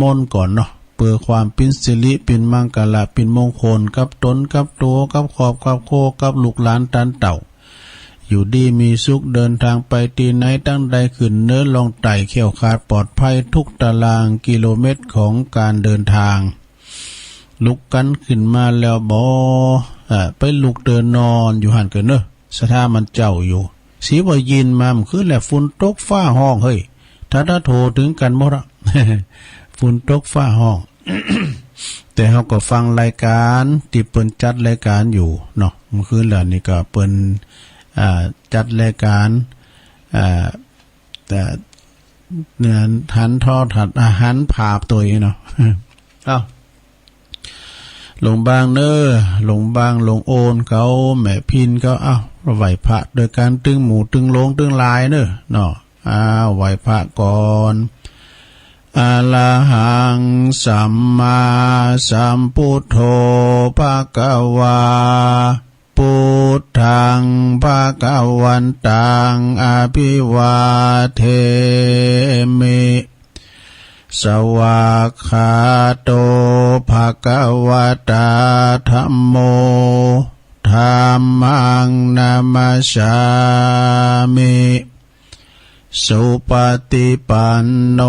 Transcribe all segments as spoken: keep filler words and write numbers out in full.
มนต์ก่อนเนาะ เปื้อความเป๋นสิริ เป๋นมังคละ เป๋นมงคล กับต๋น กับตั๋ว กับครอบ กับครัว กับลูกหลานต้านเต้า อยู่ดีมีสุข เดินตางไปตี้ไหนตางใด ขึ้นเหนือล่องใต้ แคล้วคลาดปลอดภัย กู้ตารางกิโลเมตรของก๋านเดินตาง ลุกกั๋นขึ้นมาแล้วบ่ เอ่อ ไปลุกเดินนอนอยู่หั้นเกอะเนาะ ศรัทธาหมู่เจ้าอยู่ ศรีวยินทร์มาเมื่อคืนแหละ ฝนตกฟ้าฮ้อง เฮ้ย ถ้า ถ้าโทรเถิงกั๋นหมดอะ ฝนตกฟ้าฮ้อง แต่เฮาก็ฟังรายก๋านตี้เปิ้นจัดรายก๋านอยู่เนาะ เมื่อคืนแล้วนี่ก็เปิ้น อ่า จัดรายก๋าน อ่า แต่ เนี่ย หันโทรทัศน์ อ่า หันภาพตวยเนาะ เอ้า หลวงบางเน่อ หลวงบาง หลวงโอนเขา แม่พิณเขา เอ้า ไหว้พระโดยก๋านตึงหมู่ตึงโลงตึงหลายเน่อเนาะ อ้าว ไหว้พระก่อน อะระหัง สัมมาสัมพุทโธ ภะคะวา พุทธัง ภะคะวันตัง อะภิวาเทมิ สวากขาโต ภะคะวะตา ธัมโม ธัมมัง นะมัสสามิ สุปะติปันโน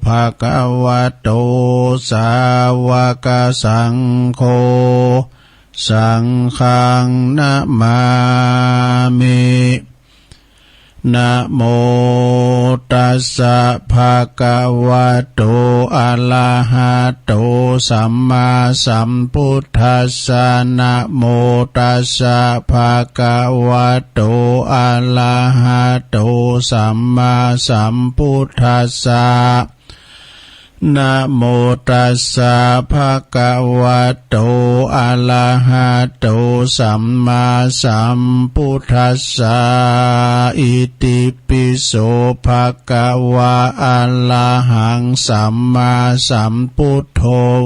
ภะคะวะโต สาวะกะสังโฆ สังฆัง นะมามิ นะโมตัสสะ ภะคะวะโต อะระหะโต สัมมาสัมพุทธัสสะ นะโมตัสสะ ภะคะวะโต อะระหะโต สัมมาสัมพุทธัสสะ นะโมตัสสะ ภะคะวะโต อะระหะโต สัมมาสัมพุทธัสสะ อิติปิโส ภะคะวะ อะระหัง สัมมาสัมพุทโธ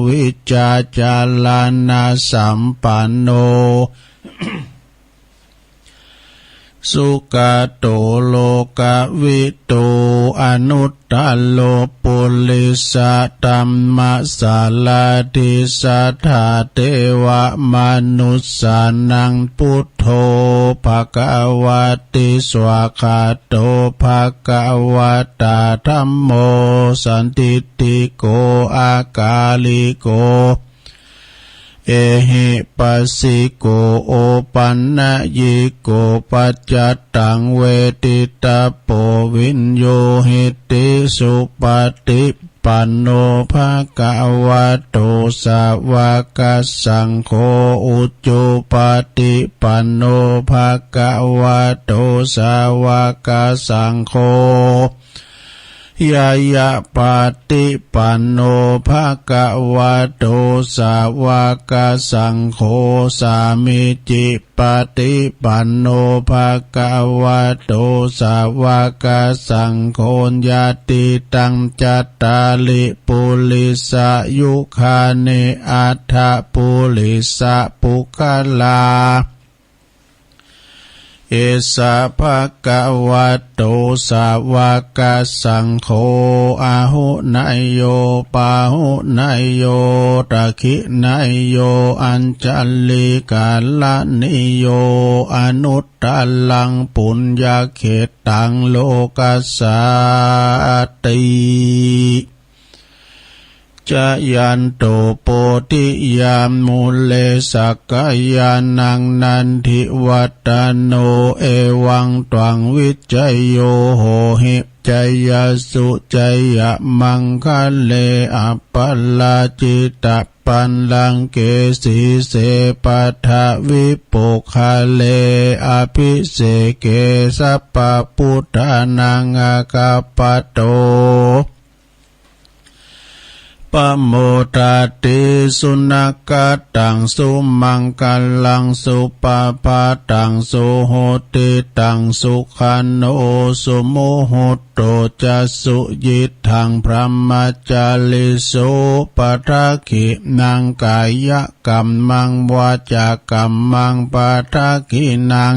วิจจารณสัมปันโน สุกะโต โลกะวิทู อนุตตะโร ปุริสะธัมมะสะระถิ สัตถะเตวะมะนุสสานัง พุทโธ ภะคะวะติ สวากขาโต ภะคะวะตา ธัมโม สันทิฏฐิโก อะกาลิโก เอหิปัสสิโก โอปันญิโก ปัจจัตตัง เวทิตะโป วิญญูหิติ สุปะติปันโน ภะคะวะโต สาวะกะสังโฆ อุจุปะติปันโน ภะคะวะโต สาวะกะสังโฆ ญาณะปะติปันโน ภะคะวะโต สาวะกะสังโฆ สามีจิปะติปันโน ภะคะวะโต สาวะกะสังโฆ ญาติตัง จัตตาริ ปุริสายุคานิ อัตถะ ปุริสะปุคคลา เอสะ ภะคะวะโต สาวะกะสังโฆ อาหุเนยโย ปาหุเนยโย ทักขิเนยโย อัญชลีกะระณีโย อนุตตะรัง ปุญญะเขตตัง โลกัสสาติ จะยันโต โพธิยา มูเล สักกายานัง นันทิวัตตะโน เอวังตวัง วิจโย โหหิ จยสสุ จยะมังคะเล อัปปะราจิตะ ปัลลังเก สีเส ปัทวิปุคคเล อภิเสเก สัพพะพุทธานัง อาคัปปะโต ปะโมทะติ สุนะคะตัง สุมังคะลัง สุปะพาตัง สุหุติตัง สุขันโน สุมุหุตโต จะ สุยิตถัง พรหมจาริสุ ปะทักขินัง กายะกัมมัง วาจากัมมัง ปะทักขินัง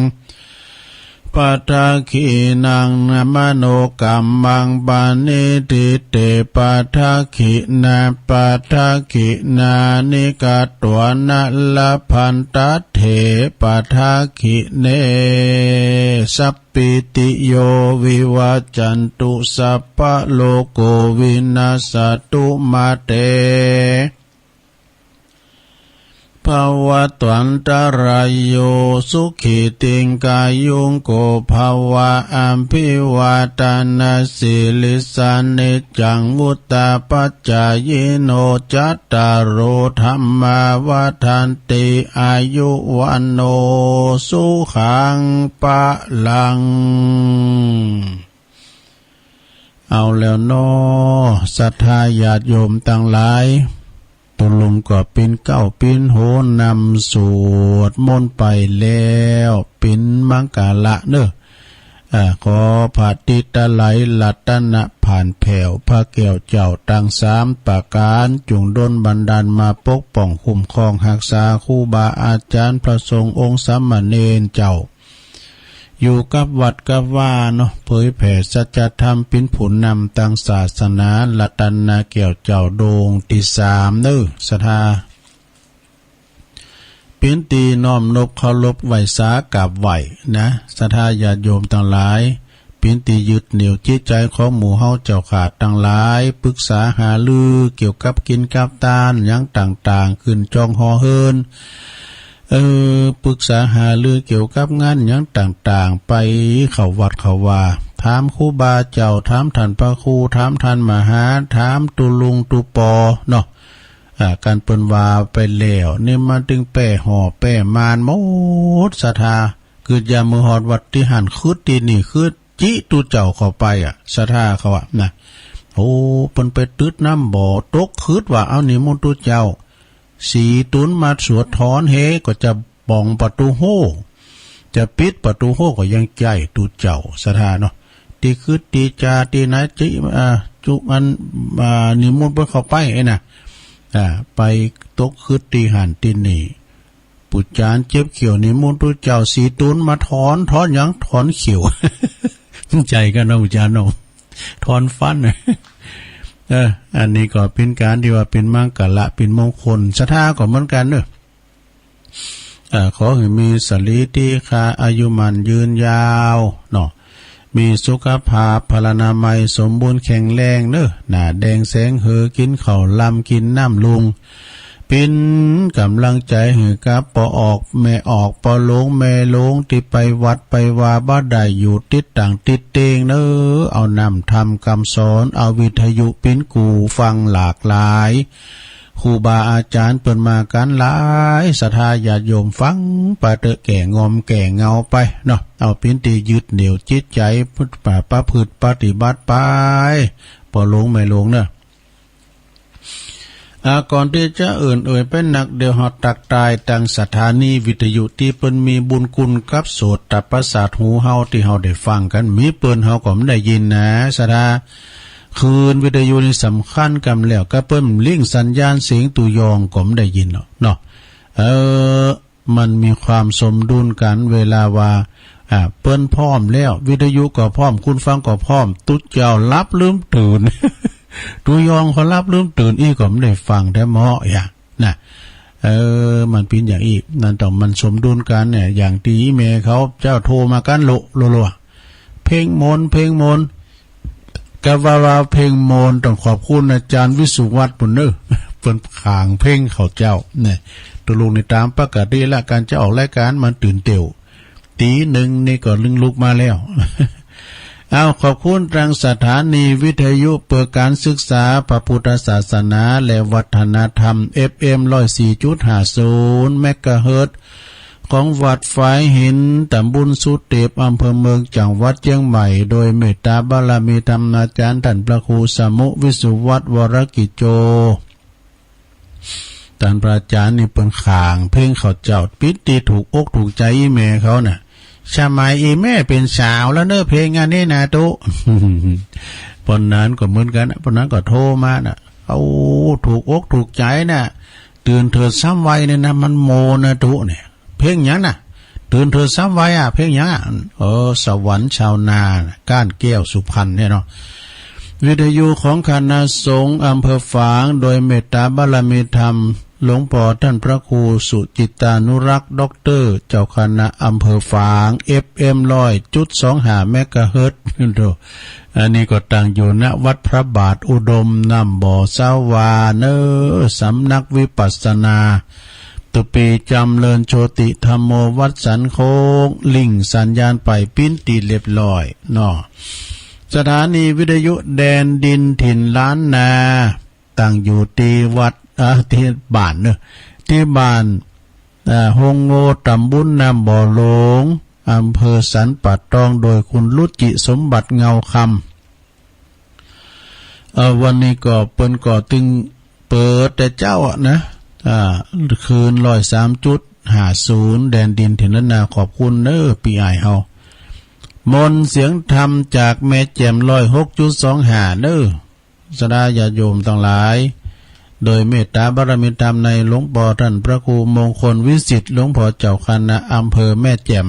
ปะทักขิณัง มโนกัมมัง ปะนิฏฐิเต ปะทักขิณา ปะทักขิณานิ กะตวา นะ ละพันตะเถ ปะทักขิเณ สัปปีติโย วิวัจจันตุ สัพพะโลกโก วินัสสะตุ มาเต ภวัตวันตะราโย สุขีติงกายุงโก ภะวะ อะภิวาทะนะสีลิสสะ นิจจัง วุฑฒาปะจายิโน จัตตาโร ธัมมา วัฑฒันติ อายุ วัณโณ สุขัง พะลัง เอาแล้วเนาะ ศรัทธาญาติโยมตังหลาย ตกลงก็เป๋นเก๊าเป๋นโหนนำสวดมนต์ไปแล้ว เป๋นมังคละเนาะ อ่า ขอพระติตะไลรัตนะผ่านแผ้ว พระแก้วเจ้าตังสามประก๋าน จุ่งดลบันดาลมาปกป้องคุ้มครองฮักษาครูบาอาจ๋ารย์ พระสงฆ์องค์สามเณรเจ้า อยู่กับวัดกับวาเนาะ เผยแผ่สัจธรรม เป๋นผู้นำตางศาสนา รัตนะแก้วเจ้าโด่งตี้สามเนาะ ศรัทธา เป๋นตี้น้อมนบเคารพไหว้สากราบไหว้นะ ศรัทธาญาติโยมตังหลาย เป๋นตี้ยึดเหนี่ยวจิตใจ๋ของหมู่เฮาเจ้าข้าตังหลาย ปึกษาหารือเกี่ยวกับกิ๋นกับตานหยังต่างๆ ขึ้นจองหอเฮือน เออ ปึกษาหารือเกี่ยวกับงานหยังต่างๆ ไปเข้าวัดเข้าวา ถามครูบาเจ้า ถามต้านพระครู ถามต้านมหา ถามตุ๊ลุงตุ๊ปอเนาะ อ่า กันเปิ้นว่าไปแล้ว นี่มันตึงแป้ห่อแป้มานหมด ศรัทธา กึ๊ดยามมื้อฮอดวัดตี้หั้น กึ๊ดตี้นี่ กึ๊ด จิตุ๊เจ้าเข้าไปอะ ศรัทธาเขาอะนะ โอ้ เปิ้นไปตึ๊ดน้ำบ่อ ตกกึ๊ดว่า เอานิมนต์ตุ๊เจ้า สี่ตุ๊นมาสวดถอนเฮ ก็จะป่องประตู๋ฮู้ จะปิดประตู๋ฮู้ก็ยังใจ้ตุ๊เจ้า ศรัทธาเนาะ ตี้กึ๊ดตี้จาตี้ไหนจิ อ่า จุอัน อ่า นิมนต์เปิ้นเข้าไปไอ้น่ะ อ่า ไปตกกึ๊ดตี้หั้นตี้นี่ ปู่จ๋ารย์เจ็บเขี้ยวนิมนต์ตุ๊เจ้าสี่ตุ๊นมาถอน ถอนหยัง ถอนเขี้ยว ใจ้กั๋นเนาะ ปู่จ๋ารย์เนาะ ถอนฟัน เออ อันนี้ก็เป๋นก๋านตี้ว่าเป๋นมังคละ เป๋นมงคล ศรัทธาก็เหมือนกั๋นเนาะ เอ่อ ขอหื้อมีสรีติคา อายุมั่นยืนยาวเนาะ มีสุขภาพพลานามัยสมบูรณ์แข็งแรงเนาะ หน้าแดงแสงเหือ กิ๋นข้าวลำกิ๋นน้ำลุง เป๋นก๋ำลังใจ๋หื้อกับป้อออกแม่ออก ป้อหลวงแม่หลวง ตี้ไปวัดไปวาบ่ได้อยู่ ติดต่างติดเตงเนาะ เอาน้ำธรรมกำสอน เอาวิทยุเป๋นกู่ฟังหลากหลาย ครูบาอาจ๋ารย์เปิ้นมากั๋นหลาย ศรัทธาญาติโยมฟังไปเต๊อะ แก้ง่อมแก้เหงาไปเนาะ เอาเป๋นตี้ยึดเหนี่ยวจิตใจ๋ ประพฤติปฏิบัติไป ป้อหลวงแม่หลวงเนาะ อ่า ก่อนตี้จะเอิ้นเอ่ยไปนัก เดี๋ยวเฮาตักตายตางสถานีวิทยุตี้เปิ้นมีบุญคุณกับโสตประสาทหูเฮา ตี้เฮาได้ฟังกั๋น มีเปิ้นเฮาก็บ่ได้ยินนะ ศรัทธา คลื่นวิทยุนี่สำคัญกำแล้ว กาเปิ้นลิงก์สัญญาณเสียงตุ๊ยองก็บ่ได้ยินเนาะ เนาะ เออ มันมีความสมดุลกั๋น เวลาว่า อ่า เปิ้นพร้อมแล้ว วิทยุก็พร้อม คนฟังก็พร้อม ตุ๊เจ้าหลับลืมตื่น ตุ๊ยองก็หลับลืมตื่น อี้ก็บ่ได้ฟังแต๊เมาะ อย่าง น่ะ เออ มันเป๋นอย่างอี้ นั้นต้องมันสมดุลกั๋นเนี่ย อย่างตี้แม่เขาเจ้าโทรมากั๋นโละโละโละ เพลงมนต์ เพลงมนต์ กาว่าว่าเพลงมนต์ ต้องขอบคุณอาจ๋ารย์วิสุวัฒน์ปู้นเนาะ เปิ้นขานเพลงเขาเจ้า เนี่ย ตุ๊ลุงนี่ต๋ามปกติละ ก๋านจะออกรายก๋านมันตื่นเตี้ยว ตี๋หนึ่งนี่ก็ลึงลุกมาแล้ว เอา ขอบคุณตางสถานีวิทยุเปื้อก๋านศึกษาพระพุทธศาสนาและวัฒนธรรม เอฟเอ็ม ร้อยสี่จุดห้าศูนย์ เมกะเฮิรตซ์ ของวัดฝายหิน ตำบลสุเตป อำเภอเมือง จังหวัดเจียงใหม่ โดยเมตตาบารมีธรรมาจ๋ารย์ต้านพระครูสมุห์ วิสุวัฒน์ วรกิจโจ ต้านพระอาจ๋ารย์นี่เปิ้นขานเพลงเขาเจ้า เป๋นตี้ถูกอกถูกใจ๋อี่แม่เขาน่ะ สมัยอี่แม่เป๋นสาวแล้วเนาะ เพลงอันนี้นะตุ๊ ป้อนั้นก็เหมือนกั๋น ป้อนั้นก็โทรมาน่ะ เอา ถูกอกถูกใจ๋น่ะ ตื่นเถิดสามวัยเนี่ยนะ มันโมนะตุ๊เนี่ย เพลงหยังน่ะ ตื่นเถิดสามวัยอะ เพลงหยังอะ เออ สวรรค์ชาวนา ก้านแก้วสุพรรณเนี่ยเนาะ วิทยุของคณะสงฆ์อำเภอฝาง โดยเมตตาบารมีธรรม หลวงป้อต้านพระครูสุจิตตานุรักษ์ ด็อกเตอร์ เจ้าคณะอำเภอฝาง เอฟเอ็ม ร้อยจุดสองห้า เมกะเฮิรตซ์ โธ่ อันนี้ก็ตั้งอยู่ ณ วัดพระบาทอุดม น้ำบ่อสาวา เน้อ สำนักวิปัสสนา ตุ๊ปี๋จำเริญโชติธัมโม วัดสันโค้ง ลิงก์สัญญาณไปปิ้นตี้เรียบร้อยเนาะ สถานีวิทยุแดนดินถิ่นล้านนา ตั้งอยู่ตี้วัด อ่า ตี้บ้านเนาะ ตี้บ้าน อ่า โฮงโง่ ต๋ำบลน้ำบ่อหลวง อำเภอสันป่าตอง โดยคุณรุจิสมบัติเงาคำ เอ่อ วันนี้ก็เปิ้นก็ตึงเปิดแต่เจ๊าอะนะ อ่า คลื่น ร้อยสามจุดห้าศูนย์ แดนดินถิ่นล้านนา ขอบคุณเน้อ ปี้อ้ายเฮา มนต์เสียงธรรมจากแม่แจ่ม ร้อยหกจุดสองห้า เน้อ ศรัทธาญาติโยมตังหลาย โดยเมตตาบารมีธรรมในหลวงป้อต้านพระครูมงคลวิสิทธิ์ หลวงป้อเจ้าคณะอำเภอแม่แจ่ม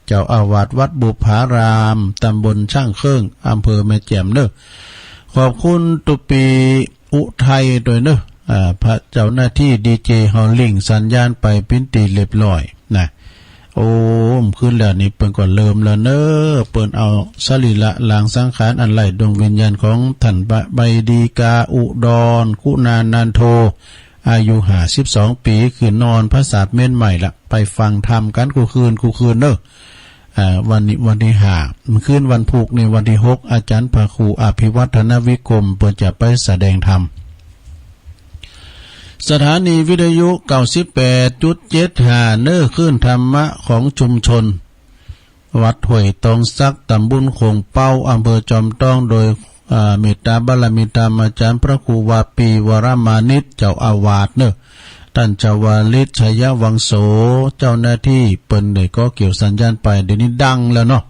เจ้าอาวาสวัดบุปผาราม ตำบลช่างเครื่อง อำเภอแม่แจ่มเน้อ ขอบคุณตุ๊ปี๋อุทัยตวยเน้อ อ่า พระเจ้าหน้าตี้ดีเจเฮาลิงก์สัญญาณไปปิ้นตี้เรียบร้อยนะ โอ้ คืนแล้วนี่เปิ้นก็เริ่มแล้วเน้อ เปิ้นเอาสรีระหลางสังขารอันไร้ดวงวิญญาณของต้านใบดีกาอุดร คุณานันโท อายุห้าสิบสองปี๋ ขึ้นนอนผาสาทเม้นใหม่ละ ไปฟังธรรมกั๋นกู้คืนกู้คืนเน้อ อ่า วันนี้วันตี้ห้า คืนวันพูกนี่วันตี้หก อาจ๋ารย์พระครูอภิวัฒนวิกรม เปิ้นจะไปแสดงธรรม สถานีวิทยุ เก้าสิบแปดจุดเจ็ดห้า เน้อ คลื่นธรรมะของชุมชน วัดห้วยตองสัก ตำบลโขงเป๊า อำเภอจอมต้อง โดย อ่า เมตตาบารมีธรรมอาจ๋ารย์พระครูวาปี วรมานิจ เจ้าอาวาสเน้อ ต้านชวลิต ชัยวังโส เจ้าหน้าตี้เปิ้นได้ก่อเกี่ยวสัญญาณไป เดี๋ยวนี้ดังแล้วเนาะ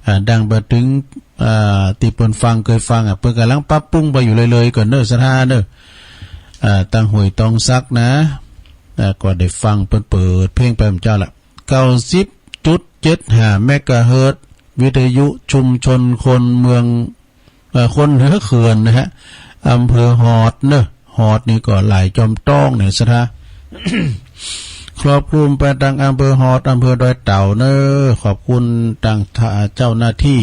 อ่า ดังไปเถิง อ่า ตี้เปิ้นฟัง เกยฟังอะ เปิ้นก่ำลังปรับปรุงไปอยู่เรื่อยๆ ก่อเน้อ ศรัทธาเน้อ อ่า ตางห้วยตองสักนะ อ่า ก็ได้ฟังเปิ้นเปิดเพลงไปเมื่อเจ๊าละ เก้าสิบจุดเจ็ดห้า เมกะเฮิรตซ์ วิทยุชุมชนคนเมือง เอ่อ คนเหนือเขื่อนนะฮะ อำเภอฮอดเน้อ ฮอดนี่ก็หลายจอมต้องเนี่ย ศรัทธา ครอบคลุมไปตางอำเภอฮอด อำเภอดอยเต่าเน้อ ขอบคุณตางเจ้าหน้าตี้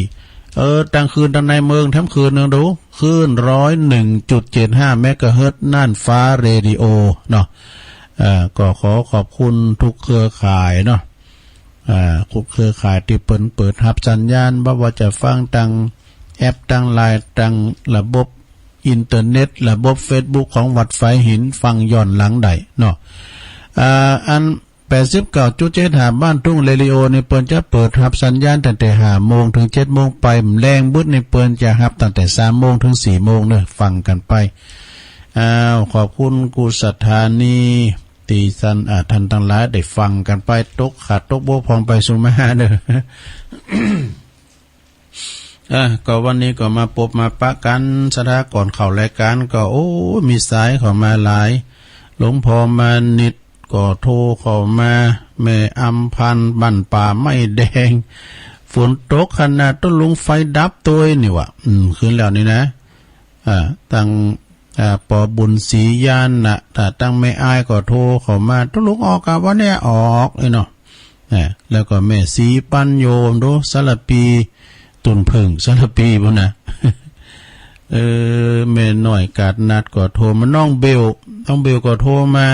เออ ตางคืนตางในเมืองแถมคืนนึ่งดู คลื่น ร้อยหนึ่งจุดเจ็ดห้า เมกะเฮิรตซ์ น่านฟ้าเรดิโอเนาะ เอ่อ ก็ขอขอบคุณทุกเครือข่ายเนาะ อ่า ทุกเครือข่ายตี้เปิ้นเปิดฮับสัญญาณ บ่ว่าจะฟังตางแอป ตางไลน์ ตางระบบอินเทอร์เน็ต ระบบเฟซบุ๊กของวัดฝายหิน ฟังย้อนหลังได้เนาะ อ่า อัน แปดสิบเก้าจุดเจ็ดห้า บ้านทุ่งเรดิโอนี่เปิ้นจะเปิดฮับสัญญาณตั้งแต่ห้าโมงเถิงเจ็ดโมงไป แลงบึดนี่เปิ้นจะฮับตั้งแต่สามโมงเถิงสี่โมงเน้อ ฟังกั๋นไป อ้าว ขอบคุณกู้สถานี ตี้ต้าน อ่า ต้านตังหลายได้ฟังกั๋นไป ตกขาดตกบกพร่องไปสุมาเน้อ อ่ะ ก็วันนี้ก็มาปบมาปะกั๋น ศรัทธา ก่อนเข้ารายก๋านก็ โอ้ มีสายเข้ามาหลาย หลวงป้อมานิตย์ก็โทรเข้ามา แม่อำพันธ์ บ้านป่าไม้แดง ฝนตกขนาด ตุ๊ลุง ไฟดับตวยนี่หว่า อืม คืนแล้วนี่นะ อ่า ตาง อ่า ปอบุญศรีญาณนะ ถ้าตางแม่อายก็โทรเข้ามา ตุ๊ลุงออกกาวันนี้ ออกเอ้ยเนาะ อ่า แล้วก็แม่ศรีปัญโญ ดู สารภี ตุ่นเผิ่ง สารภีพุ้นนะ เออ แม่น้อยกาดนัดก็โทรมา น้องเบล น้องเบลก็โทรมา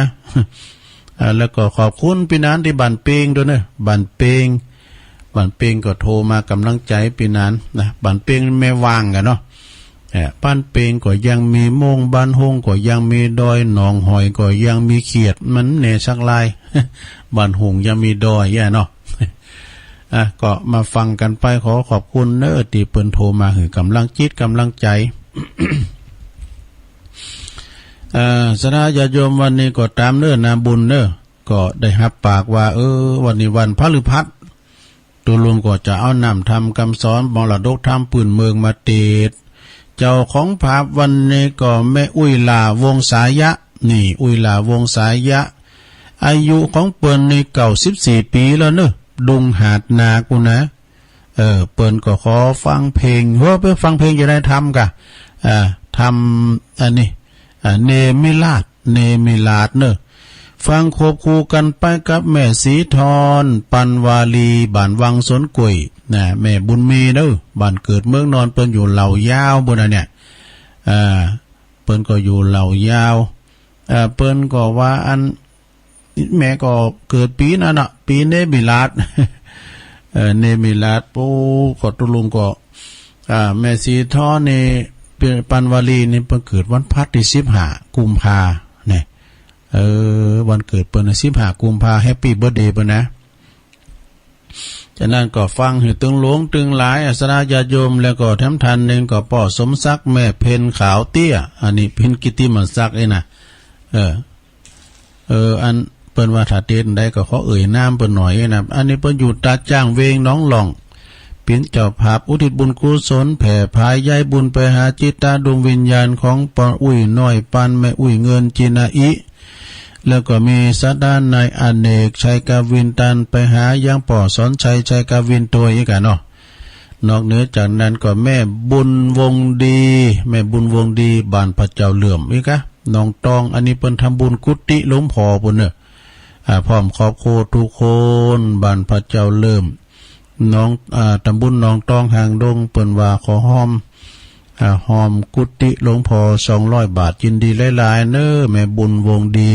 อ่า แล้วก็ขอบคุณปี้หนานตี้บ้านเปงตวยเน้อ บ้านเปง บ้านเปงก็โทรมาก๋ำลังใจ๋ปี้หนานนะ บ้านเปงแม่ว่างกั๋นเนาะ เอ่อ บ้านเปงก็ยังมีโม่ง บ้านฮงก็ยังมีดอย หนองหอยก็ยังมีเขียด มันแหน่สักลาย บ้านฮงยังมีดอยแย่เนาะ อ่ะ ก็มาฟังกั๋นไป ขอขอบคุณเน้อ ตี้เปิ้นโทรมาหื้อก๋ำลังจิตก๋ำลังใจ๋ เอ่อ ศรัทธาญาติโยม วันนี้ก็ต๋ามเน้อ นาบุญเน้อ ก็ได้ฮับปากว่า เออ วันนี้วันพฤหัส ตุ๊ลุงก็จะเอาน้ำธรรมกำสอน มรดกธรรมปื้นเมืองมาเตสน์ เจ้าของภาพวันนี้ก็แม่อุ๊ยหล้า วงศายะ นี่ อุ๊ยหล้า วงศายะ อายุของเปิ้นนี่ เก้าสิบสี่ปี๋แล้วเน้อ ดุงหาดนากูนะ เออ เปิ้นก็ขอฟังเพลง เฮ้อ ไปฟังเพลงจะได้ธรรมก่ะ อ่า ธรรม อันนี้ อ่า เนมิราช เนมิราชเนอะ ฟังควบคู่กั๋นไปกับแม่ศรีทอน ปันวาลี บ้านวังสวนกล้วย นะ แม่บุญมีเนอะ บ้านเกิดเมืองนอนเปิ้นอยู่เหล่ายาวปู้นน่ะเนี่ย อ่า เปิ้นก็อยู่เหล่ายาว เอ่อ เปิ้นก็ว่าอัน แม่ก็เกิดปี๋นั้นน่ะ ปี๋เนมิราช เออ เนมิราช โอ้ ก็ตุ๊ลุงก็ อ่า แม่ศรีทอนนี่ เปิ้น ปันวาลีนี่เปิ้นเกิดวันพฤหัสตี้สิบห้ากุมภาเนี่ย เออ วันเกิดเปิ้นน่ะสิบห้ากุมภา แฮปปี้เบิร์ธเดย์เปิ้นนะ ฉะนั้นก็ฟังหื้อตึงหลวงตึงหลาย อาสนะญาติโยม แล้วก็แถมท่านหนึ่งก็ป้อสมศักดิ์ แม่เพ็ญขาวเตี้ย อันนี้เพ็ญกิตติมศักดิ์เองนะ เออ เออ อันเปิ้นว่าถ้าเตะได้ก็ขอเอ่ยนามเปิ้นหน่อยนะ อันนี้เปิ้นอยู่ตาจ้างเวงหนองหล่อง เป๋นเจ้าภาพอุทิศบุญกุศล แผ่ผายใยบุญไปหาจิตดวงวิญญาณของป้ออุ๊ยน้อย ปานแม่อุ๊ยเงินจินาอิ แล้วก็มีสถานนายอเนก ชัยกวินตัน ไปหายังป้อสอนชัย ชัยกวินตวยอีกอะเนาะ นอกเหนือจากนั้นก็แม่บุญวงศ์ดี แม่บุญวงศ์ดี บ้านพระเจ้าเหลื่อมอีกอะ หนองตอง อันนี้เปิ้นทำบุญกุฏิหลวงพ่อปู้นเนอะ อ่า พร้อมครอบครัวทุกคน บ้านพระเจ้าเหลื่อม หนอง อ่า ตำบลหนองตองหางดง เปิ้นว่าขอฮอม อ่า ฮอมกุฏิหลวงพ่อสองร้อยบาท ยินดีหลายๆ เนอะ แม่บุญวงศ์ดี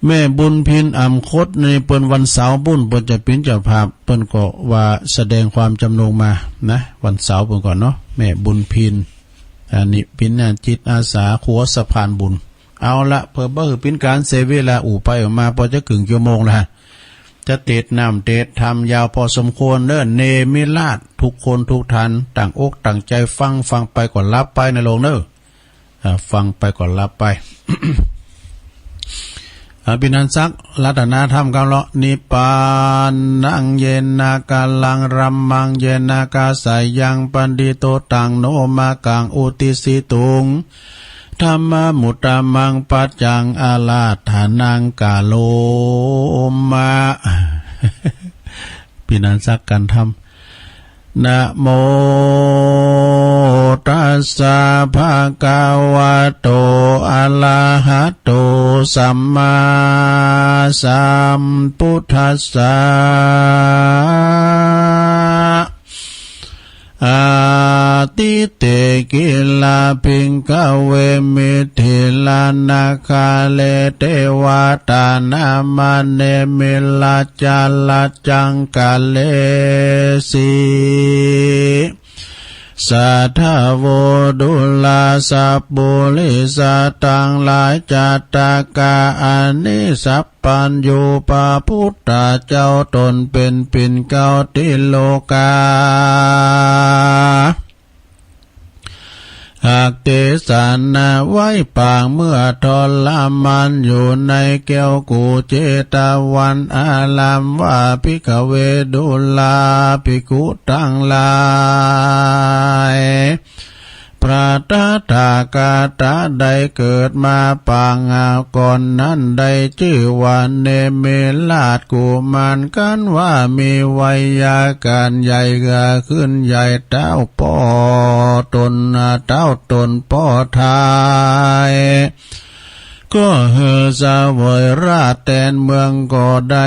แม่บุญพินอ่ำคดนี่เปิ้นวันเสาร์ปู้น เปิ้นจะเป๋นเจ้าภาพ เปิ้นก็ว่าแสดงความจำนงมานะ วันเสาร์เปิ้นก่อนเนาะ แม่บุญพิน อันนี้เป๋นงานจิตอาสาขัวสะพานบุญ เอาละ เพื่อบ่หื้อเป๋นก๋านเสียเวลา อู้ไปอู้มาปอจะเกิ่งชั่วโมงละ จะเตะน้ำเตะธรรมยาวปอสมควรเนอะ เนมิราช ทุกคนทุกท่าน ตั้งอกตั้งใจ๋ฟัง ฟังไปก็หลับไปนะโลมเนอะ อ่า ฟังไปก็หลับไป อภินันทสักดิ์ รัตนธรรมกำเลาะ นิพพานัง เยนะกะลัง รัมมัง เยนะกะสายัง ปันทิโต ตัง โน มะกัง อุตติสสิตุง ธัมมามุตตะมัง ปัจจัง อาราธนัง กะโรมะ อภินันทสักดิ์ กันธรรม นะโมตัสสะ ภะคะวะโต อะระหะโต สัมมาสัมพุทธัสสะ อะทิเต กิลา ภิกขะเว มิถิลา นาคา เล เตวะตา นะมะ เนมิราชา รัจจัง กะเลสี สาธะโว ดูรา สัปปุริสะ ตังหลาย จัตตากา อานิ สัพพัญญู พระพุทธเจ้าต๋นเป๋นปิ่นเกล้าติโลกา หากเตสะนาไว้ปางเมื่อทรมานอยู่ในแก้วกุเจตวันอารามว่า ภิกขะเว ดูราภิกขุตังหลาย พระตถาคตะได้เกิดมาปางก่อนนั้นได้จื้อว่าเนมิราชกุมาร กันว่ามีไวยาการใหญ่ เกื้อขึ้นใหญ่เต้าป้อต๋น เต้าต๋นป้อทาย ก็หื้อเสวยราชแตนเมืองก็ได้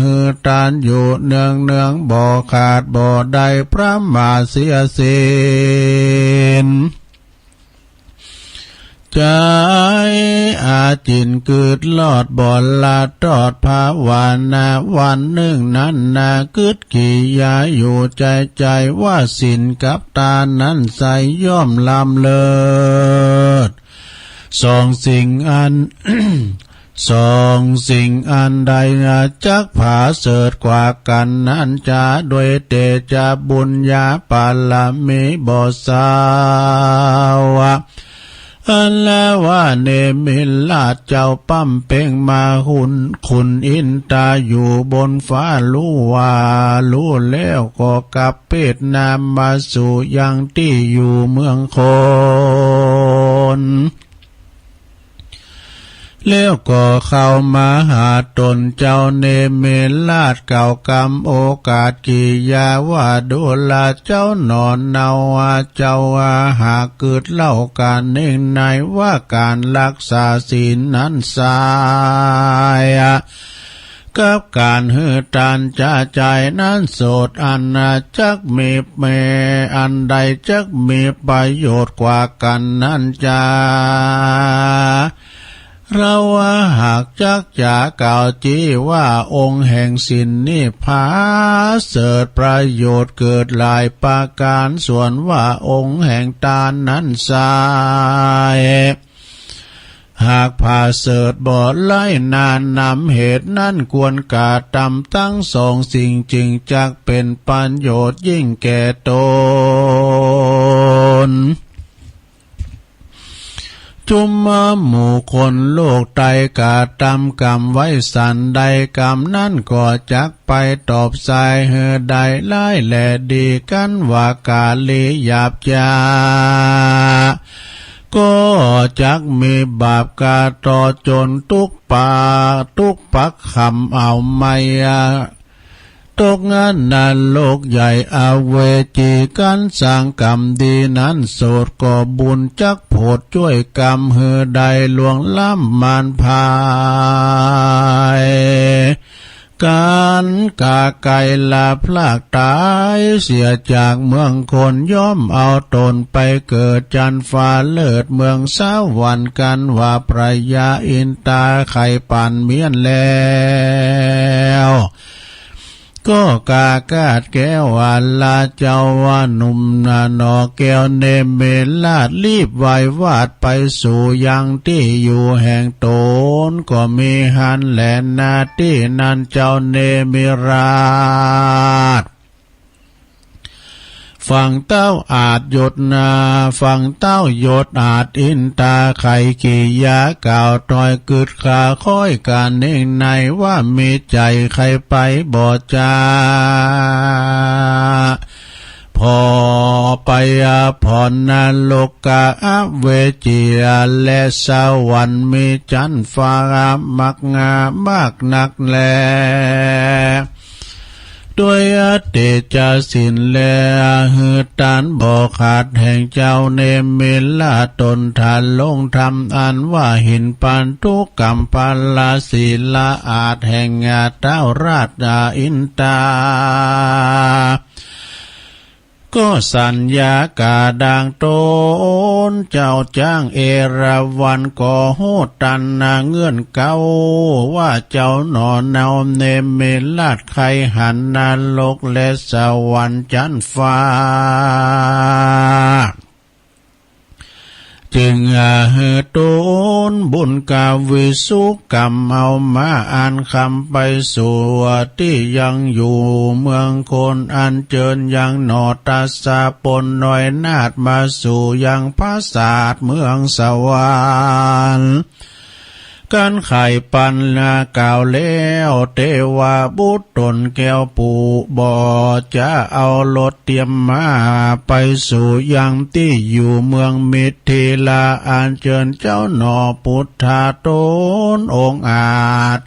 หื้อตานอยู่เนืองๆ บ่ขาดบ่ได้ประมาทเสียสิ้น ใจ๋อาจินกึ๊ดลอดบ่ละตอดภาวนา วันนึ่งนั้นนา กึ๊ดกี่ยาอยู่ใจ๋ใจ๋ ว่าศีลกับตานนั้นไซร้ย่อมล้ำเลิศ สองสิ่งอัน สองสิ่งอันใดจักผาเสริฐกว่ากั๋นนั้นจา โดยเตชะบุญญาปารมีบ่เศร้า อันละว่าเนมิราชเจ้าป้ำเป๊งมา ขุน ขุนอินตาอยู่บนฟ้าฮู้ว่า ฮู้แล้วก็กลับเปดนามาสู่ยังตี้อยู่เมืองคน แล้วก็เข้ามาหาต๋น เจ้าเนมิราชกล่าวกำโอกาสกิริยาว่า ดูราเจ้าหน่อ เนาเจ้าหากกึ๊ดเล่าก๋านเน่งในว่าก๋านฮักษาศีลนั้นไส้ กับก๋านหื้อตานจะใจ๋นั้นโสต อันจักมี แม้อันใดจักมีประโยชน์กว่ากั๋นนั้นจา เราหากจักจะกล่าวจี้ว่าองค์แห่งศีลนี้ผาเสริฐประโยชน์เกิดหลายประก๋าน ส่วนว่าองค์แห่งตานนั้นไส้ หากผาเสริฐบ่ไร้นานนำ เหตุนั้นควรกระตำตึงสองสิ่ง จึงจักเป๋นประโยชน์ยิ่งแก่ต๋น จุมหมู่คนโลกใดกระตำกรรมไว้สันใด กรรมนั้นก็จักไปตอบใส่หื้อได้ร้ายและดี กันว่าก๋าลีหยาบจ๊า ก็จักมีบาปกระต่อจนตุ๊กปาก ตุ๊กปักขำเอาไม้ ตกนรกใหญ่อเวจี กันสร้างกรรมดีนั้นโสต ก็บุญจักโผดจ้วยกรรมหื้อได้ล่วงล้ำมารพาย ก๋านกาไกลพลากต๋ายเสียจากเมืองคน ย่อมเอาต๋นไปเกิดจั๊นฟ้าเลิศเมืองสวรรค์ กันว่าพระยาอินทราใค่ปานเมี้ยนแล้ว ก็กากาดแก้วว่า ลาเจ้าว่าหนุ่มหน่อแก้วเนมิราช รีบไหว้วาดไปสู่ยังตี้อยู่แห่งต๋น ก็มีหั้นแลนา ตี้นั้นเจ้าเนมิราช ฟังเต้าอาชยศนา ฟังเต้ายศอาชอินทราใค่กิริยากล่าวถ้อยกึ๊ดคาค้อยก๋านเน่งในว่ามีใจ๋ใค่ไปบ่จ๊า ผ่อไปผ่อนนรกกะอเวจีและสวรรค์ มีจั๊นฟ้ามากงามมากนักแล ด้วยเตจะศีลและหื้อตานบ่ขาดแห่งเจ้าเนมิราช ต๋นทรงธรรมอันว่าหินปันธุกรรมพละศีละอาชแห่งเท้าราชอินทรา ก็สัญญากาดังต๋น เจ้าจ๊างเอราวัณก็ฮู้ตันนาเงื่อนเก๊า ว่าเจ้าหน่อเนาเนมิราชใค่หันนรกและสวรรค์จั๊นฟ้า จึงหื้อต๋นบุญกาวิสุกรรมเอามาอันคำไปสู่ตี้ยังอยู่เมืองคน อัญเจิญยังหน่อตสสะปนน้อยนาถมาสู่ยังปราสาทเมืองสวรรค์ กันใค่ปันนากล่าวแล้ว เตวบุตรต๋นแก้วผู้บ่จะเอารถเตียมมาไปสู่ยังตี้อยู่เมืองมิถิลา อัญเจิญเจ้าหน่อปุทธะต๋นองอาจ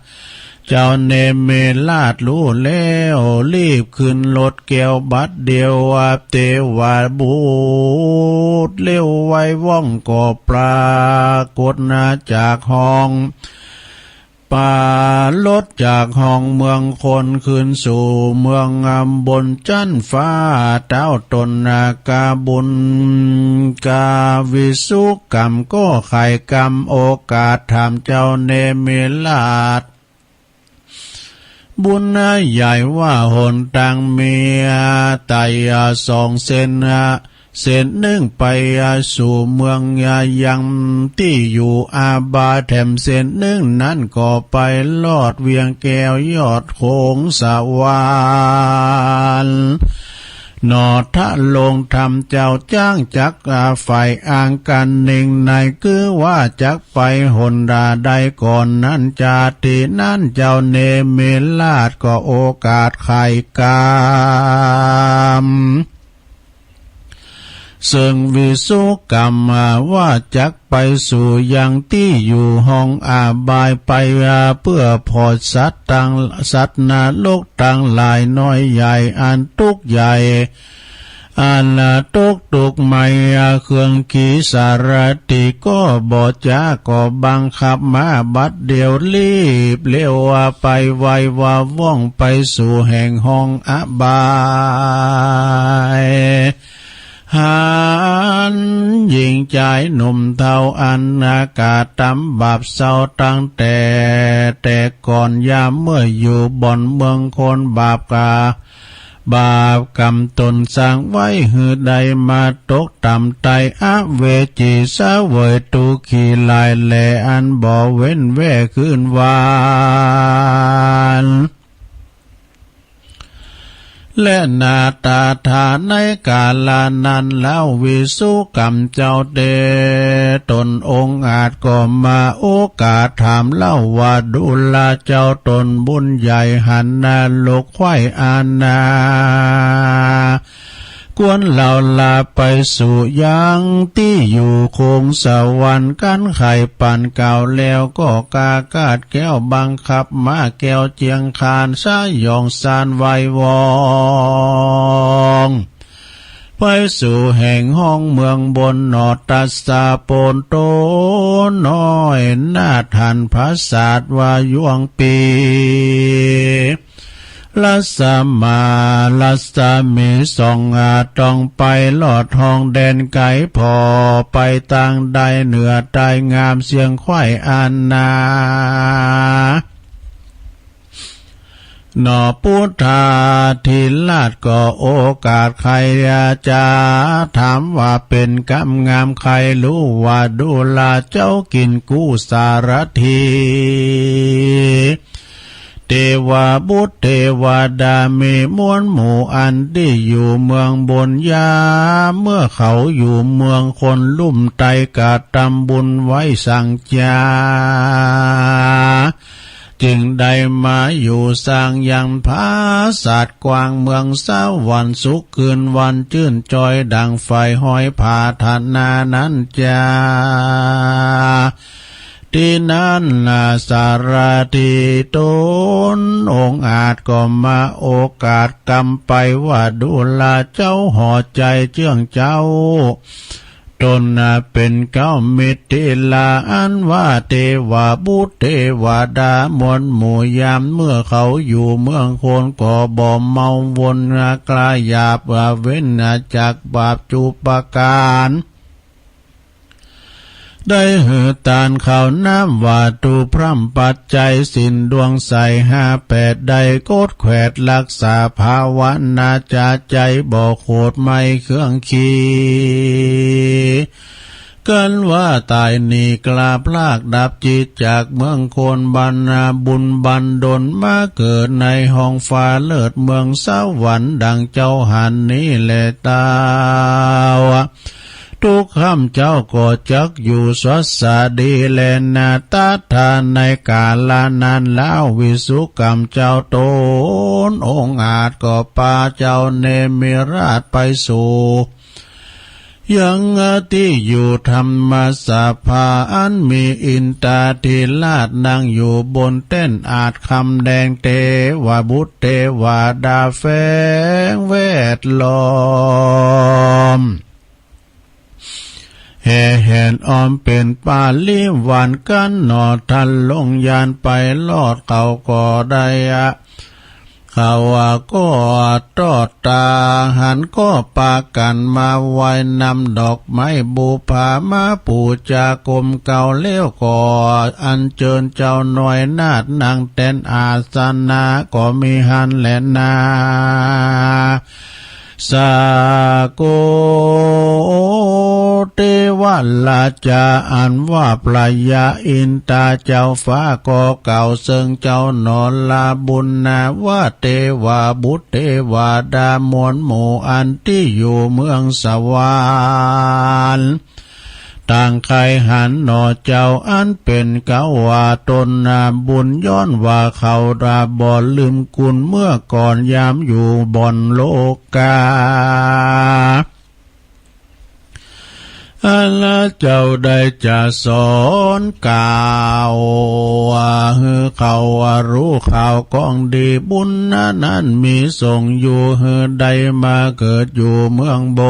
เจ้าเนมิราชฮู้แล้ว รีบขึ้นรถแก้วบัดเดียว เตวบุตรเร็วไวว่องก็ปรากฏนาจากห้อง ปารถจากห้องเมืองคนขึ้นสู่เมืองบนจั๊นฟ้า เท้าต๋นนากาบุญกาวิสุกรรมก็ใค่กำโอกาสถามเจ้าเนมิราช บุญใหญ่ว่าหนตางมีไต่สองเส้น เส้นนึ่งไปสู่เมืองยังตี้อยู่อาบา แถมเส้นนึ่งนั้นก็ไปลอดเวียงแก้วยอดโขงสวรรค์ หน่อทรงธรรมเจ้าจ๊างจักฝ่ายอังกันเน่งใน คือว่าจักไปหนใดก่อนนั้นจา ตี้นั้นเจ้าเนมิราชก็โอกาสใค่กำ ซึ่งวิสุกรรมว่าจักไปสู่ยังตี้อยู่ห้องอบายไป เปื้อผ่อสัตว์ตัง สัตว์นรกตังหลายน้อยใหญ่อันตุ๊กข์ใหญ่ อันตกทุกข์ใหม่ เครื่องขีสารถีก็บ่จ๋า ก็บังคับมาบัดเดี่ยว รีบเร็วไปไวว่าว่องไปสู่แห่งห้องอบาย หันหญิงจายหนุ่มเฒ่าอันกระตำบาปเศร้าตั้งแต่ แต่ก่อนยามเมื่ออยู่บ่อนเมืองคนบาปกา บาปกรรมตนสร้างไว้หื้อได้มาตกต่ำตายอเวจีเสวยทุกขีหลายแล อันบ่เว้นแว่คืนวัน และนาตาถาในกาลานั้นแล้ว วิสุกรรมเจ้าเตตนองค์อาจก็มาโอกาสถามเล่าว่า ดูราเจ้าตนบุญใหญ่หันนรกไขว้อาณา ควรเหล่าลาไปสู่ยังตี้อยู่คงสวรรค์ กันไขปันเก่าแล้วก็กากาดแก้วบังคับมาแก้วเจียงคานสยองสานไหววอง ไปสู่แห่งห้องเมืองบนหนอ ตรัสสาโปนโตน้อยนาถหันพระศาสดาว่ายวงปี รัศมารัศมีส่องอาจต้องไปลอดห้องแดนไกล ผ่อไปตางใดเหนือใต้งามเสียงไขว้อาณา หนอปุทธาธิราชก็โอกาสใคร่จะถามว่าเป๋นกำงามใคร่ฮู้ว่า ดูราเจ้ากินกู้สารถี เตวบุตรเตวดามีมวลหมู่อันตี้อยู่เมืองบนยามเมื่อเขาอยู่เมืองคนลุ่มใต้กระตำบุญไว้สังจา จึงได้มาอยู่สร้างยังผาสาทกว้างเมืองสวรรค์สุขคืนวันจื้นจอยดั่งไฟห้อยผาธนานั้นจา ตี้นั้นนาสารถีตนองค์อาจก็มาโอกาสกำไปว่า ดูราเจ้าหอใจ๋เจื้องเจ้า ตนนาเป๋นเก๊ามิตรทีราอันว่าเตวบุตรเตวดามวลหมู่ยามเมื่อเขาอยู่เมืองคนก็บ่เมาวนกล้าหยาบเว้นจากบาปจุปการ ได้หื้อตานข้าวน้ำวาตถุพร่ำปัจจัยศีลดวงใสห้าแปด ได้กดแขวดรักษาภาวนาจาใจ๋บ่โขดไหม้เครื่องขี กันว่าต๋ายหนีกล้าพลากดับจิตจากเมืองคนบรรณาบุญบันดลมาเกิดในห้องฟ้าเลิศเมืองสวรรค์ดังเจ้าหันนี้แลเต้า ทุกค่ำเจ้าก็จักอยู่สวัสดีแลนา ตถาในกาลานั้นแล้ว วิสุกรรมเจ้าตนองค์อาจก็ปาเจ้าเนมิราชไปสู่ ยังตี้อยู่ธรรมสภาอันมีอินตาธิราชนั่งอยู่บนแต้นอาสน์คำแดง เตวบุตรเตวดาแฝงแวดล้อม แห่แหนอ้อมเป๋นปาริวารกั๋นหนอ ทันลงยานไปลอดเขาก็ได้อะ เขาว่าก็ทอดตาหันก็ปากั๋นมาไหว้นำดอกไม้บูผามาปู๋จากรมเกล้าแล้วก็อัญเจิญเจ้าน้อยนาถนั่งแต้นอาสนะก็มีหั้นแลนา สาโกเตวราชา อันว่าพระยาอินทราเจ้าฟ้าก็กล่าวเซิงเจ้าหนอลาบุญนาว่า เตวบุตรเตวดามวลหมู่อันตี้อยู่เมืองสวรรค์ ต่างใค่หันหนอเจ้าอันเป๋นเก๊าว่าตนนาบุญ ย้อนว่าเขาดาบ่ลืมคุณเมื่อก่อนยามอยู่บ่อนโลกา อันเจ้าได้จะสอนกล่าว หื้อเขาฮู้ข่าวของดี บุญนั้นมีส่งอยู่ หื้อได้มาเกิดอยู่เมืองบ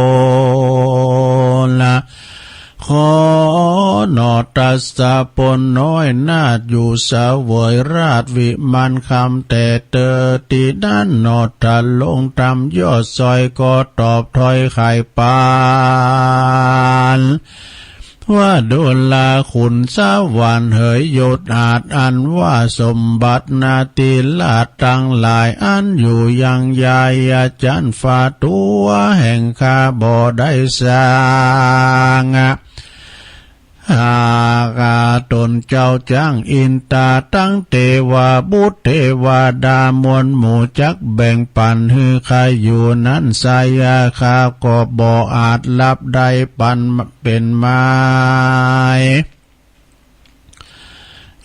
นละ ขอหนอ ตรัสปนน้อยนาถอยู่เสวยราชวิมานคำแต่เตอ ตี้นั้นหนอ ตรัสลงธรรมยอดซอย ก็ตอบถ้อยไขปาน ว่าดูราขุนสวรรค์เหย ยศอาจอันว่าสมบัตินา ตี้ราชตังหลายอันอยู่ยังยายจันทร์ฟ้าตั๋วแห่งข้าบ่ได้สร้าง หากตนเจ้าจักอินตาตังเตวบุตรเตวดามวลหมู่จักแบ่งปันหื้อใครอยู่นั้นไซร้ ข้าก็บ่อาจฮับได้ปันเป๋นไม้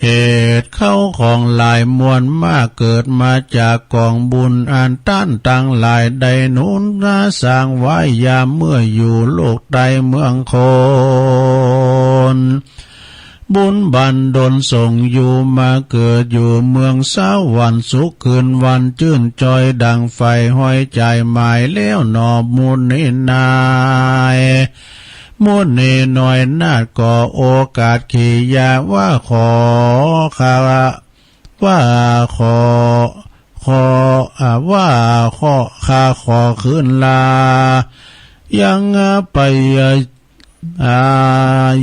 เหตุเขาของหลายมวลมาก เกิดมาจากกองบุญอันต้านตังหลายได้หนุนนาสร้างไว้ยามเมื่ออยู่โลกใต้เมืองคน บุญบันดลส่งอยู่มาเกิดอยู่เมืองสวรรค์สุขคืนวันจื้นจอยดั่งไฟฮ้อยจ่ายหมายแล้วหนอ มุนีนาย มุนีน้อยนาถก็โอกาสขียาว่าขอข้า ว่าขอ ขอ อ่า ว่าขอ ข้าขอคืนลา ยังไป อ่า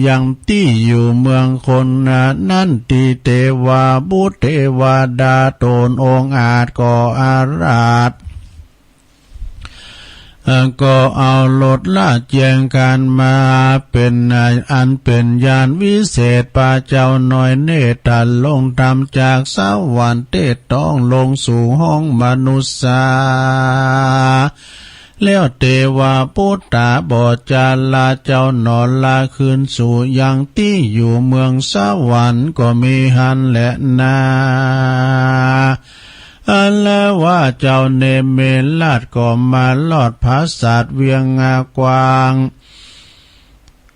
ยังตี้อยู่เมืองคนนั้นตี้เตวบุตรเตวดา ตนองค์อาจก็อาราธ ก็เอารถราชแจงการมาเป๋นอันเป๋นยานวิเศษ พระเจ้าน้อยเนตรลงธรรมจากสวรรค์เตต้องลงสู่ห้องมนุษย์สา แล้วเตวบุตราบ่จาราเจ้าหนอ ลาคืนสู่ยังตี้อยู่เมืองสวรรค์ก็มีหั้นแหละนา อันว่าเจ้าเนมิราชก็มาลอดผาสาทเวียงกว้าง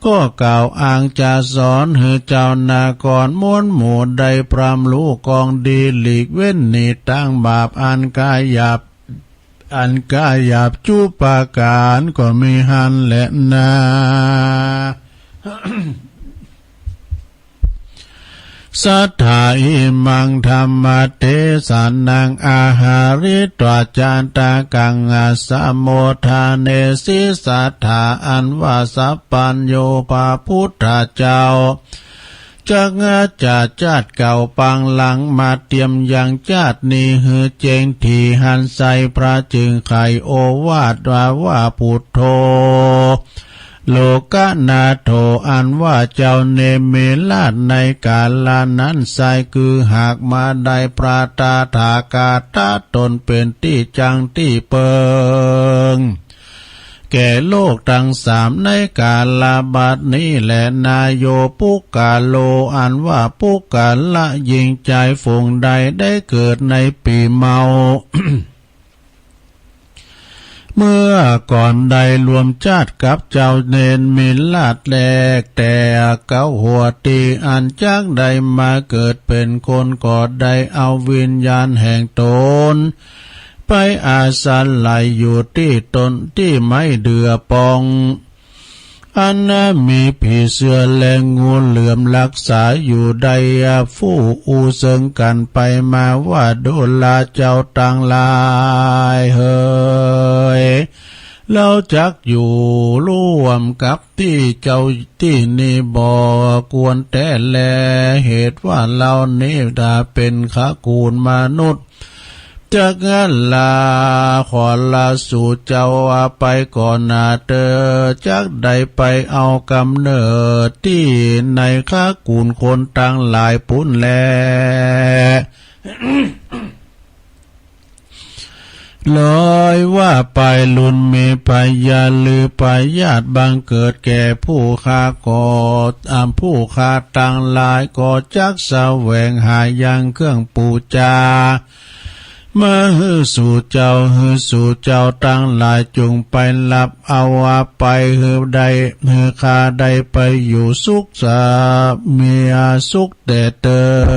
ก็กล่าวอ้างจะสอนหื้อเจ้านครมวลหมู่ได้พร่ำฮู้ของดี หลีกเว้นหนีตางบาปอันกายหยาบ อันกายหยาบจุปการก็มีหั้นแหละนา สัทธาอิมังธัมมเตสะนังอาหาริตวาจาตะกังอาสะโมทาเนสิ สัทธาอันว่าสัพพัญญูพระพุทธเจ้า จักจะจาติเก่าปางหลังมาเตียมยังจาตินี้หื้อแจ้งถี่หันไส้ พระจึงไขโอวาทว่า ว่าพุทโธ โลกนาโถ อันว่าเจ้าเนมิราชในกาละนั้นไส้ คือหากมาได้พระตถาคตตนเป๋นตี้จั้งตี้เปิง แก่โลกตังสามในกาละบัดนี้แหละนา โยปุคคโล อันว่าปุคคละหญิงจายฝูงใดได้เกิดในปีเมา เมื่อก่อนได้รวมจาติกับเจ้าเนมิราชแล แต่เก๊าหัวตี้อันจักได้มาเกิดเป๋นคนก็ได้เอาวิญญาณแห่งตน ไปอาศัยอยู่ตี้ตนตี้ไม้เดื่อป่อง อันมีผีเสื้อและงูเหลือมรักษาอยู่ได้ ผู้อู้เซิงกั๋นไปมาว่า ดูราเจ้าตังหลายเหย เฮาจักอยู่ร่วมกับตี้เจ้าตี้นี้บ่ควรแต๊แล เหตุว่าเฮานี้ถ้าเป๋นขกูลมนุษย์ จักลา ขอลาสู่เจ้าไปก่อนนาเตอ จักได้ไปเอาก๋ำเนิดตี้ในขกูลคนตังหลายปู้นแล ลอยว่าไปลุนมีพยาธิหรือพยาธิบังเกิดแก่ผู้ข้าก็ อ่า ผู้ข้าตังหลายก็จักแสวงหายังเครื่องปู๋จา มาหื้อสูเจ้า หื้อสูเจ้าตังหลาย จุ่งไปฮับเอาไป หื้อได้ หื้อข้าได้ไปอยู่สุขสะ มีอาสุขแต๊เต๊อ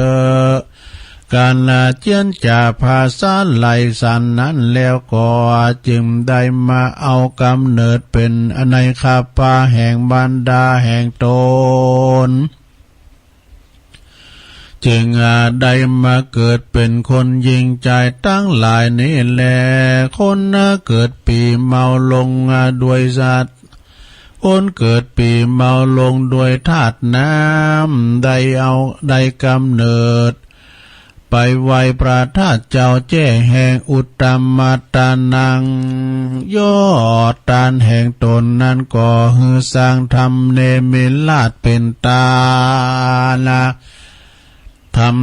ะ กั๋นละเจียนจ๋าภาษาไหลสันนั้นแล้วก็ จึ่งได้มาเอาก๋ำเนิดเป๋นในคาบาแห่งบรรดาแห่งต๋น จึ่งอาจได้มาเกิดเป๋นคนญิงจายตังหลายนี้แล คนนาเกิดปี๋เมาลงด้วยสัตว์ คนเกิดปี๋เมาลงด้วยธาตุน้ำ ได้เอา ได้ก๋ำเนิด ไปไหว้พระธาตุเจ้าแจ้แห่งอุตตมตานัง ยอดตานแห่งต๋นนั้นก็หื้อสร้างธรรมเนมิราชเป๋นตานะ ธรร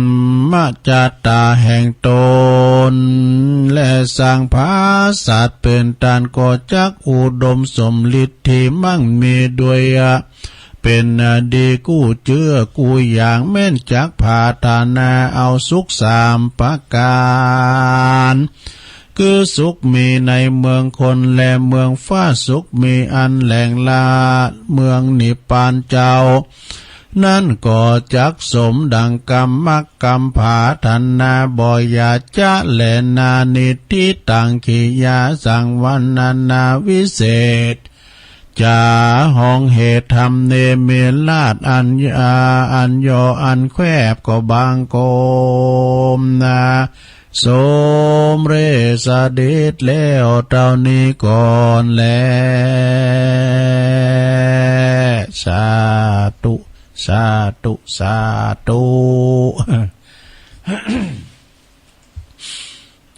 มจาตาแห่งต๋น และสร้างผาสัตว์เป๋นตานก็จักอุดมสมฤทธิ์ที่มั่งมีด้วยอะ เป๋นดีกู้เจื้อกู้อย่างแม่นจักผาถนาเอาสุขสามประก๋าน คือสุขมีในเมืองคนและเมืองฟ้า สุขมีอันแหล่งละเมืองนิพพานเจ้า นั้นก็จักสมดังกำมักกำผาถนาบ่อย่าจะแลนา นิฏฐิตัง กิริยาสังวรรณนาวิเศษ จ๋าห้องเหตุธรรมเนมิราชอันยา อันย่ออันแคบก็บังคมนา สมเร็จเสด็จแล้วเต้านี้ก่อนแล สาธุ สาธุ สาธุ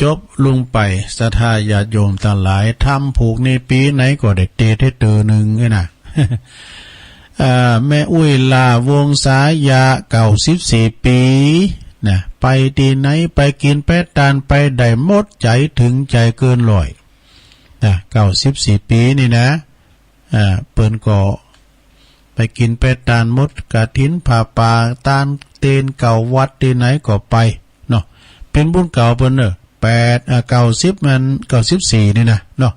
จบลงไป ศรัทธาญาติโยมตังหลาย ธรรมผูกนี้ปี๋ไหนก็ได้เตศน์หื้อเตื้อนึ่งเอ้ยนะ อ่า แม่อุ๊ยหล้าวงศายะ เก้าสิบสี่ปี๋นะ ไปตี้ไหน ไปกิ๋นไปตาน ไปได้หมด ใจ๋เถิงใจ๋เกินร้อยนะ เก้าสิบสี่ปี๋นี่นะ อ่า เปิ้นก็ไปกิ๋นไปตานหมด กฐินผ้าป่า ตานเตน เก้าวัด ตี้ไหนก็ไปเนาะ เป๋นบุญเก่าเปิ้นเน่อ แปด อ่า เก้าสิบ มัน เก้าสิบสี่นี่นะเนาะ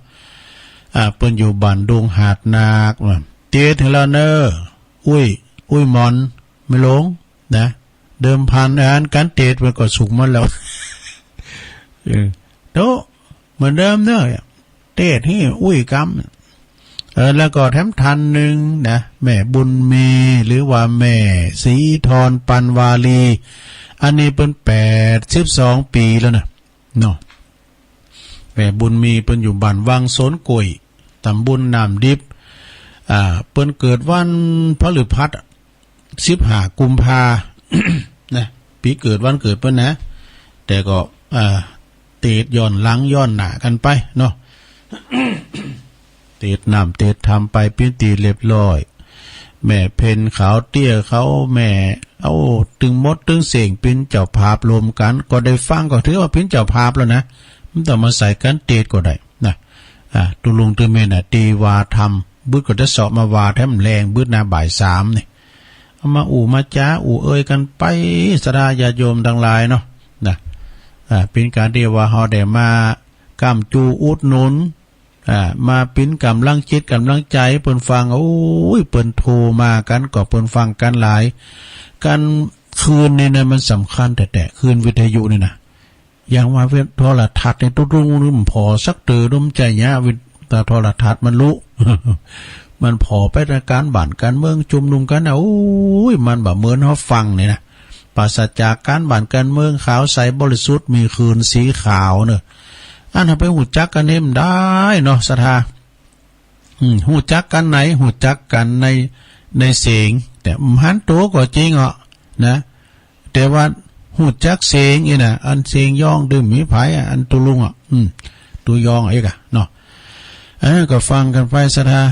อ่า เปิ้นอยู่บ้านดงหาดนาค เตศน์หื้อแล้วเน่อ อุ๊ย อุ๊ยหมอน แม่หลวงนะ เดิมพันอันก๋านเตศน์มันก็สูงมาแล้ว เออ โต๊ะ เหมือนเดิมเน่อ เตศน์หื้ออุ๊ยกำ เออ แล้วก็แถมท่านนึ่งนะ แม่บุญมี หรือว่าแม่ศรีธรปันวาลี อันนี้เปิ้นแปดสิบสองปี๋แล้วนะเนาะ แม่บุญมีเปิ้นอยู่บ้านวังโสนกล้วย ต๋ำบลน้ำดิบ อ่า เปิ้นเกิดวันพฤหัส สิบห้ากุมภานะ ปี๋เกิดวันเกิดเปิ้นนะ แต่ก็ อ่า เตศน์ย้อนหลังย้อนหน้ากั๋นไปเนาะ เตศน์น้ำเตศน์ธรรมไปเป๋นตี้เรียบร้อย แม่เพ็ญขาวเตี้ยเขา แม่ เอ้า ตึงหมดตึงเส้งเป๋นเจ้าภาพรวมกั๋น ก็ได้ฟังก็ถือว่าเป๋นเจ้าภาพแล้วนะ บ่ต้องมาใส่ก๋านเตศน์ก็ได้นะ อ่า ตุ๊ลุงตุ๊เมนน่ะ ตี้ว่าธรรม บึดก็ได้เซาะมาว่าแถมแลง บึดนะ บ่ายสามนี่ เอามาอู้มาจ๋า อู้เอ่ยกั๋นไป ศรัทธาญาติโยมตังหลายเนาะ นะ อ่า เป๋นก๋านตี้ว่าเฮาได้มาก้ำจูอุดหนุน อ่า มาเป๋นก๋ำลังจิตก๋ำลังใจ๋ เปิ้นฟัง โอ้ย เปิ้นโทรมากั๋นก็เปิ้นฟังกั๋นหลาย ก๋านคลื่นนี่นะ มันสำคัญแต๊ๆ คลื่นวิทยุนี่นะ อย่างว่าโทรทัศน์นี่ตุ๊ลุงนึ่งผ่อสักเตื้อ ดมใจ๋เยียะ วิท- แต่โทรทัศน์มันลุ มันผ่อไปแต่ก๋านบ้านก๋านเมือง จุมนุมกั๋นนะ โอ้ย มันบ่เหมือนเฮาฟังนี่นะ ปราศจากก๋านบ้านก๋านเมือง ขาวใสบริสุทธิ์ มีคลื่นสีขาวเน่อ อันเฮาไปฮู้จักกั๋นนี่บ่ได้เนาะ ศรัทธา อืม ฮู้จักกั๋นใน ฮู้จักกั๋นใน ในเสียง แต่บ่หันตั๋วก็จริงอ่ะนะ แต่ว่าฮู้จักเสียงอี้นะ อันเสียงย้องตึงมีใผอะ อันตุ๊ลุงอ่ะ อืม ตุ๊ย้องเอกอะเนาะ อันนั้นก็ฟังกั๋นไป ศรัทธา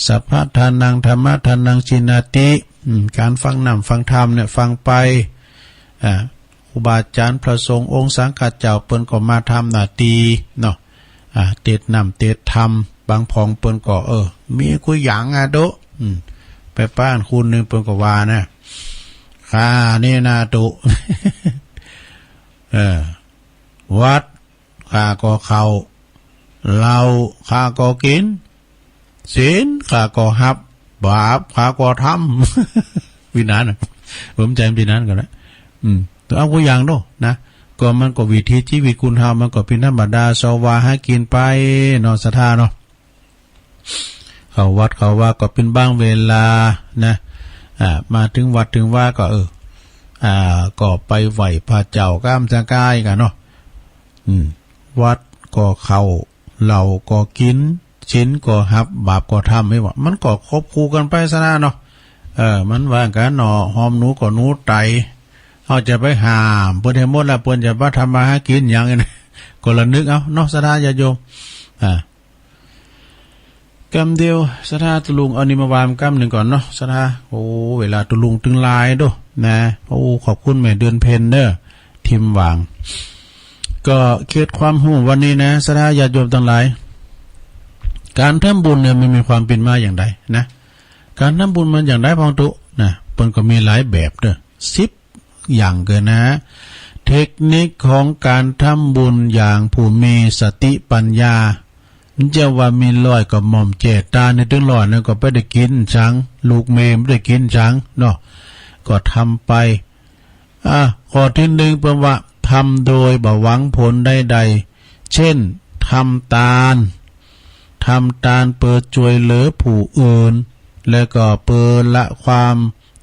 สัพพะทานัง ธัมมะทานัง จีนาติ อืม ก๋านฟังน้ำฟังธรรมเนี่ย ฟังไป อ่า ครูบาอาจ๋ารย์พระสงฆ์องค์สังฆะเจ้า เปิ้นก็มาทำหน้าตี้เนาะ อ่า เตศน์น้ำเตศน์ธรรม บางผองเปิ้นก็ เออ มีกู้อย่างอะโต๊ะ อืม ไปป้านคูณนึ่ง เปิ้นก็ว่านะ ข้านี่นะโต๊ะ เออ วัด ข้าก็เข้า เหล้าข้าก็กิ๋น ศีลข้าก็ฮับ บาปข้าก็ทำ ปี้นานน่ะ ผมใจ๋ปี้นานก็แล้ว อืม เอากู้อย่างเนาะนะ ก็มันก็วิถีจีวิตคนเฮามันก็เป๋นธรรมดา เซาะว่าหากิ๋นไปเนาะ ศรัทธาเนาะ เข้าวัดเข้าวาก็เป๋นบางเวลานะ อ่า มาเถิงวัดเถิงวาก็ เออ อ่า ก็ไปไหว้พระเจ้าก้ามสะก้ายกั๋นเนาะ อืม วัดก็เข้า เหล้าก็กิ๋น ศีลก็ฮับ บาปก็ทำ ไม่ว่า มันก็ควบคู่กั๋นไป ศรัทธาเนาะ เออ มันว่ากั๋นเนาะ หอมหนูก็หนูไต เฮาจะไปห้ามเปิ้นหื้อหมดละ เปิ้นจะมาทำมาหากิ๋นหยัง ก็ระนึกเอาเนาะ ศรัทธาญาติโยม อ่า กำเดียว ศรัทธาตุ๊ลุง เอานี่มาว่ากั๋นกำนึ่งก่อนเนาะ ศรัทธา โอ้ เวลาตุ๊ลุงตึงหลายโดนะ โอ้ ขอบคุณแม่เดือนเพ็ญเด้อ ถิ่มหว่าง ก็เขตความฮู้วันนี้นะ ศรัทธาญาติโยมตังหลาย ก๋านทำบุญเนี่ยมันมีความเป๋นมาอย่างใดนะ ก๋านทำบุญมันอย่างใดพ่องตุ๊นะ เปิ้นก็มีหลายแบบเด้อ สิบ อย่างเกินนะ เทคนิคของก๋านทำบุญอย่างผู้มีสติปัญญา มันจะว่ามีร้อยก็หม่อมแจ่ตานหื้อตึงร้อย นั่นก็บ่ได้กิ๋นสัง ลูกเมย์บ่ได้กิ๋นสังเนาะ ก็ทำไป อ่ะ ข้อตี้นึ่งเปิ้นว่า ทำโดยบ่หวังผลใดๆ เช่น ทำตาน ทำตานเปื้อจ้วยเหลือผู้อื่น แล้วก็เปื้อละความ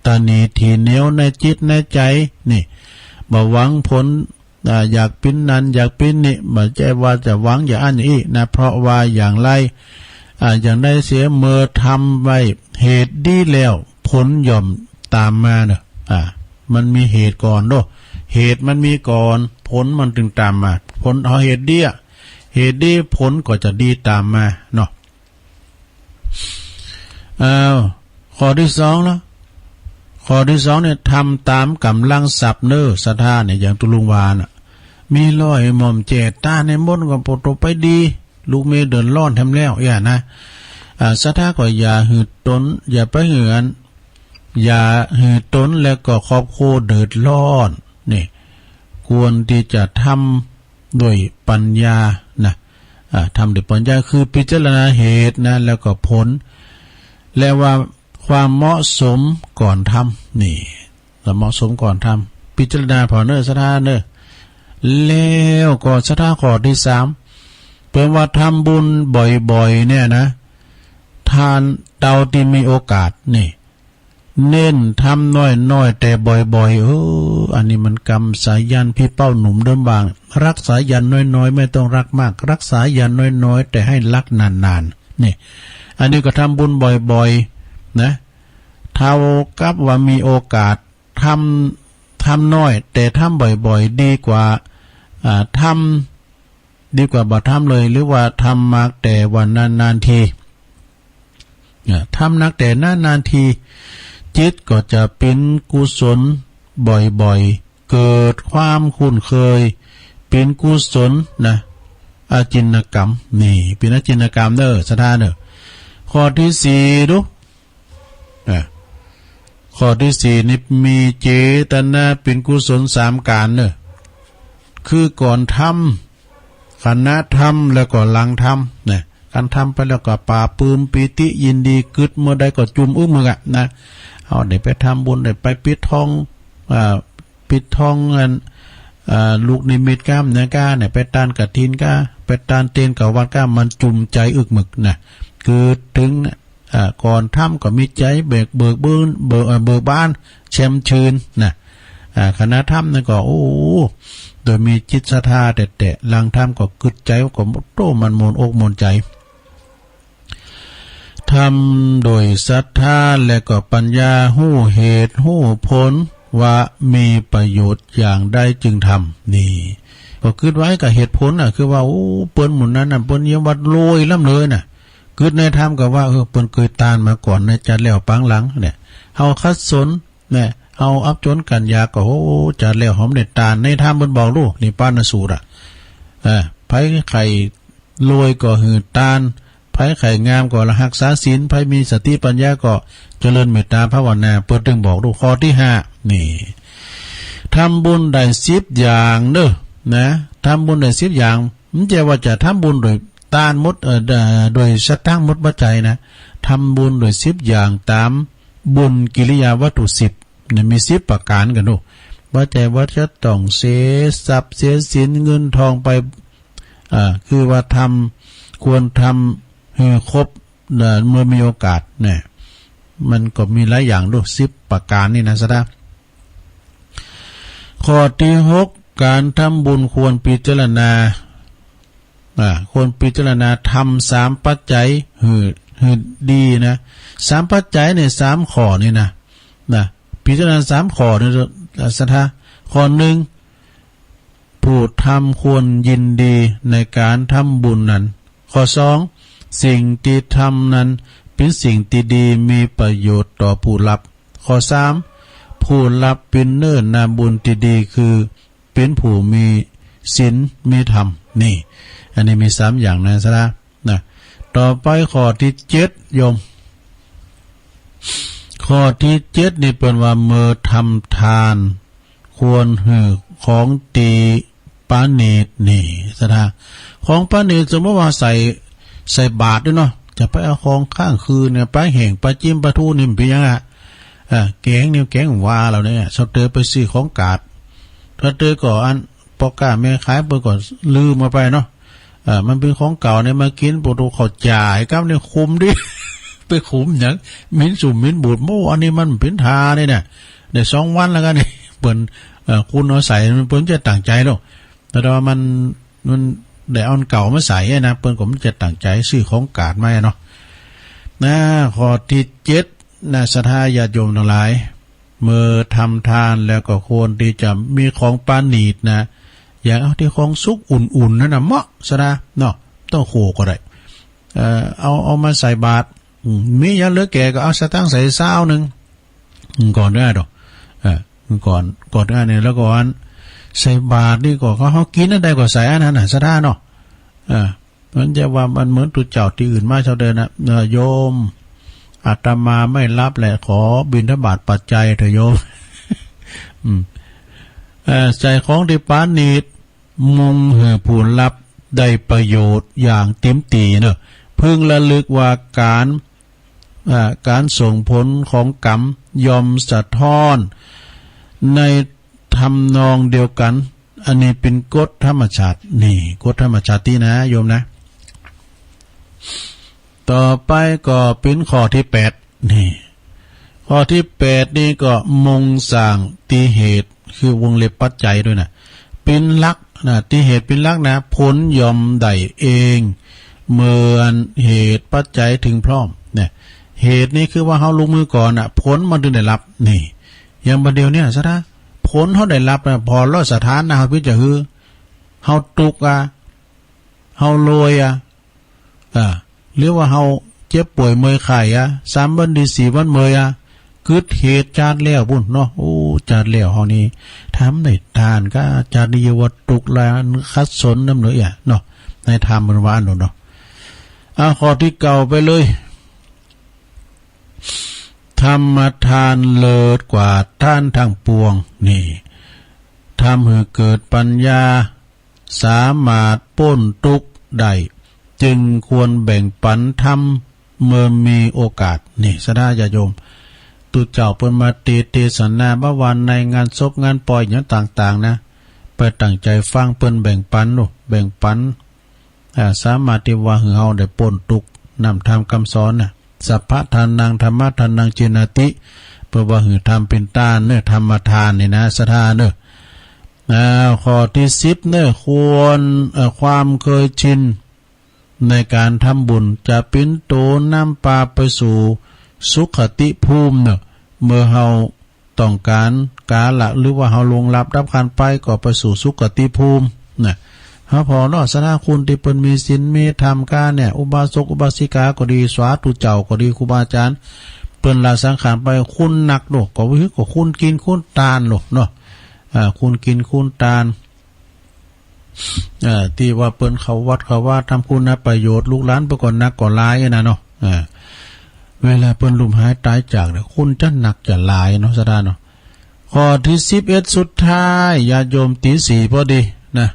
ตระหนี่ถี่เหนียวในจิตในใจ๋ นี่ บ่หวังผล อ่า อยากเป๋นนั้นอยากเป๋นนี้ บ่ใจ้ว่าจะหวังอย่างอั้นอย่างอี้นะ เพราะว่าอย่างไร อ่า อย่างใดเสีย เมื่อทำไว้เหตุดีแล้ว ผลย่อมต๋ามมาเนาะ อ่า มันมีเหตุก่อนเนาะ เหตุมันมีก่อน ผลมันตึงต๋ามมา ผล เฮาเหตุดีอะ เหตุดี ผลก็จะดีต๋ามมาเนาะ อ้าว ข้อตี้สองเนาะ ข้อตี้สองเนี่ย ทำต๋ามก๋ำลังทรัพย์เน้อ ศรัทธาเนี่ย อย่างตุ๊ลุงว่าน่ะ มีร้อยหม่อมแจ่ตานหื้อหมดก็ปอโตไปดี ลูกเมย์เดือดร้อนแถมแล้ว อย่านะ อ่า ศรัทธาก็อย่าหื้อต๋น อย่าไปหื้ออัน อย่าหื้อต๋นและก็ครอบครัวเดือดร้อน นี่ ควรตี้จะทำโดยปัญญานะ อ่า ทำโดยปัญญา คือพิจารณาเหตุนะ แล้วก็ผล และว่าความเหมาะสมก่อนทำ นี่ ความเหมาะสมก่อนทำ พิจารณาผ่อเน้อ ศรัทธาเน้อ แล้วก็ ศรัทธา ข้อตี้สาม เปิ้นว่าทำบุญบ่อยๆ เนี่ยนะ ทานเต้าตี้มีโอกาส นี่ เน้นทำน้อยๆ แต่บ่อยๆ เออ อันนี้มันกำสายัน ปี้เป้าหนุ่มเดิมบาง รักสายันน้อยๆ ไม่ต้องรักมาก รักสายันน้อยๆ แต่ให้รักนานๆ นี่ อันนี้ก็ทำบุญบ่อยๆ นะ เท่ากับว่ามีโอกาส ทำ ทำน้อยแต่ทำบ่อยๆ ดีกว่า อ่า ทำ ดีกว่าบ่ทำเลย หรือว่าทำมากแต่ว่านานๆ ที อ่า ทำนักแต่นานๆ ที จิตก็จะเป๋นกุศลบ่อยๆ เกิดความคุ้นเคย เป๋นกุศลนะ อาจินกรรม นี่ เป๋นอาจินกรรมเน้อ ศรัทธาเน้อ ข้อตี้สี่ดู อ่ะ ข้อตี้สี่นี่มีเจตนาเป๋นกุศลสามก๋านเน้อ คือก่อนทำ ขณะทำ แล้วก็หลังทำ นะ ก๋านทำไปแล้วก็ปลาบปลื้มปีติยินดี กึ๊ดเมื่อใดก็จุ่มอึ้งมึกอะ นะ เอา ได้ไปทำบุญ ได้ไปปิดทอง อ่า ปิดทองอัน อ่า ลูกนิมิตก้ามเนื้อก้าเนี่ย ไปตานกฐินก้า ไปตานเตนกับวัดก้า มันจุ่มใจ๋อึกมึกนะ คือเถิง อ่า ก่อนทำก็มีใจ๋เบิก เบิกบาน เบิก เอ่อ เบิกบาน แช่มชื่นนะ อ่า ขณะทำนั่นก็ โอ้ โดยมีจิตศรัทธาแต๊ๆ หลังทำก็กึ๊ดใจ๋ ก็โต้ มันม่วนอกม่วนใจ๋ ทำโดยศรัทธาและก็ปัญญา ฮู้เหตุฮู้ผลว่ามีประโยชน์อย่างใดจึงทำ นี่ ก็กึ๊ดไว้กับเหตุผลน่ะ คือว่า โอ้ เปิ้นหมู่นั้นน่ะ เปิ้นเยียมวัดรวยล้ำเลยน่ะ กึ๊ดในทำก็ว่า เออ เปิ้นเกยตานมาก่อน ในจัดแล้วปางหลังเนี่ย เฮาขัดสน เนี่ย เฮาอับจนกั๋นอยากก็ โอ้ จัดแล้วเฮาได้ตาน ในทำเปิ้นบอกลูก นิพพานสูตรอะ เออ ใผใค่รวยก็หื้อตาน ใผใค่งามก็ละฮักษาศีล ใผมีสติปัญญาก็เจริญเมตตาภาวนา เปิ้นตึงบอกลูก ข้อตี้ห้า นี่ ทำบุญได้สิบอย่างเน้อ นะ ทำบุญได้สิบอย่าง มันจะว่าจะทำบุญโดยตานหมด เอ่อ โดยสตางค์หมดปัจจัยนะ ทำบุญโดยสิบอย่างต๋ามบุญกิริยาวัตถุสิบเนี่ย มีสิบประก๋านกั๋นดู ปัจจัยว่าจะต้องเสียทรัพย์เสียสินเงินทองไป อ่า คือว่าทำ ควรทำหื้อครบ เอ่อ เมื่อมีโอกาสเนี่ย มันก็มีหลายอย่างดู สิบประก๋านนี่นะ ศรัทธา ข้อตี้หก ก๋านทำบุญควรพิจารณา อ่า ควรพิจารณาธรรมสามปัจจัยหื้อ หื้อดีนะ สามปัจจัยเนี่ย สามข้อนี่นะ นะ พิจารณาสามข้อนี่ ศรัทธา ข้อนึ่ง ผู้ทำควรยินดีในก๋านทำบุญนั้น ข้อสอง สิ่งตี้ทำนั้นเป๋นสิ่งตี้ดีมีประโยชน์ต่อผู้รับ ข้อสาม ผู้รับเป๋นเนื้อนาบุญตี้ดี คือเป๋นผู้มีศีลมีธรรม นี่ อันนี้มีสามอย่างนะ ศรัทธา นะ ต่อไปข้อตี้เจ็ดโยม ข้อตี้เจ็ดนี่เปิ้นว่าเมื่อทำทาน ควรหื้อของตี้ประณีต นี่ ศรัทธา ของประณีต สมมุติว่าใส่ ใส่บาตรด้วยเนาะ จะไปเอาของข้างคืนเนี่ย ปลาแห้ง ปลาจิ๊ม ปลาทูนี่ มันเป๋นหยังอะ เอ่อ แก๋งนี่ แก๋งว่าเฮาเนี่ย เซาเตอไปซื้อของกาด เซาเตอก็อัน ป้อก๊าแม่ขายเปิ้นก็ลืมเอาไปเนาะ เอ่อ มันเป๋นของเก่าเนี่ย มากิ๋น ปะโถ ข้าวจ๋ายกับเนี่ย ขุมดิ ไปขุมหยัง หมิ่นสูบหมิ่นบูด โอ้ อันนี้มันเป๋นทานี่นะ ได้สองวันแล้วกั๋นนี่ เปิ้น เอ่อ คุณเอาใส่ เปิ้นจะตั้งใจ๋เนาะ แต่ว่ามัน มันได้เอาอันเก่ามาใส่อะนะ เปิ้นก็บ่จะตั้งใจ๋ ซื้อของกาดมาเนาะ นะ ข้อตี้เจ็ดนะ ศรัทธาญาติโยมตังหลาย เมื่อทำทานแล้วก็ควรตี้จะมีของประณีตนะ อย่างเอาตี้ของสุกอุ่นๆ นั่นน่ะเหมาะ ศรัทธา เนาะ ต้องโขก็ได้ เอ่อ เอา เอามาใส่บาตร อืม มีหยังเหลือแก่ก็เอาสตางค์ใส่ซาวนึ่ง อืม ก่อนก็ได้ดอก เออ ก่อน ก่อนก็ได้เนี่ย แล้วก็อันใส่บาตรนี่ก็ เขา เขากิ๋นอันใดก็ใส่อันนั้นน่ะ ศรัทธาเนาะ เออ มันจะว่ามันเหมือนตุ๊เจ้าตี้อื่นมาเซาเตอนะ เออ โยม อาตมาไม่รับแหละ ขอบิณฑบาตปัจจัยเถอะโยม อืม เอ่อ ใส่ของตี้ประณีต มุ่งหื้อผู้รับได้ประโยชน์อย่างเต็มตี้เนาะ พึงระลึกว่าก๋าน อ่า ก๋านส่งผลของกรรมย่อมสะท้อนในทำนองเดียวกั๋น อันนี้เป๋นกฎธรรมชาติ นี่ กฎธรรมชาติตี้นะ โยมนะ ต่อไปก็เป๋นข้อตี้แปด นี่ ข้อตี้แปดนี่ก็มุ่งสร้างตี้เหตุ คือวงเล็บปัจจัยด้วยนะ เป๋นหลักนะ ตี้เหตุเป๋นหลักนะ ผลย่อมได้เอง เมื่อเหตุปัจจัยเถิงพร้อม เนี่ย เหตุนี่คือว่าเฮาลงมือก่อนน่ะ ผลมันเถิงได้รับ นี่ อย่างบ่าเดี่ยวเนี่ย ศรัทธา ผลเฮาได้รับน่ะ ผ่อนลดสถานะเฮา เปิ้นจะหื้อ เฮาตุ๊กข์อะ เฮาโรยอะ อ่า หรือว่าเฮาเจ็บป่วยเมื่อยไข้อะ สามวันดีสี่วันเมื่อยอะ กึ๊ดเหตุจาติแล้วปู้นเนาะ โอ้ จาติแล้วเฮานี่ ทำได้ตานก้า จาตินี้อย่าว่าตุ๊กข์ละขัดสนนำเลยอะเนาะ ในธรรมเปิ้นว่าอั้นโน้นเนาะ อ่า ข้อตี้เก้าไปเลย ธรรมทานเลิศกว่าทานตังปวง นี่ ทำหื้อเกิดปัญญา สามารถป๊นตุ๊กข์ได้ จึงควรแบ่งปันธรรมเมื่อมีโอกาส นี่ ศรัทธาญาติโยม ตุ๊เจ้าเปิ้นมาเต เตสนาบ่าว่าในงานศพงานปอยหยังต่างๆ นะ ไปตั้งใจ๋ฟังเปิ้นแบ่งปันโน้น แบ่งปัน อ่า สามารถตี้ว่าหื้อเฮาได้ป๊นตุ๊กข์ นำธรรมกำสอนน่ะ สัพพะทานัง ธัมมะทานัง จีณาติ เปิ้นว่าหื้อทำเป๋นตานเนาะ ธรรมทานนี่นะ ศรัทธาเนาะ อ่า ข้อตี้สิบเนาะ ควร เอ่อ ความเคยชินในก๋านทำบุญ จะเป๋นตั๋วนำปาไปสู่สุขติภูมิเนาะ เมื่อเฮา ต้องก๋านก๋าละ หรือว่าเฮาล่วงลับดับขันธ์ไปก็ไปสู่สุคติภูมินะ เฮาผ่อเนาะ ศรัทธา คนตี้เปิ้นมีศีลมีธรรมก้าเนี่ย อุบาสกอุบาสิกาก็ดี สาธุเจ้าก็ดี ครูบาอาจ๋ารย์ เปิ้นละสังขารไป คุณหนักโลก ก็ว่าหื้อ ก็คุณกิ๋นคุณตานโลกเนาะ อ่า คุณกิ๋นคุณตาน เอ่อ ตี้ว่าเปิ้นเข้าวัดเข้าวา ทำคุณประโยชน์ ลูกหลานเปิ้นก็หนักก็หลายนะเนาะ เอ่อ เวลาเปิ้นลุ่มหายต๋ายจากเนี่ย คุณจะหนักจะหลายเนาะ ศรัทธาเนาะ ข้อตี้สิบเอ็ดสุดท้าย ญาติโยม ตีสี่พอดีนะ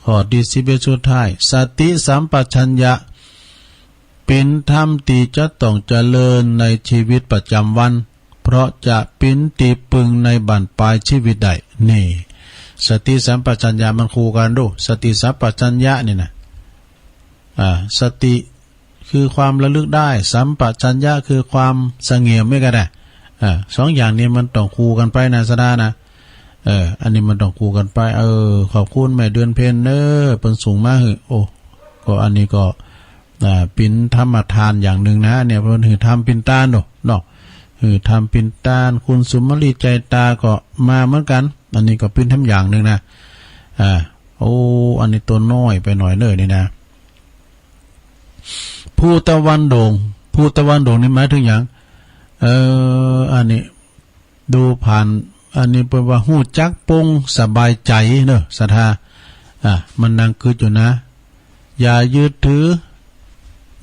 ข้อตี้สิบเอ็ดสุดท้าย สติสัมปชัญญะ เป๋นธรรมตี้จะต้องเจริญในชีวิตประจำวัน เพราะจะเป๋นตี้ปึงในบั้นปลายชีวิตได้ นี่ สติสัมปชัญญะมันคู่กั๋นดู สติสัมปชัญญะนี่นะ อ่า สติคือความระลึกได้ สัมปชัญญะคือความสงบ แม่นก่า อ่า สองอย่างนี้มันต้องคู่กั๋นไปนะ ศรัทธานะ เออ อันนี้มันต้องคู่กั๋นไป เออ ขอบคุณแม่เดือนเพ็ญเน้อ เปิ้นส่งมาหื้อ โอ้ ก็อันนี้ก็ อ่า เป๋นธรรมทานอย่างนึ่งนะ เนี่ย เปิ้นหื้อธรรมเป๋นตานโน่ เนาะ หื้อธรรมเป๋นตาน คุณสุมาลีใจตาก็มาเหมือนกั๋น อันนี้ก็เป๋นธรรมอย่างนึ่งนะ อ่า โอ้ อันนี้ตั๋วน้อยไปหน่อยเน้อนี่นะ ภูตะวันโด่ง ภูตะวันโด่งนี่หมายเถิงหยัง เออ อันนี้ ดูผ่าน อันนี้เปิ้นว่าฮู้จักปลงสบายใจ๋เน้อ ศรัทธา อ่ะ มันนั่งกึ๊ดอยู่นะ อย่ายึดถือ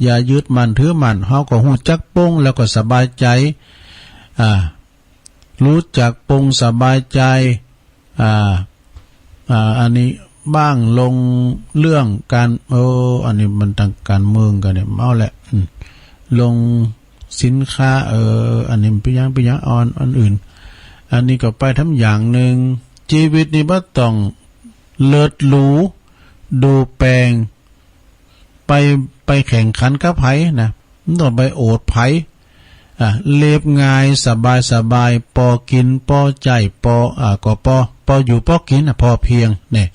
อย่ายึดมั่นถือมั่น เฮาก็ฮู้จักปลงแล้วก็สบายใจ๋ อ่า ฮู้จักปลงสบายใจ๋ อ่า อ่า อันนี้บ้างลงเรื่องก๋าน เออ อันนี้มันตางก๋านเมืองกั๋นเนี่ย เอาแหละ อืม ลงสินค้า เออ อันนี้เป๋นหยัง เป๋นหยัง อ่อน อันอื่น อันนี้ก็ไปธรรมอย่างนึ่ง จีวิตนี่บ่ต้องเลิศหรูดูแปง ไป ไปแข่งขันกับใผนะ บ่ต้องไปโอษใผ อ่ะ เรียบง่ายสบายสบาย ปอกิ๋นปอใจ๊ ปอ อ่ะ ก็ปอ ปออยู่ปอกิ๋นน่ะ พอเพียง เนี่ย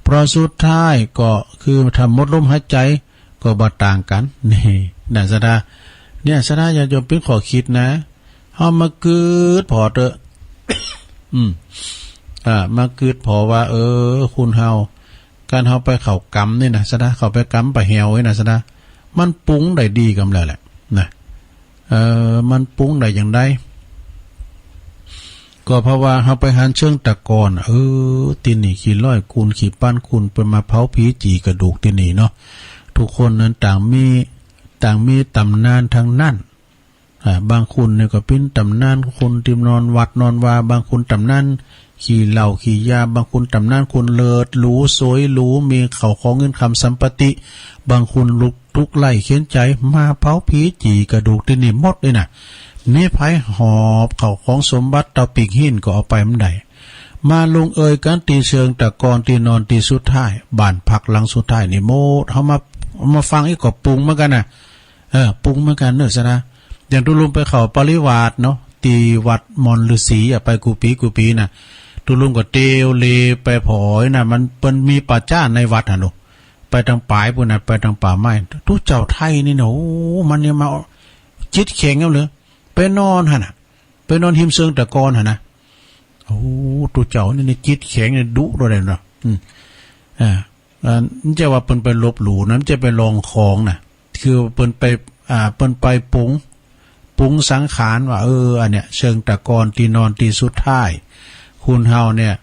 เพราะสุดท้ายก็คือถ้าหมดลมหายใจ๋ก็บ่ต่างกั๋น นี่ นะ ศรัทธา เนี่ย ศรัทธาญาติโยม เป๋นข้อกึ๊ดนะ เฮามากึ๊ดผ่อเต๊อะ อืม อ่า มากึ๊ดผ่อว่า เออ คนเฮา ก๋านเฮาไปเข้ากรรมนี่นะ ศรัทธา เข้าไปกรรมไปแหวนี่นะ ศรัทธา มันปรุงได้ดีกำแล้วแหละ นะ เออ มันปรุงได้อย่างใด ก็เพราะว่าเฮาไปหันเชิงตะกอน เออ ตี้นี่กี่ร้อยกุนกี่ปันกุน เปิ้นมาเผาผีจี่กระดูกตี้นี่เนาะ ทุกคนนั้นต่างมี ต่างมีต๋ำนานตังนั้น อ่า บางคนนี่ก็เป๋นต๋ำนานคนตี้นอนวัดนอนวา บางคนต๋ำนานขี้เหล้าขี้ยา บางคนต๋ำนานคนเลิศหรูสวยหรู มีเข้าของเงินคำสัมปติ บางคนลุกทุกข์ไร้เข็ญใจ๋ มาเผาผีจี่กระดูกตี้นี่หมดเลยนะ มีใผหอบเข้าของสมบัติเต้าปิ๊กหิ้นก็เอาไปบ่ได้ มาลงเอยกั๋นตี้เชิงตะกอน ตี้นอนตี้สุดท้าย บ้านพักหลังสุดท้ายนี่หมด เฮามา มาฟังอีกก็ปรุงเหมือนกั๋นนะ เออ ปรุงเหมือนกั๋นเน้อ ศรัทธา อย่างตุ๊ลุงไปเข้าปริวาสเนาะ ตี้วัดมอนฤๅษีอะ ไปกู้ปี๋กู้ปี๋น่ะ ตุ๊ลุงก็เตียวเลไปผ่อนะ มัน มันมีป่าจ๊าในวัดหั้นโน่ะ ไปตางป๋ายปู๊นน่ะ ไปตางป่าไม้ ตุ๊เจ้าไทยนี่นะ โอ้ มันเนี่ยมาจิตแข็งเอาเลย ไปนอนหั้นน่ะ ไปนอนฮิมเชิงตะกอนหั้นนะ โอ้ ตุ๊เจ้านี่ นี่จิตแข็งนี่ ดุเต้าใดเนาะ อืม อ่า อ่า บ่ใจ้ว่าเปิ้นไปลบหลู่นะ บ่ใจ้ไปลองของนะ คือเปิ้นไป อ่า เปิ้นไปปรุง ปรุงสังขารว่า เออ อันเนี้ย เชิงตะกอนตี้นอนตี้สุดท้าย คนเฮาเนี่ย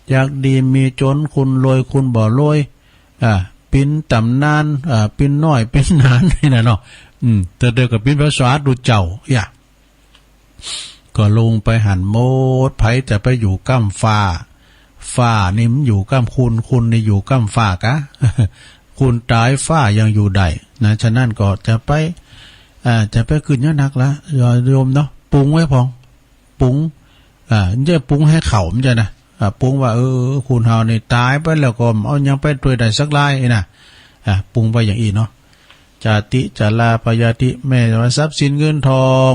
อยากดีมีจ๋น คนรวย คนบ่รวย อ่า เป๋นต๋ำนาน อ่า เป๋นน้อย เป๋นหนาน นี่นะเนาะ อืม แต่เดี๋ยวก็เป๋นภาษาตุ๊เจ้า อย่า ก็ลงไปหั้นหมด ใผจะไปอยู่ก้ำฟ้า ฟ้านี่มันอยู่ก้ำคน คนนี่อยู่ก้ำฟ้ากะ คนต๋ายฟ้ายังอยู่ได้นะ ฉะนั้นก็จะไป อ่า จะไปกึ๊ดหยังนักละ โยมเนาะ ปรุงไว้พ่อง ปรุง อ่า บ่ใจ้ปรุงหื้อเข้า บ่ใจ้นะ อ่า ปรุงว่า เออ คนเฮานี่ต๋ายไปแล้วก็เอาหยังไปตวยได้สักลายนะ อ่า ปรุงไปอย่างอี้เนาะ จาติ จารา ปยาธิ แม่นว่าทรัพย์สินเงินทอง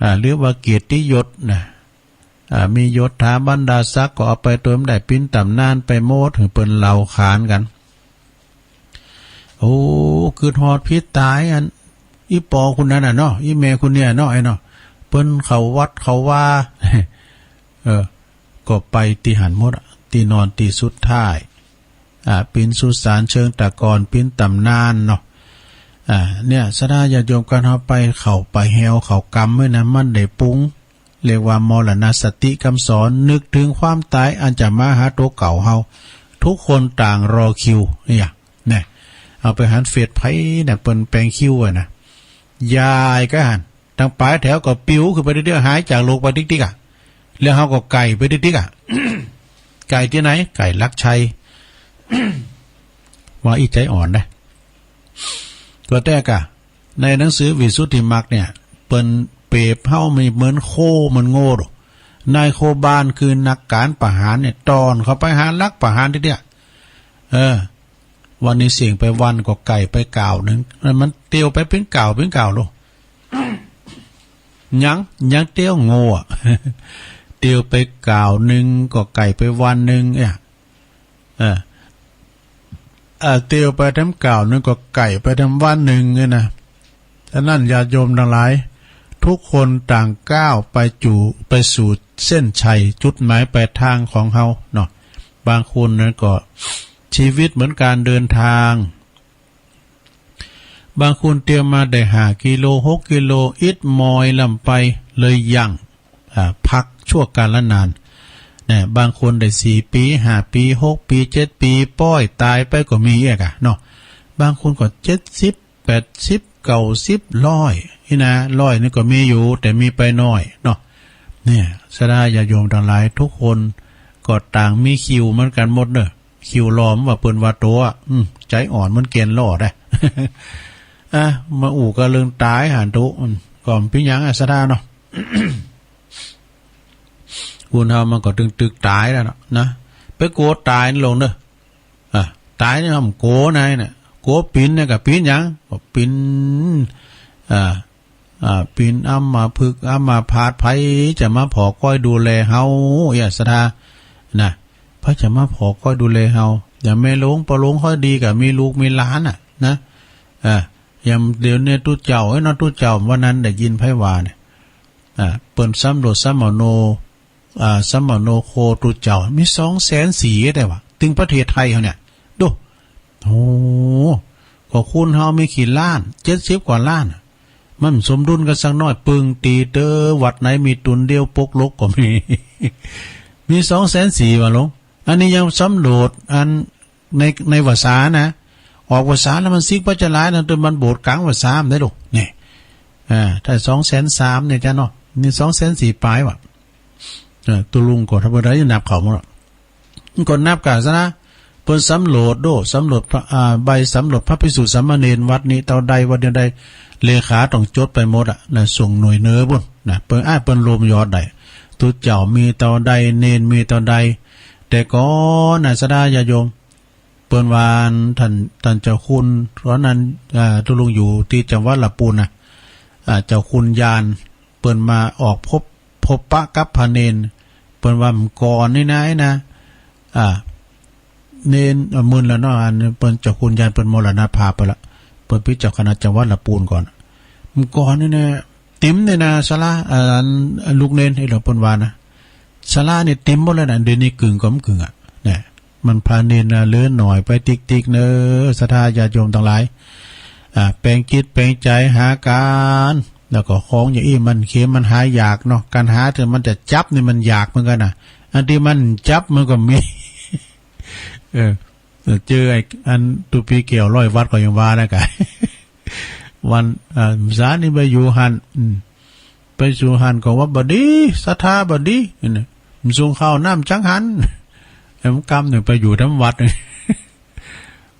อ่า หรือว่าเกียรติยศนะ อ่า มียศถาบรรดาศักดิ์ก็เอาไปตวยบ่ได้ เป๋นต๋ำนานไปหมด หื้อเปิ้นเล่าขานกั๋น โอ้ กึ๊ดฮอดผิดต๋าย อัน อี่ปอคนนั้นน่ะเนาะ อี่แม่คนเนี้ยเนาะ ไอ้เนาะ เปิ้นเข้าวัดเข้าวา เออ ก็ไปตี้หั้นหมดอะ ตี้นอนตี้สุดท้าย อ่า เป๋นสุสานเชิงตะกอน เป๋นต๋ำนานเนาะ อ่า เนี่ย ศรัทธาญาติโยม ก๋านเฮาไปเข้าไปแหวเข้ากรรมไว้นะ มันได้ปรุง เรียกว่ามรณสติกำสอน นึกเถิงความต๋ายอันจะมาหาตั๋วเก่าเฮา ทุกคนต่างรอคิว เนี่ย เนี่ย เอาไปหันเฟซใผน่ะ เปิ้นแป๋งคิวไว้นะ ยายก็หั้น ตางป๋ายแถวก็ปิวขึ้นไปติ๊กๆ หายจากโลกไปติ๊กๆ อะ แล้วเฮาก็ไก่ไปติ๊กๆ อะ ไก่ตี้ไหน ไก่หลักชัย ว่าอี้ใจ๋อ่อนนะ ก็แต่กะ ในหนังสือวิสุทธิมรรคเนี่ย เปิ้นเปรียบเฮาเหมือนโคเหมือนโง่โด นายโคบาลคือนักก๋านประหารเนี่ย ต้อนเข้าไปหาลักประหารทีเดียว เออ วันนี้เสี้ยงไปวันก็ไก่ไปก่าวนึ่ง มันเตียวไปเป๋นก่าวเป๋นก่าวโล ยัง ยังเตียวโง่อะ เตียวไปก่าวนึ่งก็ไก่ไปวันนึ่งเนี่ย เออ เอ่อ เตียวไปแถมก่าวนึ่งก็ไก่ไปแถมวันนึ่งเนี่ยนะ ฉะนั้นญาติโยมตังหลาย ทุกคนต่างก้าวไปจู ไปสู่เส้นชัย จุดหมายปลายทางของเฮาเนาะ บางคนนั้นก็ ชีวิตเหมือนก๋านเดินตาง บางคนเตียวมาได้ห้ากิโล หกกิโล อิดมอยล้ำไป เลยยั้ง อ่า พักชั่วกาลนาน นะ บางคนได้สี่ปี๋ ห้าปี๋ หกปี๋ เจ็ดปี๋ ป๊อยต๋ายไปก็มีเอกอะเนาะ บางคนก็เจ็ดสิบ แปดสิบ เก้าสิบ ร้อย นี่นะ ร้อยนี่ก็มีอยู่ แต่มีไปน้อยเนาะ เนี่ย ศรัทธาญาติโยมตังหลาย ทุกคนก็ต่างมีคิวเหมือนกั๋นหมดเนาะ คิวรอ ว่าเปิ้นว่าตั๋ว อืม ใจ๋อ่อนเหมือนแก่นลอดอะ อ่ะ มาอู้กั๋นเรื่องต๋ายหั้นตุ๊ อืม ก็บ่เป๋นหยังอะ ศรัทธาเนาะ คนเฮามันก็ตึงตึกต๋ายแล้วเนาะ นะ ไปกั๋วต๋ายนั่นลงเนาะ อ่ะ ต๋ายนี่มันกั๋วไหนเนี่ย กั๋วปิ๋นเนี่ย ก็ปิ๋นหยัง ก็ปิ๋น อ่า อ่า ปิ๋นอัมพฤกษ์อัมพาต ใผจะมาผ่อก้อยดูแลเฮา เอียะ ศรัทธา นะ ใผจะมาผ่อก้อยดูแลเฮา อย่างแม่หลวง ป้อหลวง ค่อยดีก็มีลูกมีหลานน่ะ นะ อ่า อย่างเดี๋ยวนี้ตุ๊เจ้า เอ้ยเนาะ ตุ๊เจ้า วันนั้นได้ยินใผว่าเนี่ย อ่า เปิ้นสำรวจสัมมโน อ่า สัมมโนโคตุ๊เจ้า มีสองแสนสี่ได้วะ ตึงประเทศไทยเฮาเนี่ย ดู โอ้ ก็คนเฮามีกี่ล้าน เจ็ดสิบกว่าล้านน่ะ มันสมดุลกั๋นสักหน้อย ปึ้งตี้เต๊อะ วัดไหนมีตุ๊นเดียวปกลกก็มี มีสองแสนสี่วะหลวง อันนี้ยังสำรวจอันใน ในภาษานะ ออกภาษาแล้วมันซิกปัจจลายนะ แต่มันโบสถ์ก๋างภาษามันได้ลูก เนี่ย อ่า ถ้าสองแสนสามเนี่ยจ้ะเนาะ นี่สองแสนสี่ป๋ายวะ เออ ตุ๊ลุงก็ธรรมดาจะนับเข้าหมดอะ ก็นับกั๋นซะนะ เปิ้นสำรวจโด้ สำรวจพระ อ่า ใบสำรวจพระภิกษุสามเณร วัดนี้เต้าใด วัดเดียวใด เลขาต้องจดไปหมดอะ นะ ส่งหน่วยเหนือปู้น นะ เปิ้น อ้าย เปิ้นรวมยอดได้ ตุ๊เจ้ามีเต้าใด เณรมีเต้าใด แต่ก่อนนะ ศรัทธาญาติโยม เปิ้นว่า ท่าน ท่านเจ้าคุณ ต๋อนนั้น อ่า ตุ๊ลุงอยู่ตี้จังหวัดละปูนนะ อ่า เจ้าคุณญาณ เปิ้นมาออกพบ พบปะกับพระเณร เปิ้นว่า เมื่อก่อนนี่นะ ไอ้นะ อ่า เณร เอ่อ มึนแล้วเนาะ อันเปิ้น เจ้าคุณญาณเปิ้นมรณภาพไปละ เปิ้นเป๋นเจ้าคณะจังหวัดละปูนก่อน เมื่อก่อนนี่นะ ติ๋มนี่นะ ศรัทธา อ่า อัน อันลูกเณร ไอ้เหล่าเปิ้นว่านะ ศรัทธานี่ติ๋มหมดเลยนะ เดี๋ยวนี้กึ่งก็บ่กึ่งอะ เนี่ย มันพระเณรนะ เหลือหน้อยไปติ๊กๆ เนาะ ศรัทธาญาติโยมตังหลาย อ่า แป๋งจิตแป๋งใจ๋หากั๋น แล้วก็ของอย่างอี้มันเข็มมันหายากเนาะ ก๋านหาตี้มันจะจับนี่มันยากเหมือนกั๋นนะ อันตี้มันจับมันก็มี เออ เออ เจอไอ้อันตุ๊ปี้แก้วร้อยวัตต์ก็ยังว่านะกะ วัน อ่า สานี่ไปอยู่หั้น อืม ไปสู่หั้นก็ว่าบ่ดี ศรัทธาบ่ดี นี่นะ มันสูงข้าวน้ำจังหั้น ไอ้มันกำนึ่งไปอยู่ต๋ามวัด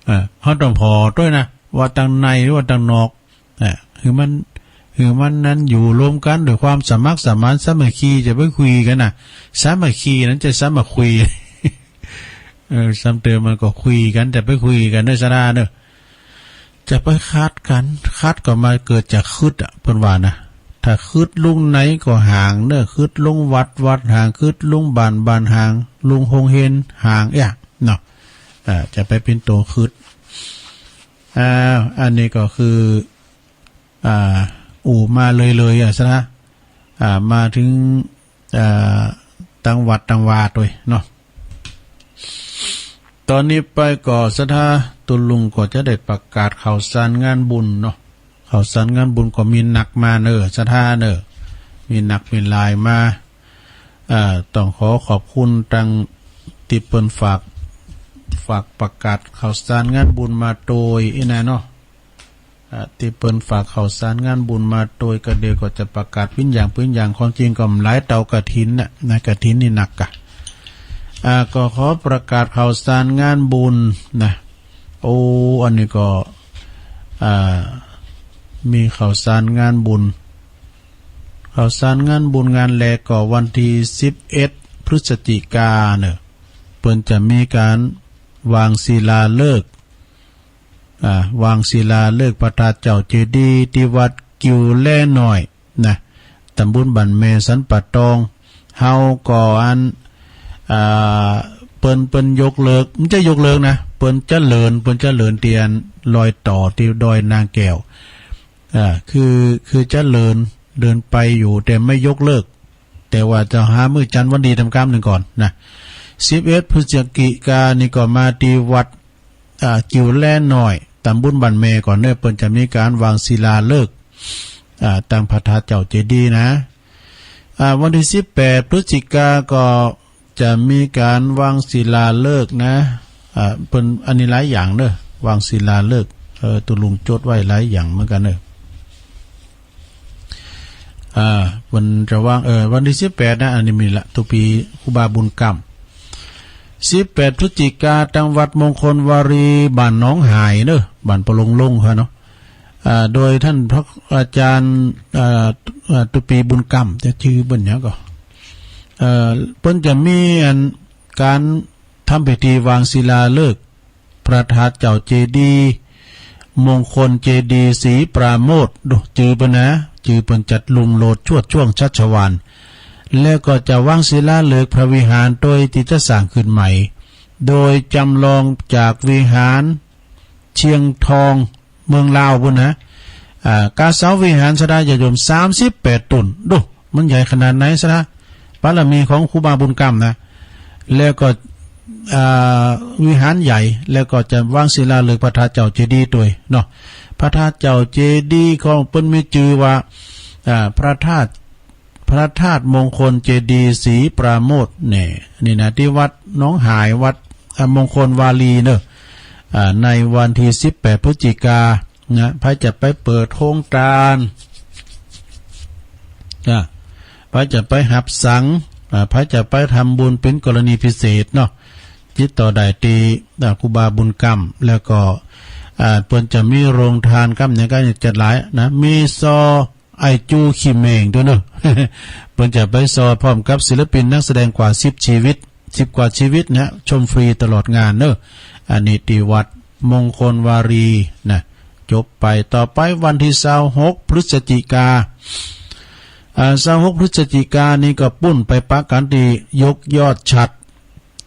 เออ เฮาต้องผ่อตวยนะ ว่าตางในหรือว่าตางนอก อ่ะ คือมัน คือมันนั้นอยู่รวมกั๋นด้วยความสมัครสมานสามัคคี จะไปคุยกั๋นนะ สามัคคีนั้นจะสามัคคุย เออ ซ้ำเติมมันก็คุยกั๋น จะไปคุยกั๋นเนาะ ศรัทธาเนาะ จะไปขัดกั๋น ขัดก็มาเกิดจากกึ๊ดอะ เปิ้นว่านะ ถ้ากึ๊ดลุงไหนก็ห่างเนาะ กึ๊ดลุงวัด วัดห่าง กึ๊ดลุงบ้าน บ้านห่าง ลุงโฮงเฮนห่าง เอี้ยะ เนาะ อ่า จะไปเป๋นตั๋วกึ๊ด อ่า อันนี้ก็คือ อ่า อู้มาเลยๆ อ่ะ ศรัทธา อ่า มาเถิง อ่า ตางวัดตางวาตวยเนาะ ต๋อนนี้ไปก็ศรัทธา ตุ๊ลุงก็จะได้ประกาศข่าวสารงานบุญเนาะ ข่าวสารงานบุญก็มีหนักมาเนาะ ศรัทธาเนาะ มีหนักมีหลายมา อ่า ต้องขอขอบคุณตางตี้เปิ้นฝาก ฝากประกาศข่าวสารงานบุญมาตวยอี้นะเนาะ อ่า ตี้เปิ้นฝากข่าวสารงานบุญมาตวย ก็เดี๋ยวก็จะประกาศปิ้นอย่างปิ้นอย่าง ความจริงก็หลายเต้ากฐินน่ะ นะ กฐินนี่หนักกะ อ่า ก็ขอประกาศข่าวสารงานบุญนะ โอ้ อันนี้ก็ อ่า มีข่าวสารงานบุญ ข่าวสารงานบุญงานแรกก็วันตี้สิบเอ็ดพฤศจิกาเนาะ เปิ้นจะมีก๋านวางศิลาฤกษ์ อ่า วางศิลาฤกษ์พระธาตุเจ้าเจดีย์ตี้วัดกิ่วแลน้อยนะ ตำบลบ้านแม่สันป่าตอง เฮาก็อัน อ่า เปิ้น เปิ้นยกเลิก บ่ใจ้ยกเลิกนะ เปิ้นเจริญ เปิ้นเจริญตี้อันรอยต่อตี้ดอยนางแก้ว อ่า คือ คือเจริญ เดินไปอยู่ แต่ไม่ยกเลิก แต่ว่าจะหามื้อจันทร์วันดีตำกำนึ่งก่อนนะ สิบเอ็ดพฤศจิกานี่ก็มาตี้วัด อ่า กิ่วแลน้อย ตำบลบ้านแม่ก่อนเนาะ เปิ้นจะมีก๋านวางศิลาฤกษ์ อ่า ตั้งพระธาตุเจ้าเจดีย์นะ อ่า วันตี้สิบแปดพฤศจิกาก็จะมีก๋านวางศิลาฤกษ์นะ อ่า เปิ้น อันนี้หลายอย่างเนาะ วางศิลาฤกษ์ เออ ตุ๊ลุงจดไว้หลายอย่างเหมือนกั๋นเนาะ อ่า เปิ้นจะวาง เออ วันตี้สิบแปดนะ อันนี้มีละ ตุ๊ปี๋ครูบาบุญกำ สิบแปดพฤศจิกา ตังวัดมงคลวารี บ้านหนองหายเนาะ บ้านปะลงลงค่ะเนาะ อ่า โดยต้านพระอาจารย์ อ่า อ่า ตุ๊ปี๋บุญกำ จะจื้อเปิ้นหยังก่อ เอ่อ เปิ้นจะมีอันก๋านทำพิธีวางศิลาฤกษ์ พระธาตุเจ้าเจดีย์ มงคลเจดีย์ศรีปราโมทย์ ดูจื้อเปิ้นนะ จื้อเปิ้นจัดรุ่งโรจน์ชวดช่วงชัชวาล แล้วก็จะวางศิลาฤกษ์พระวิหารโตยตี้จะสร้างขึ้นใหม่ โดยจำลองจากวิหารเชียงทองเมืองลาวปู้นนะ อ่า กาเสาวิหารสะดาญาติโยมสามสิบแปดตุ๊น ดู มันใหญ่ขนาดไหนสะดา บารมีของครูบาบุญกำนะ แล้วก็ อ่า วิหารใหญ่ แล้วก็จะวางศิลาฤกษ์พระธาตุเจ้าเจดีย์ตวยเนาะ พระธาตุเจ้าเจดีย์ของเปิ้นมีจื้อว่า อ่า พระธาตุ พระธาตุมงคลเจดีย์ศรีปราโมทย์แน่ นี่นะ ตี้วัดหนองหาย วัด อ่า มงคลวารีเนาะ อ่า ในวันตี้สิบแปดพฤศจิกา นะ ใผจะไปเปิดโฮงตาน อ่ะ ใผจะไปหับสัง อ่ะ ใผจะไปทำบุญเป๋นกรณีพิเศษเนาะ ติดต่อได้ตี้ อ่ะ ครูบาบุญกำ แล้วก็ อ่ะ เปิ้นจะมีโฮงตานกำหยังกำหยังจัดหลายนะ มีซอไอ้จูขี้เม่งตวยเนาะ เปิ้นจะไปซอพร้อมกับศิลปินนักแสดงกว่าสิบชีวิต สิบกว่าชีวิตนะ ชมฟรีตลอดงานเนาะ อันนี้ตี้วัดมงคลวารีนะ จบไป ต่อไปวันตี้ซาวหกพฤศจิกา อ่า ซาวหกพฤศจิกานี่ก็ปุ้นไปปะกั๋นตี้ยกยอดฉัตร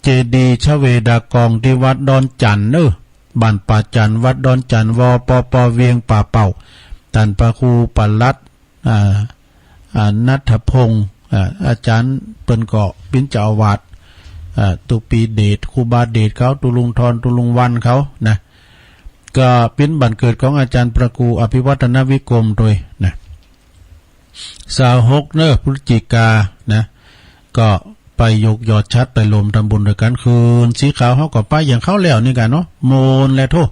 เจดีย์ชเวดากองตี้วัดดอนจันทน์เนาะ บ้านป่าจันทน์ วัดดอนจันทน์ วปป เวียงป่าเป้า ต้านพระครูปลัด อ่า อ่า ณัฐพงษ์ อ่า อาจ๋ารย์เปิ้นก็เป๋นเจ้าอาวาส อ่า ตุ๊ปี๋เดช ครูบาเดชเขา ตุ๊ลุงทอน ตุ๊ลุงวันเขานะ ก็เป๋นบ้านเกิดของอาจ๋ารย์พระครูอภิวัฒนวิกรมตวยนะ ซาวหกเนาะ พฤศจิกานะ ก็ไปยกยอดฉัตร ไปรวมทำบุญตวยกั๋น คืนสีขาวเฮาก็ไปอย่างคราวแล้วนี่กั๋นเนาะ ม่วนแลโธ่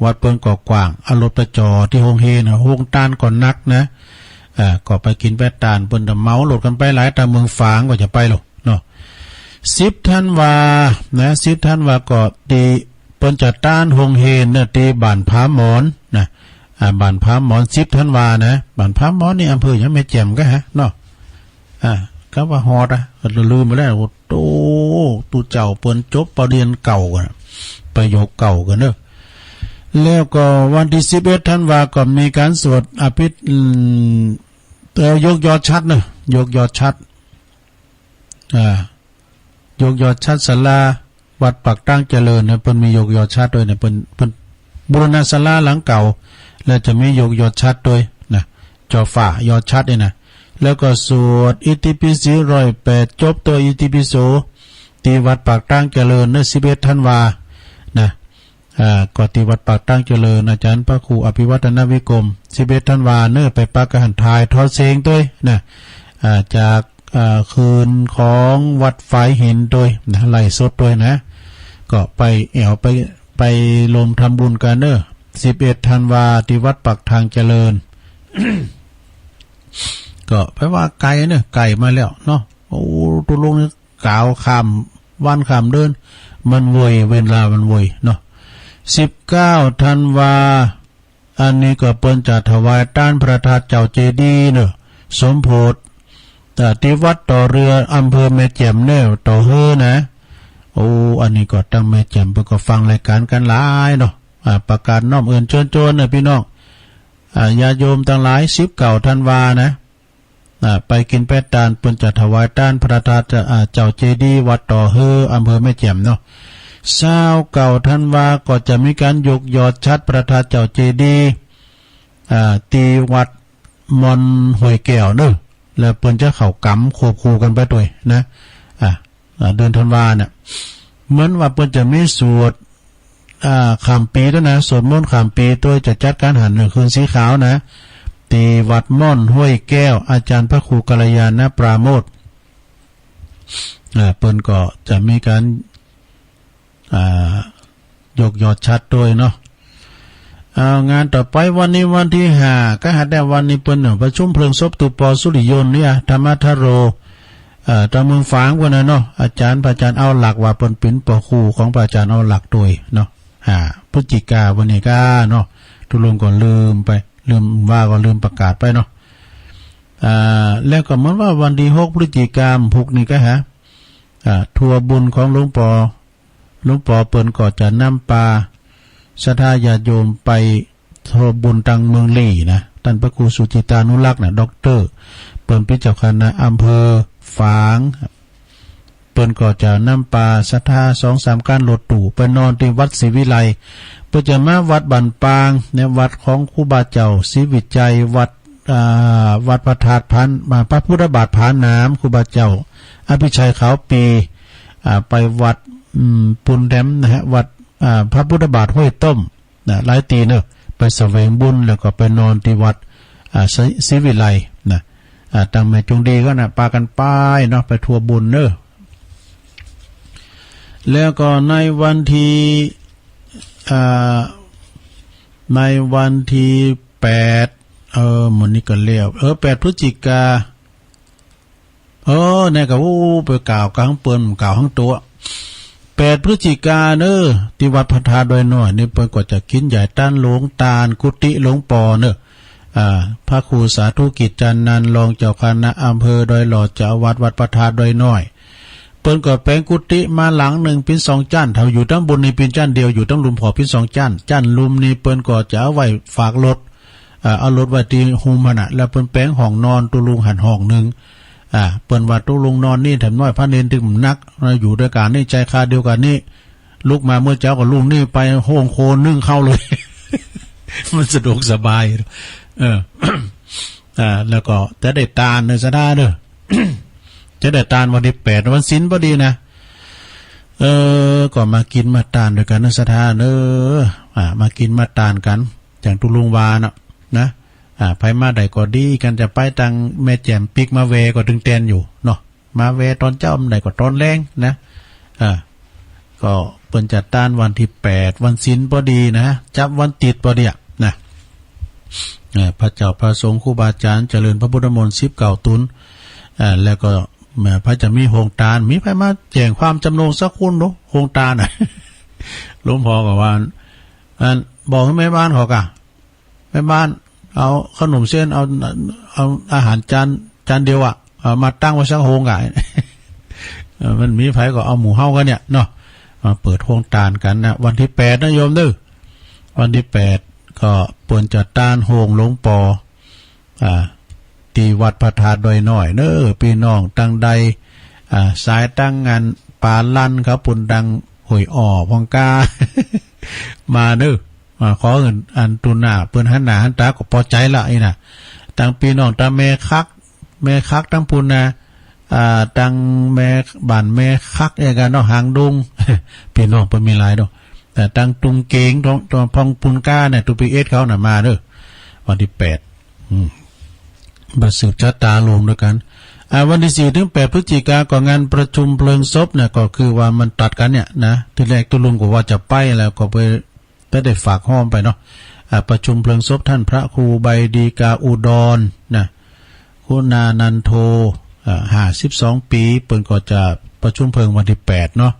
วัดเปิ้นก็กว้าง เอารถไปจอดตี้โฮงเฮนนะ โฮงตานก็นักนะ อ่า ก็ไปกิ๋นไปตาน เปิ้นจะเหมารถกั๋นไปหลาย ตางเมืองฝางก็จะไปโลดเนาะ สิบธันวานะ สิบธันวาก็ตี้เปิ้นจะตานโฮงเฮนเนาะ ตี้บ้านผาหมอนนะ อ่า บ้านผาหมอน สิบธันวานะ บ้านผาหมอนนี่อำเภอหยัง แม่แจ่มก่อฮะเนาะ อ่า ก็ว่าฮอดอะ ก็ลืมไปแล้ว โอ้โธ่ ตุ๊เจ้าเปิ้นจบปริญญาเก้ากั๋น ประโยคเก้ากั๋นเนาะ แล้วก็วันตี้สิบเอ็ดธันวาก็มีก๋านสวดอภิธ- อืม เอ่อ ยกยอดฉัตรเนาะ ยกยอดฉัตร อ่า ยกยอดฉัตรศาลาวัดปากตางเจริญนะ เปิ้นมียกยอดฉัตรตวยนะ เปิ้น เปิ้นบูรณะศาลาหลังเก่า แล้วจะมียกยอดฉัตรตวยนะ จ่อฝายอดฉัตรนี่นะ แล้วก็สวดอิติปิโสร้อยแปด จบตวยอิติปิโส ตี้วัดปากตางเจริญเนาะ สิบเอ็ดธันวานะ อ่า ก็ตี้วัดปากตางเจริญ อาจ๋ารย์พระครูอภิวัฒนวิกรม สิบเอ็ดธันวาเนาะ ไปปะกั๋นหั้น ถ่ายทอดเสียงตวยนะ อ่า จาก อ่า คืนของวัดฝายหินตวยนะ ไลฟ์สดตวยนะ ก็ไปแอ่วไป ไปรวมทำบุญกั๋นเนาะ สิบเอ็ดธันวา ตี้วัดปากตางเจริญ ก็ไปว่าไก๋เนาะ ไก๋มาแล้วเนาะ โอ้ ตุ๊ลุงนี่ ก๋าวข้าม วันข้ามเดือน มันเว่ย เวลามันเว่ยเนาะ สิบเก้าธันวา อันนี้ก็เปิ้นจะถวายตานพระธาตุเจ้าเจดีย์เนาะ สมโภช อ่า ตี้วัดต่อเฮือ อำเภอแม่แจ่มเน่อ ต่อเฮือนะ โอ้ อันนี้ก็ตังแม่แจ่มเปิ้นก็ฟังรายก๋านกั๋นหลายเนาะ อ่า ประกาศน้อมเอิญเชิญจวนเน่อปี้น้อง อ่า ญาติโยมตังหลาย สิบเก้าธันวานะ อ่า ไปกิ๋นแป๊ะตาน เปิ้นจะถวายตานพระธาตุ อ่า เจ้าเจดีย์วัดต่อเฮือ อำเภอแม่แจ่มเนาะ ซาวเก้าธันวา ก็จะมีก๋านยกยอดฉัตรพระธาตุเจ้าเจดีย์ อ่า ตี้วัดม่อนห้วยแก้วเนาะ แล้วเปิ้นจะเข้ากรรมควบคู่กั๋นไปตวยนะ อ่า อ่า เดือนธันวาเนี่ย เหมือนว่าเปิ้นจะมีสวด อ่า ข้ามปีตวยนะ สวดมนต์ข้ามปีตวย จะจัดก๋านหั้นหนึ่งคืนสีขาวนะ ตี้วัดม่อนห้วยแก้ว อาจ๋ารย์พระครูกัลยาณปราโมทย์ อ่า เปิ้นก็จะมีก๋าน อ่า ยกยอดฉัตรตวยเนาะ เอา งานต่อไปวันนี้วันตี้ห้า ก็หาแต่วันนี้เปิ้นเนาะ ประชุมเพลิงศพตุ๊ปอสุริยนต์เนี่ย ธรรมทโร เอ่อ ตางเมืองฝางปู้นน่ะเนาะ อาจ๋ารย์ พระอาจ๋ารย์เอาหลัก ว่าเปิ้นเป๋นป้อครูของพระอาจ๋ารย์เอาหลักตวยเนาะ ห้าพฤศจิกาวันนี้ก้าเนาะ ตุ๊ลุงก็ลืมไป ลืมว่าก็ลืมประกาศไปเนาะ อ่า แล้วก็เหมือนว่าวันตี้หกพฤศจิกา พุธนี้ก็หา อ่า ทัวร์บุญของหลวงป๋อ หลวงป๋อเปิ้นก็จะนำปาศรัทธาญาติโยมไป ทัวร์บุญตางเมืองลี้นะ ต้านพระครูสุจิตานุรักษ์นะ ด็อกเตอร์ เปิ้นเป๋นเจ้าคณะอำเภอฝาง เปิ้นก็จะนำปาศรัทธาสองสามคันรถตู้ไปนอนตี้วัดศรีวิไล เปิ้นจะมาวัดบ้านปาง ในวัดของครูบาเจ้าศรีวิชัย วัด อ่า วัดพระธาตุผา อ่า พระพุทธบาทผาหนาม ครูบาเจ้าอภิชัยขาวปี อ่า ไปวัด อืม ปูนแดมนะฮะ วัด อ่า พระพุทธบาทห้วยต้ม นะ หลายตี้เนาะ ไปแสวงบุญ แล้วก็ไปนอนตี้วัด อ่า ศรี ศรีวิไลนะ อ่า ตางแม่จงดีก็นะ ปากั๋นไปเนาะ ไปทัวร์บุญเนาะ แล้วก็ในวันตี้ อ่า ในวันตี้แปด เออ มื้อนี้ก็แล้ว เออ แปดพฤศจิกา เออ เนี่ยก็ โอ้ ไปกล่าวกั๋นเปิ้น กล่าวทั้งตั๋ว แปดพฤศจิกาเนาะ ตี้วัดพระธาตุดอยน้อยนี่ เปิ้นก็จะกิ๋นใหญ่ ตานโฮงตานกุฏิหลวงป๋อเนาะ อ่า พระครูสาธุกิจจานันท์ รองเจ้าคณะอำเภอดอยหลอด เจ้าอาวาสวัดพระธาตุดอยน้อย เปิ้นก็แป๋งกุฏิมาหลังนึ่งเป๋นสองจั๊น ถ้าอยู่ตางบนนี่เป๋นจั๊นเดียว อยู่ตางลุ่มผ่อเป๋นสองจั๊น จั๊นลุ่มนี่เปิ้นก็จะเอาไว้ฝากรถ อ่า เอารถไว้ตี้ฮุ่มหั้นน่ะ แล้วเปิ้นแป๋งห้องนอนตุ๊ลุงหั้นห้องนึ่ง อ่า เปิ้นว่าตุ๊ลุงนอนนี่แถมน้อย พระเณรตึงหนัก อยู่ตวยกั๋นนี่ ใจ๊ค่าเดียวกั๋นนี่ ลุกมาเมื่อเจ๊าก็ลุกนี่ไปห้องครัวนึ่งข้าวเลย มันสะดวกสบาย เออ อ่า แล้วก็จะได้ตานเนาะศรัทธาเนาะ จะได้ตานวันตี้แปด วันศีลพอดีนะ เออ ก็มากิ๋นมาตานตวยกั๋นเนาะศรัทธาเนาะ อ่า มากิ๋นมาตานกั๋น อย่างตุ๊ลุงว่าเนาะ นะ อ่า ใผมาได้ก็ดี กันจะไปตางแม่แจ่มปิ๊กมาแวก็ตึงแตนอยู่เนาะ มาแวตอนเจ๊าบ่ได้ก็ตอนแลงนะ อ่า ก็เปิ้นจะตานวันตี้แปด วันศีลพอดีนะ จับวันติดพอดีอะนะ เอ่อ พระเจ้าพระสงฆ์ครูบาอาจ๋ารย์เจริญพระพุทธมนต์สิบเก้าตุ๊น อ่า แล้วก็ แหม ใผจะมีโฮงตาน มีใผมาแจ้งความจ๋ำนงสักคนเนาะ โฮงตานน่ะ หลวงพ่อก็ว่า อัน บอกหื้อแม่บ้านเขาก่ะ แม่บ้าน เอาขนมเส้น เอา เอาอาหารจาน จานเดียวอะ เอามาตั้งไว้สักโฮงก่ะ เออ มันมีใผก็เอาหมู่เฮากั๋นเนี่ยเนาะ มาเปิดโฮงตานกั๋นนะ วันตี้แปดนะโยมเนาะ วันตี้แปดก็เปิ้นจะตานโฮงหลวงป๋อ อ่า ตี้วัดพระธาตุดอยน้อยเนาะ ปี้น้องตางใด อ่า สายตางอันปาลั่นเขาปู้น ตางห้วยอ้อพ่องก้า มาเนาะ อ่า ขออัน อันตุ๊หน้าเปิ้นหันหน้าหันต๋าก็ปอใจ๋ละอี้น่ะ ตางปี้น้องตางแม่คัก แม่คักตางปู้นนะ อ่า ตางแม่ บ้านแม่คักเนี่ยกั๋นเนาะ หางดง ปี้น้องเปิ้นมีหลายเนาะ แต่ตางตุงเก๋ง ตาง ตางพ่องปูนก้าเนี่ย ตูปีเอสเขาน่ะมาเนาะ วันตี้แปด อืม บ่สืบชะตาลงตวยกั๋น อ่า วันตี้สี่เถิงแปดพฤศจิกาก็งานประชุมเพลิงศพเนี่ย ก็คือว่ามันตัดกั๋นเนี่ยนะ ตี้แรกตุ๊ลุงก็ว่าจะไปแล้ว ก็ไป ไปได้ฝากฮ้อมไปเนาะ อ่า ประชุมเพลิงศพต้านพระครูใบดีกาอุดรนะ คุณานันโท อ่า ห้าสิบสองปี๋ เปิ้นก็จะ ประชุมเผิงวันตี้แปดเนาะ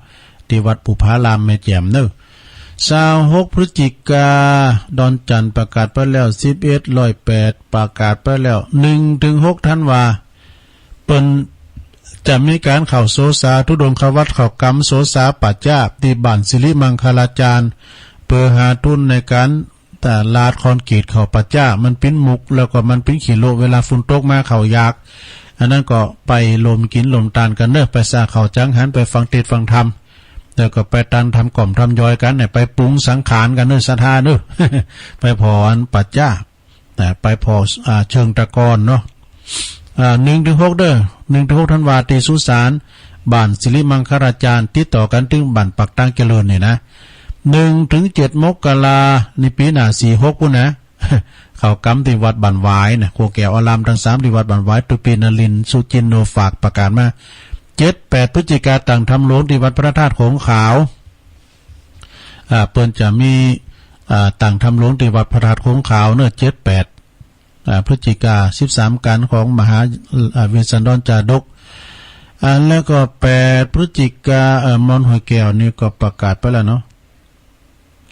ตี้วัดบุพารามแม่แจ่มเนาะ ซาวหกพฤศจิกา ดอนจั่นประกาศไปแล้ว สิบเอ็ดร้อยแปดประกาศไปแล้ว หนึ่งถึงหกธันวา เปิ้นจะมีก๋านเข้าโสสา ธุดงควัตรเข้ากรรมโสสาป่าจ๊า ตี้บ้านสิริมังคลาจารย์ เปื้อหาทุนในก๋าน ตะหลาดคอนกรีตเข้าป่าจ๊า มันปิ๋นหมุก แล้วก็มันปิ๋นขี้โละ เวลาฝนตกมาเข้ายาก อันนั้นก็ไปรวมกิ๋นรวมตานกั๋นเนาะ ไปสาเข้าจังหัน ไปฟังเตสน์ฟังธรรม แล้วก็ไปตานธรรมก่อมธรรมยอยกั๋นเนี่ย ไปปรุงสังขารกั๋นเนาะ ศรัทธาเนาะ ไปผ่ออันป่าจ๊า นะ ไปผ่อ อ่า เชิงตะกอนเนาะ อ่า หนึ่งถึงหกเด้อ หนึ่งถึงหกธันวา ตี้สุสานบ้านสิริมังคลาจารย์ ติดต่อกั๋นเถิงบ้านปากตางเจริญนี่นะ หนึ่งถึงเจ็ดมกรา นี่ปี๋หน้า สี่หกพุ้นนะ เข้ากรรมตี้วัดบ้านหวายนะ ครัวแก้วอารามตังสามตี้วัดบ้านหวาย ตุปีนรินทร์ สุจินโน ฝากประกาศมา เจ็ดแปดพฤศจิกา ตั้งธรรมหลวงตี้วัดพระธาตุโขงขาว อ่า เปิ้นจะมี อ่า ตั้งธรรมหลวงตี้วัดพระธาตุโขงขาวเนาะ เจ็ดแปด อ่า พฤศจิกา สิบสามกัณฑ์ของมหา อ่า เวสสันดรจาดก อ่า แล้วก็แปดพฤศจิกา เอ่อ มอนห้วยแก้วนี่ก็ประกาศไปแล้วเนาะ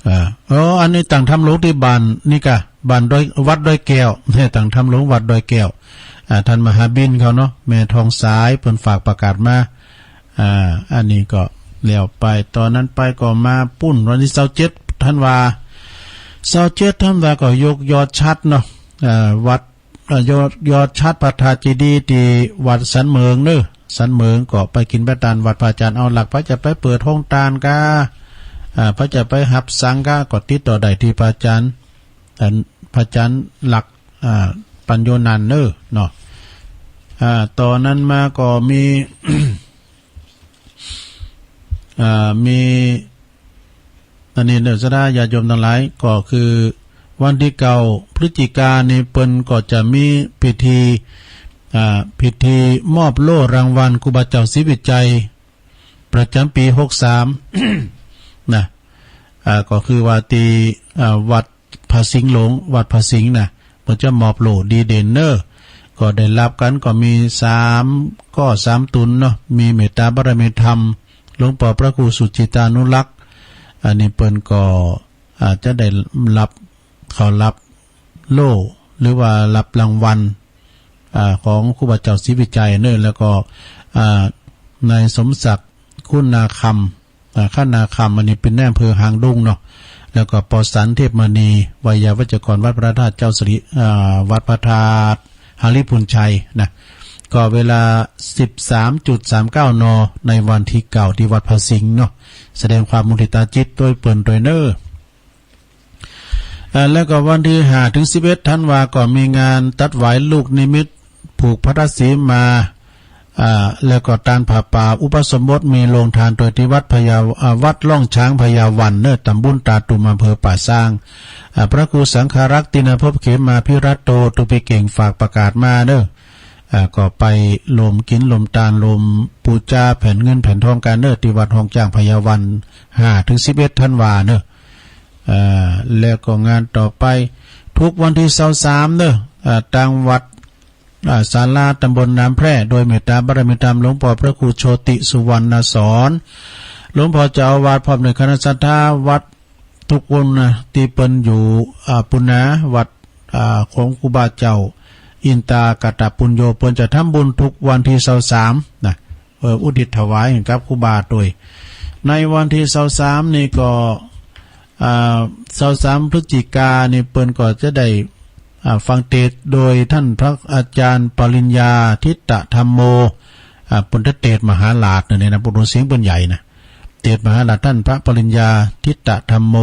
อ่า อ๋อ อันนี้ตั้งธรรมหลวงตี้บ้านนี่ก่ะ บ้านดอย วัดดอยแก้ว เนี่ย ตั้งธรรมหลวงวัดดอยแก้ว อ่า ต้านมหาบิณฑิตเขาเนาะ แม่ทองสายเปิ้นฝากประกาศมา อ่า อันนี้ก็แล้วไป ต๋อนนั้นไปก็มาปู๊นวันตี้ซาวเจ็ดธันวา ซาวเจ็ดธันวาก็ยกยอดฉัตรเนาะ อ่า วัด อ่า ยอด ยอดฉัตรพระธาตุเจดีย์ตี้วัดสันเหมิงเนาะ สันเหมิงก็ไปกิ๋นไปตานวัดพระอาจารย์ เอาหลัก ใผจะไปเปิดโฮงตานก้า อ่า ใผจะไปฮับสังก้า ก็ติดต่อได้ตี้พระอาจารย์ อัน พระอาจารย์หลัก อ่า ปัญโญนันท์เนาะ เนาะ อ่า ต๋อนนั้นมาก็มี อ่า มี อันนี้เนาะ ศรัทธาญาติโยมตังหลาย ก็คือวันตี้เก้าพฤศจิกานี่เปิ้นก็จะมีพิธี อ่า พิธีมอบโล่รางวัลครูบาเจ้าศรีวิชัย ประจ๋ำปี๋หกสาม นะ อ่า ก็คือว่าตี้ อ่า วัด พระสิงห์หลวง วัดพระสิงห์นะ เปิ้นจะมอบโล่ดีเด่นเนาะ ก็ได้ฮับกั๋นก็มีสามก้อสามต๋นเนาะ มีเมตต๋าบารมีธรรม หลวงป้อพระครูสุจิตานุรักษ์ อันนี้เปิ้นก็ อ่า จะได้ฮับ เขาฮับโล่ หรือว่าฮับรางวัล อ่า ของครูบาเจ้าศรีวิชัยเนาะ แล้วก็ อ่า นายสมศักดิ์ คุณาคำ อ่า คณาคำ อันนี้เป๋นนายอำเภอหางดงเนาะ แล้วก็ป้อสัน เทพมณี ไวยาวัจกรวัดพระธาตุเจ้าสิริ อ่า วัดพระธาตุหริภุญชัยนะ ก็เวลา สิบสามจุดสามเก้า น ในวันตี้เก้าตี้วัดพระสิงห์เนาะ แสดงความมุทิตาจิตตวยเปิ้นตวยเนาะ อ่า แล้วก็วันตี้ห้าถึงสิบเอ็ดธันวา ก็มีงานตัดหวายลูกนิมิต ผูกพัทธสีมา อ่า แล้วก็ตานผ้าป่าอุปสมบท มีโฮงตานตวยตี้วัดพญา อ่า วัดร่องช้างพญาวันเนาะ ตำบลตาตุ่ม อำเภอป่าซาง อ่า พระครูสังฆารักษ์ ติณภพ เขมาภิรัตโต ตุ๊ปีเก่งฝากประกาศมาเนาะ อ่า ก็ไปรวมกิ๋นรวมตาน รวมปู๋จาแผ่นเงินแผ่นทองกั๋นเนาะ ตี้วัดร่องช้างพญาวัน ห้าถึงสิบเอ็ดธันวาเนาะ อ่า แล้วก็งานต่อไป ทุกวันตี้ซาวสามเนาะ อ่า ตางวัด อ่า ศาลาตำบลน้ำแพร่ โดยเมตต๋าบารมีธรรมหลวงป้อพระครูโชติสุวรรณสอน หลวงป้อเจ้าอาวาสพร้อมด้วยคณะศรัทธาวัดทุกองค์นะ ตี้เปิ้นอยู่ อ่า ปุณณาวัด อ่า ของครูบาเจ้าอินตากตปุญโญ เปิ้นจะทำบุญทุกวันตี้ซาวสามนะ เอ่อ อุทิศถวายกับครูบาตวย ในวันตี้ซาวสามนี่ก็ อ่า ซาวสามพฤศจิกานี่เปิ้นก็จะได้ อ่า ฟังเตสน์โดยต้านพระอาจารย์ปริญญา ทิตตธรรมโม อ่า เปิ้นจะเตสน์มหาราชเนี่ยนะ ปุโรเสียงเปิ้นใหญ่นะ เตสน์มหาราชต้านพระปริญญา ทิตตธรรมโม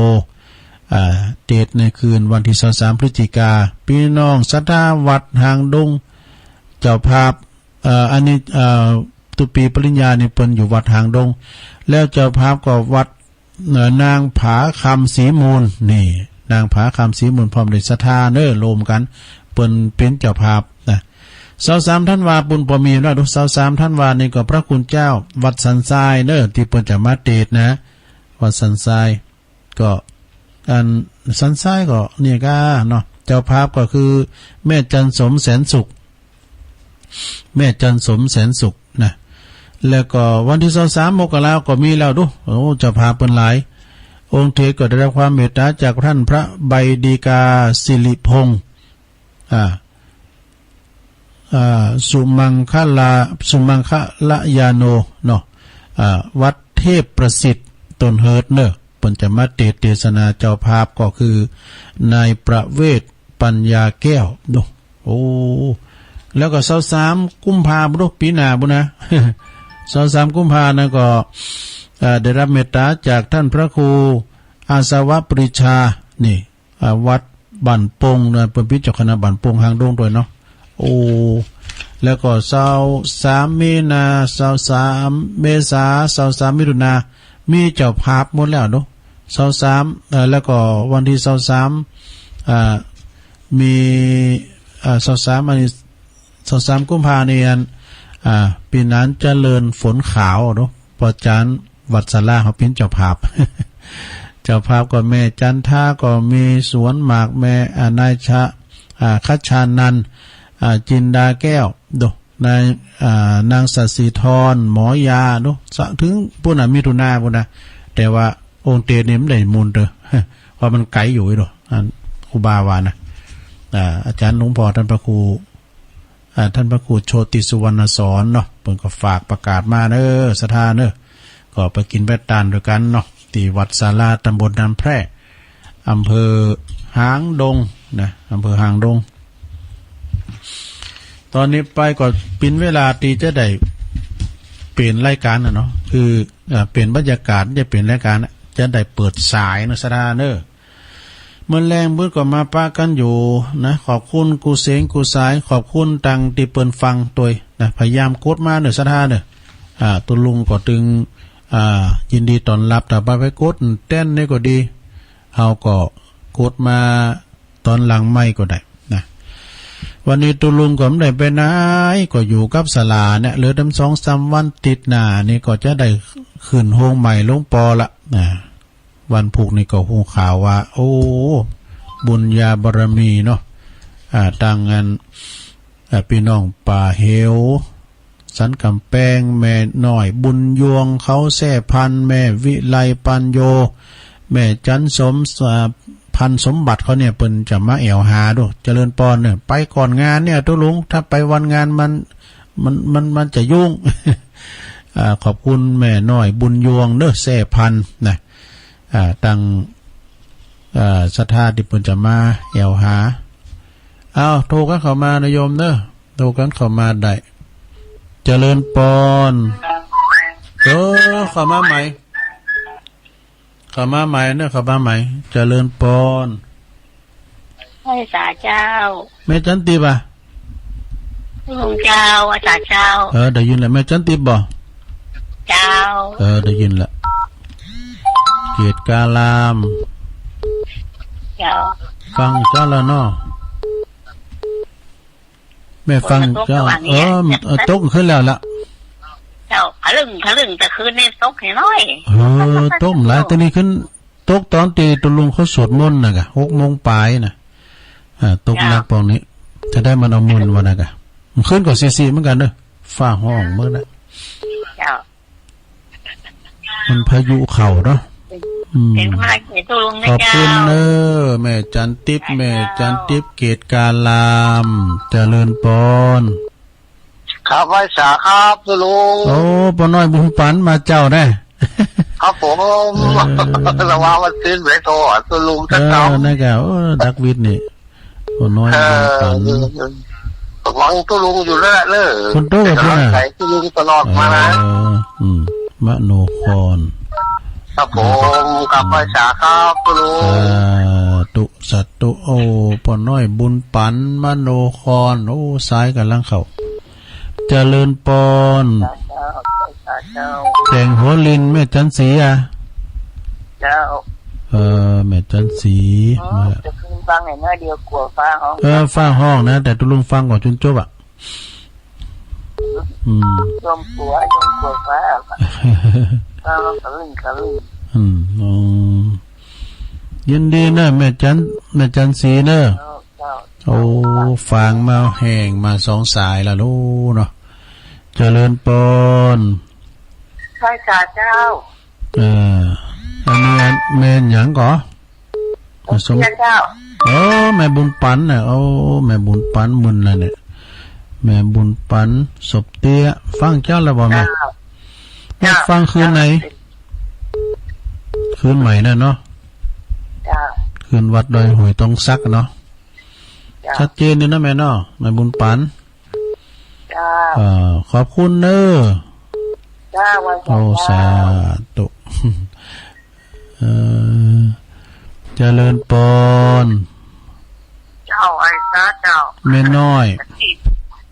อ่า เตสน์ในคืนวันตี้ซาวสามพฤศจิกา ปี้น้องศรัทธาวัดหางดง เจ้าภาพ เอ่อ อันนี้ เอ่อ ตุ๊ปีปริญญานี่เปิ้นอยู่วัดหางดง แล้วเจ้าภาพก็วัด เอ่อ นางผาคำศรีมูล นี่ นางผาคำศรีมูลพร้อมด้วยศรัทธาเนาะ รวมกั๋น เปิ้นเป๋นเจ้าภาพนะ ซาวสามธันวา ปุ้นป้อมีนะ ซาวสามธันวานี่ก็พระคุณเจ้าวัดสันทรายเนาะ ตี้เปิ้นจะมาเตสน์นะ วัดสันทราย ก็อันสันทรายก็เนี่ยก้าเนาะ เจ้าภาพก็คือแม่จันสมแสนสุข แม่จันสมแสนสุขนะ แล้วก็วันตี้ซาวสามมกราก็มีแล้วดู โอ้ เจ้าภาพเปิ้นหลาย องค์เทศน์ก็ได้รับความเมตต๋าจากต้านพระใบดีกา สิริพงษ์ อ่า อ่า สุมังคลา สุมังคลายาโน เนาะ อ่า วัดเทพประสิทธิ์ ต้นเฮิร์ตเน่อ เปิ้นจะมาเตสน์เตสนา เจ้าภาพก็คือนายประเวศ ปัญญาแก้ว ดู โอ้ แล้วก็ซาวสามกุมภาพุ้นดู ปี๋หน้าพุ้นนะ ซาวสามกุมภานั้นก็ เอ่อ ได้รับเมตต๋าจากต้านพระครูอาสวะปริชา นี่ อ่า วัดบ้านโป่งนะ เปิ้นเป๋นเจ้าคณะบ้านโป่งฮางดงตวยเนาะ โอ้ แล้วก็ซาวสามมีนา ซาวสามเมษา ซาวสามมิถุนา มีเจ้าภาพหมดแล้วเนาะ ซาวสาม เอ่อ แล้วก็วันตี้ซาวสาม อ่า มี อ่า ซาวสาม อันนี้ ซาวสามกุมภานี่ อัน อ่า ปี๋นั้นเจริญฝนขาวเนาะ ป้อจารย์วัสสลาเฮาเป๋นเจ้าภาพ เจ้าภาพก็แม่จันทา ก็มีสวนหมาก แม่ อ่า นายชะ อ่า คัชชานันท์ อ่า จินดาแก้ว ดู นาย อ่า นางสศิธร หมอยา ดู สะ เถิงปู๊นน่ะ มิถุนาปู๊นน่ะ แต่ว่าองค์เตสน์นี่บ่ได้มูลเต๊อะ เพราะมันไก๋อยู่ดู อันครูบาว่านะ อ่า อาจ๋ารย์หลวงพ่อต้านพระครู อ่า ต้านพระครูโชติสุวรรณสอนเนาะ เปิ้นก็ฝากประกาศมาเน่อ ศรัทธาเน่อ ก็ไปกิ๋นไปตานตวยกั๋นเนาะ ตี้วัดศาลา ตำบลน้ำแพร่ อำเภอฮางดงนะ อำเภอฮางดง ต๋อนนี้ไปก็เป๋นเวลาตี้จะได้เปลี่ยนรายก๋านน่ะเนาะ คือ อ่า เปลี่ยนบรรยากาศ จะเปลี่ยนรายก๋านน่ะ จะได้เปิดสายเนาะ ศรัทธาเน่อ เมื่อแลงเปิ้นก็มาปะกั๋นอยู่นะ ขอบคุณกู้เสงกู้สาย ขอบคุณตังตี้เปิ้นฟังตวยนะ พยายามกดมาเน่อ ศรัทธาเน่อ อ่า ตุ๊ลุงก็ตึง อ่า ยินดีต้อนฮับ ถ้าบ่ไปกดแต๊นนี่ก็ดี เฮาก็กดมาต๋อนหลังไมค์ก็ได้นะ วันนี้ตุ๊ลุงก็บ่ได้ไปไหน ก็อยู่กับศาลาเนี่ย เหลือแต๊สองสามวัน ติ๊ดหน้านี่ก็จะได้ขึ้นโฮงใหม่หลวงปอละนะ วันพูกนี่ก็ฮู้ข่าวว่า โอ้ บุญญาบารมีเนาะ อ่า ตังอัน อ่า ปี้น้องป่าเหว สันก๋ำแปง แม่น้อยบุญยวง เขาแซ่พัน แม่วิไลปัญโญ แม่จันสม อ่า พันสมบัติเขาเนี่ย เปิ้นจะมาแอ่วหาดู เจริญปอนเน่อ ไปก่อนงานเนี่ยตุ๊ลุง ถ้าไปวันงานมัน มัน มัน มันจะยุ่ง อ่า ขอบคุณแม่น้อยบุญยวงเน่อ แซ่พันนะ อ่า ตัง อ่า ศรัทธาตี้เปิ้นจะมาแอ่วหา อ้าว โทรกั๋นเข้ามานะโยมเน่อ โทรกั๋นเข้ามาได้ เจริญปอน เออ เข้ามาใหม่ เข้ามาใหม่เน่อ เข้ามาใหม่ เจริญปอน ไหว้สาเจ้า แม่จันติบอ่ะ หลวงเจ้า ไหว้สาเจ้า เออ ได้ยินแล้ว แม่จันติบบ่ เจ้า เออ ได้ยินแล้ว เกตกาลาม เจ้า ฟังเจ้าแล้วเนาะ แม่ฟัง ฝนมันตก เจ้า ระหว่างนี้ เออ เออ ตกขึ้นแล้วละ เจ้า ขะลึ่งขะลึ่ง แต่คืนนี้ตกน้อยๆ เออ ตกหลาย ตะกี้ขึ้น ตกต๋อนตี้ตุ๊ลุงเขาสวดมนต์น่ะก่ะ หกโมงป๋ายน่ะ อ่า ตกหนัก เจ้า ปองนี้ จะได้มันเอามึนว่าน่ะก่ะ มันขึ้นก็ซี้ๆ เหมือนกั๋นเน่อ ฟ้าฮ้องเมื่อนั้น เจ้า มันพายุเข้าเนาะ อืม เป๋นพระเกตตุ๊ลุงนะ ขอบคุณ เจ้า เน่อ แม่จันติบ แม่จันติบ เกตกาลาม เจริญปอน ครับ ไหว้สาครับตุ๊ลุง โอ้ ป้อน้อยบุญปันมาเจ้าแน่ ครับผม เออ ละว่าวันซืนไปโทรตุ๊ลุงสักคำ เออ นั่นก็ โอ้ ดักวิทย์นี่ ป้อน้อย เออ บุญปัน หวังตุ๊ลุงอยู่แล้วเน่อ คนโต เป๋นก๋ำลังใจ๋ตุ๊ลุงตลอดมานะ เออ อืม มโนคอน ครับผม กราบไหว้สาครับตุ๊ลุง สาธุ สาธุ โอ้ ป้อน้อยบุญปัน มโนคอน โอ้ สายก๋ำลังเข้า เจริญปอน สาเจ้า สาเจ้า แสงหัวลิน แม่จันสีอ่ะ เจ้า เออ แม่จันสี อืม มา ตะคืนฟังหน้อยเดียวกั๋วฟ้าฮ้อง เออ ฟ้าฮ้องนะ แต่ตุ๊ลุงฟังก่อนจนจบอ่ะ อืม โยมกั๋ว โยมกั๋วฟ้า ฟ้าฮ้องขะลึ่งขะลึ่ง อืม อ๋อ ยินดีเน่อ แม่จัน แม่จันสีเน่อ เจ้า เจ้า โอ้ ฟังมาแห้งมาสองสายละลูกเนาะ เจริญปอน ใช่ค่ะเจ้า เออ อันนี้แม่หยังก่อ สมเพียรเจ้า เออ แม่บุญปันน่ะ โอ้ แม่บุญปันมึนแล้วเนี่ย แม่บุญปัน สบเตี้ย ฟังเจ้าแล้วบ่แม่ เจ้า แม่ฟังคืนไหน เจ้า คืนใหม่น่ะเนาะ เจ้า คืนวัดดอยห้วยตองสักเนาะ เจ้า ชัดเจนดีนะแม่เนาะ แม่บุญปัน เจ้า เอ่อ ขอบคุณเน้อ เจ้า ไหว้พระ โอ้ เจ้า สาธุ เอ่อ เจริญปอน เจ้า ไอ้สาเจ้า แม่น้อย ตะกี้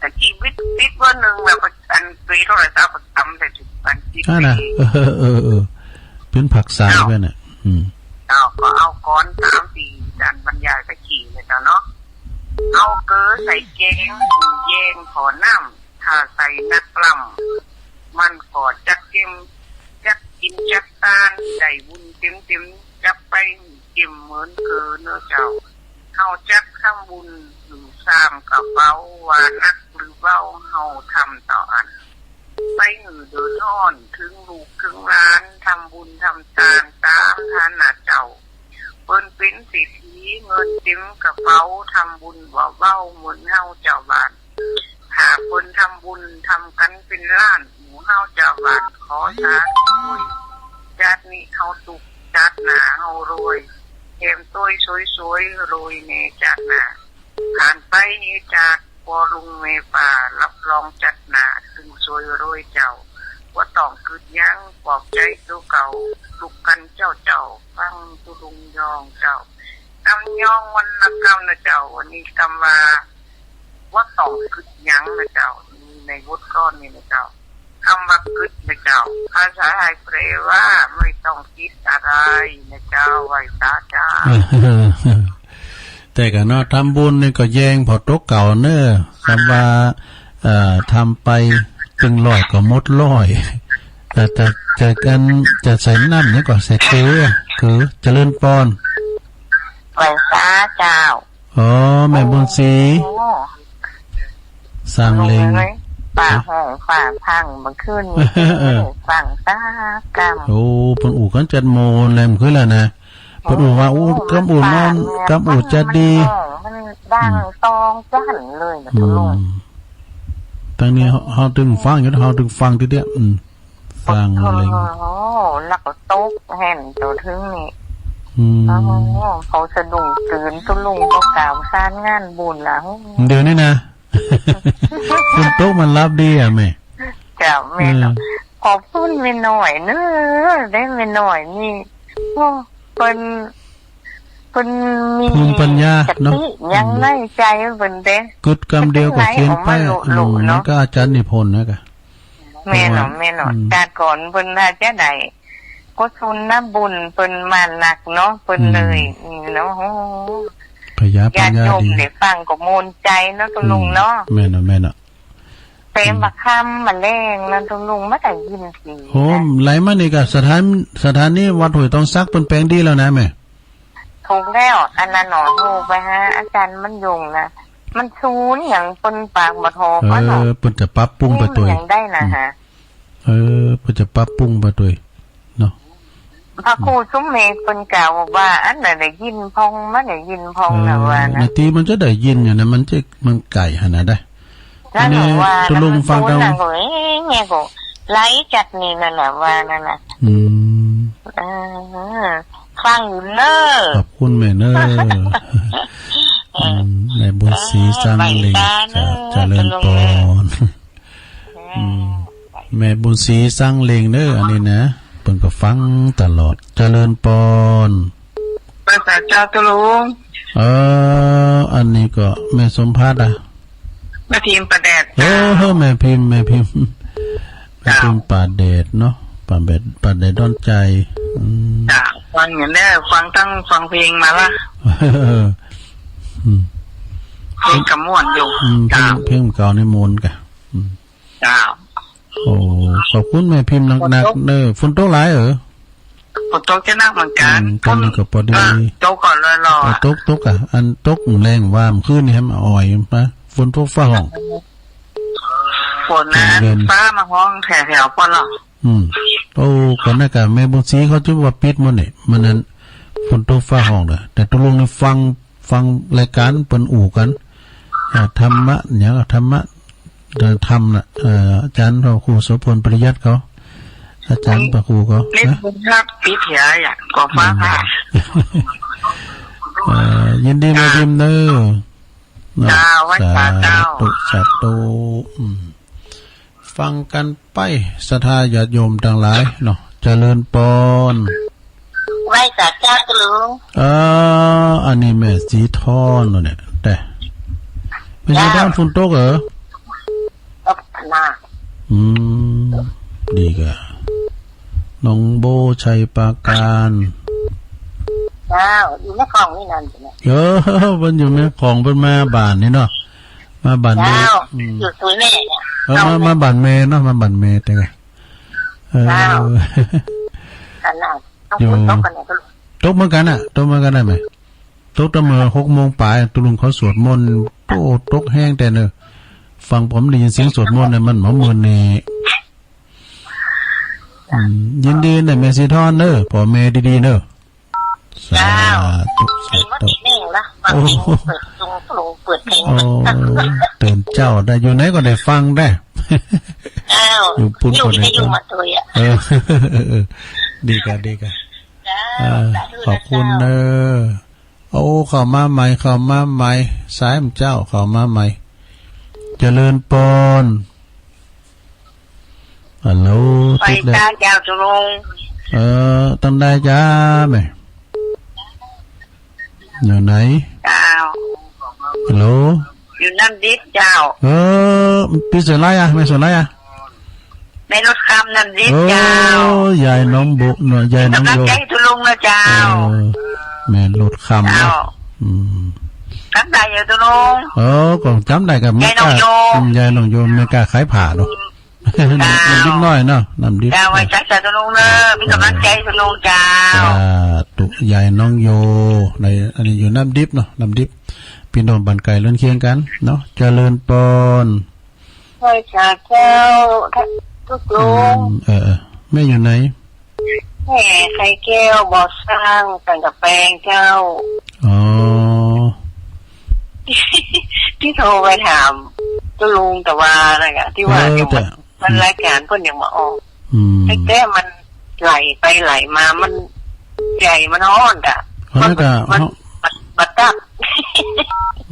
ตะกี้วิทย์ วิทย์เบอร์หนึ่งแล้วก็อันปีเท่าไหร่เจ้า ก็จำได้ถึงอันที่ นั่นน่ะ ปี เออ เออ เออ เป็นผักสาย เจ้า ไปน่ะ อืม เจ้า ก็เอาก่อนสามปี อาจารย์บรรยายตะกี้เนี่ยเจ้าเนาะ เอาเกลือใส่แกง แยงขอน้ำ ถ้าใส่นักปล้ำ มันก็จักเค็ม จักกินจักตาน ได้บุญเต็มๆ จักไปเก็มเหมือนเกลือเน้อเจ้า เฮาจักทำบุญอยู่สามกระเป๋า ว่านักหรือเบา เฮาทำเต้าอั้น ไปหื้อเดือดฮ้อน ถึงลูกถึงหลาน ทำบุญทำตานตามฐานะเจ้า เปิ้นเป๋นเศรษฐี เงินเต็มกระเป๋า ทำบุญบ่เบาเหมือนเฮาเจ้าบ้าน ถ้าเปิ้นทำบุญทำกั๋นเป๋นล้าน หมู่เฮาเจ้าบ้านขอสาธุ จาตินี้เฮาสุข จาติหน้าเฮารวย แถมตวยสวยๆ รวยแน่จาติหน้า ผ่านไปนี้จากป้อลุงแม่ป้า รับรองจาติหน้า ซึ่งสวยรวยเจ้า บ่ต้องกึ๊ดหยัง ปลอบใจ๋ตั๋วเก่า ลุกกั๋นเจ้าเจ้า ฟังตุ๊ลุงยองเจ้า กำยองวรรณกรรมนะเจ้า อันนี้กำว่า บ่ต้องกึ๊ดหยังนะเจ้า ในบทกลอนนี้นะเจ้า กำว่ากึ๊ดนะเจ้า ภาษาไทยแปลว่า ไม่ต้องคิดอะไรนะเจ้า ไหว้สาเจ้า แต่กะเนาะ ทำบุญนี่ก็แยงผ่อตั๋วเก่าเน้อ กำว่า เอ่อ ทำไปตึงร้อยก็หมดร้อย แต่ แต่ แต่อันจะใส่น้ำหยังก่อ ใส่เกลือ เกลือ เจริญปอน ไหว้สาเจ้า อ๋อ แม่บุญศรี โอ้ สร้างเหล็ง ลุงเอ๋ย ฟ้าฮ้องฟ้าผ่าง เมื่อคืนนี้ เออ ฟังสักกำ โอ้ เปิ้นอู้กั๋นจัดโมนแหลมขึ้นแล้วนะ เปิ้นอู้ว่า อู้ กำอู้นอน กำอู้จัดดี มันฮ้อง มันดัง อืม ตองจั้นเลยนะ อืม ตุ๊ลุง ตังนี้เฮา เฮาตึงฟังอยู่ เฮาตึงฟังตี้เดียว อืม สร้างเหล็ง โอ้ แล้วก็ตกแห่นโตถึงนี่ อืม โอ้ เขาสะดุ้งตื่นตุ๊ลุง ก็กล่าวสารงานบุญแล้ว เดี๋ยวนี้นะ ฝนตกมันหลับดีอะแม่ เจ้าแม่เนาะ เออ ขอบคุณแม่น้อยเน้อ ได้แม่น้อยนี่ โอ้ เปิ้น เปิ้นมี ภูมิปัญญาเนาะ สติยังในใจ๋เปิ้นเด้ กึ๊ดกำเดียวก็เขียนไป ไหลออกมาลุๆ อืม เนาะ มันก็อาจารย์นิพนธ์นะกะ แม่นเนาะ แม่นเนาะ อืม แต่ก่อนเปิ้นน่าจะได้กุศลบุญเปิ้นมานักเนาะ เปิ้น อืม เลย อืม เนาะ โอ้ พยาปัญญาดี ญาติโยมได้ฟังก็โมนใจ๋เนาะตุ๊ลุงเนาะ อืม แม่นเนาะ แม่นเนาะ แต่ อืม บ่าค่ำบ่าแลงนะตุ๊ลุง บ่ได้ยินเสียง โอ้ นะ ไหลมานี่กะสถาน สถานีวัดห้วยตองสักเปิ้นแป๋งดีแล้วนะแม่ ถูกแล้ว อันนั้นหนอ โทรไปหาอาจารย์บรรยงนะ มันศูนย์หยังเปิ้นปากบ่ถอกั๋นเนาะ เออ เปิ้นจะปรับปรุงไปตวย มันยังได้นะ อืม ฮะ เออ เปิ้นจะปรับปรุงไปตวยเนาะ พระครูสุเมธเปิ้นกล่าวว่า อันนั้นได้ยินพ่อง บ่ได้ยินพ่องนะ เออ ว่านะ นาทีมันจะได้ยินอยู่นะ มันจะ มันไก๋หั้นนะได้ นั่น อันนี้ว่า ตุ๊ลุงฟัง แล้วมัน ตาม โตนั่นก็ เอ๊ะ เนี่ยก็ ไหลจัดนี่นั่นน่ะ ว่านั่นน่ะ อืม เออ ฟังอยู่เน้อ ขอบคุณแม่เน้อ เออ อืม แม่บุญศรีสร้างเหล็ง เออ ไหว้สาเน้อ เจ้า เจริญปอน ตุ๊ลุง อืม แม่บุญศรีสร้างเหล็งเน้อ อันนี้นะ เปิ้นก็ฟังตลอด เจริญปอน ไหว้สาเจ้าตุ๊ลุง เออ อันนี้ก็แม่สมภาษณ์อะ แม่พิมพ์ป่าแดด เออ แม่พิมพ์ แม่พิมพ์ แม่พิมพ์ เจ้า ป่าแดดเนาะ ป่าแดด ป่าแดดดอนใจ๋ อืม เจ้า ฟังอยู่เน้อ ฟังตั้งฟังเพลงมาละ อืม เพลงก็ม่วนอยู่ อืม เพลง เจ้า เพลงเก่านี่ม่วนกะ อืม เจ้า โอ้ ขอบคุณแม่พิมพ์นักๆ เน้อ ฝนตกหลายเออ ฝนตกจะหนักเหมือนกั๋น อืม ตอนนี้ก็ปอดี เออ ตกก่อนเลยหรอ เออ ตก ตกอะ อันตกแรงว่าเมื่อคืนนี่แหมอ่อยมา ฝนตกฟ้าฮ้อง ฝนนะ เย็น ฟ้ามาฮ้องแถวๆ ปอละ อืม โอ้ ก่อนนั้นก็แม่บุญศรีเขาจะว่าปิดหมดนี่ มื้อนั้นฝนตกฟ้าฮ้องเด้อ แต่ตกลงนี่ฟัง ฟังรายการเปิ้นอู้กั๋น อ่า ธรรมะ หยังอะ ธรรมะ เอ่อ ธรรมน่ะ เอ่อ อาจ๋ารย์พระครูโสภณ ปริยัติเขา อาจ๋ารย์พระครูเขา นี่ นะ ผมฮักปิดเหียอ่ะ ก็ฟัง อืม ค่ะ เอ่อ ยินดี แม่พิมพ์เน่อ เนาะ เจ้า ไหว้สาเจ้า สาธุ สาธุ อืม ฟังกั๋นไป ศรัทธาญาติโยมตังหลายเนาะ เจริญปอน ไหว้สาเจ้าตะลุง เออ อันนี้แม่ศรีทอนเนาะเนี่ย แต่ แม่ศรีทอน เจ้า ฝนตกเหรอ ตกหนัก อืม ดีก่ะ หนองโบ ชัยปราการ เจ้า อยู่แม่กลองนี่นั่นสิเนี่ย เออ เปิ้นอยู่แม่กลอง เปิ้นมาบ้านนี่เนาะ มาบ้านแม่ เจ้า อืม อยู่สุยแม่เนี่ย เออ มา มาบ้านแม่เนาะ มาบ้านแม่แต่ไง เออ เจ้า ขนาดต้อง อยู่ ฝนตกกั๋นเนี่ยก็ ตกเหมือนกั๋นน่ะ ตกเหมือนกั๋นได้ไหม ตกตั้งเมื่อหกโมงป๋าย ตะลุงเขาสวดมนต์ โอ้ ตกแฮงแต่เน่อ ฟังผมได้ยินเสียงสวดมนต์เนี่ย มันเหมือน เหมือนนี่ อืม ยินดีเน่อ แม่ศรีทอนเน่อ ป้อแม่ดีๆ เน่อ สาธุ เจ้า สาธุ มีมติหนึ่งนะ บางที โอ้ เปิดซุงปรุง เปิดเพลง โอ้ ตื่นเจ้าได้ อยู่ไหนก็ได้ฟังได้ เจ้า อยู่ปุ้น อยู่ ก็ได้ วิทยุ ฟัง มาตวยอะ เออ ดีก่ะ ดีก่ะ เจ้า อ่า สาธุ ขอบคุณ นะเจ้า เนอะ โอ้ เข้ามาใหม่ เข้ามาใหม่ สายเจ้า เข้ามาใหม่ เจริญปอน ฮัลโหล ไหว้ ติดแล้ว สาเจ้าตะลุง เออ ตังใดจ๊ะแม่ อยู่ไหน เจ้า ฮัลโหล อยู่น้ำดิบเจ้า เออ ปี้เสือไล่อะ แม่เสือไล่อะ แม่หลดคำน้ำดิบเจ้า เออ ยายหนองโบเนาะ ยายหนองโย กำลังใจ๋ตะลุงนะเจ้า เออ แม่หลดคำเนาะ เจ้า อืม จำได้อยู่ตะลุง เออ ก็จำได้กับ ยายหนองโย แม่ก้า อืม ยายหนองโย แม่ก้าขายผ้าเนาะ เจ้า น้ำดิบน้อยเนาะ น้ำดิบ เจ้า ไหว้สาเจ้าตะลุงเน่อ มีกำลังใจ๋ตะลุงเจ้า สาธุ ยายหนองโย ใน อันนี้อยู่น้ำดิบเนาะ น้ำดิบ ปี้น้องบ้านใก้เรือนเคียงกั๋นเนาะ เจริญปอน ไหว้สาเจ้า ตะลุง อืม เออ เออ แม่อยู่ไหน แม่ไข่แก้ว บ่อสร้าง สันกำแปงเจ้า อ๋อ ตี้โทรไปถามตะลุงตะวานั่นอะ ตี้ว่า เออ ยัง แต่ มันรายการเปิ้นยังบ่ออก อืม แต่มันไหลไปไหลมา มันใจ๋มันฮ้อนอะ เพราะนั้นก็ มัน มัน มันตัด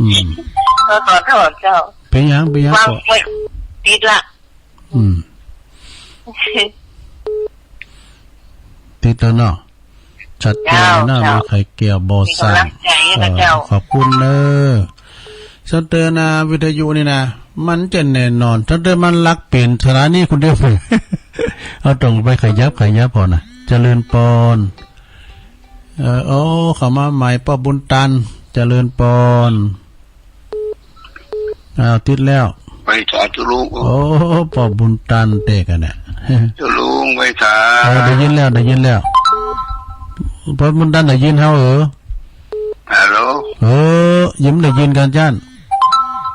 อืม ขอโทษเจ้า เป๋นหยัง เป๋นหยัง วาง ก็ ไว้ ติดละ อืม ติดแล้วเนาะ ชัดเจนเนาะ เจ้า แม่ไข่แก้ว บ่อสร้าง มีกำลังใจ๋นะเจ้า เออ ขอบคุณเน่อ เซินเตอร์นาวิทยุนี่นะ มันจะแน่นอน เซินเตอร์มันหลักเป๋นสถานีคนเดียว เอาต้องไปขยับ ขยับก่อนนะ เจริญปอน เออ โอ้ เข้ามาใหม่ ป้อบุญตัน เจริญปอน อ้าว ติดแล้ว ไปสาธุลุง โอ้ ป้อบุญตันเตะกันเนี่ย เจ้าลุง ไปสา เออ ได้ยินแล้ว ได้ยินแล้ว ป้อบุญตันได้ยินเฮาเออ ฮัลโหล เออ ยังได้ยินกั๋นจ้าน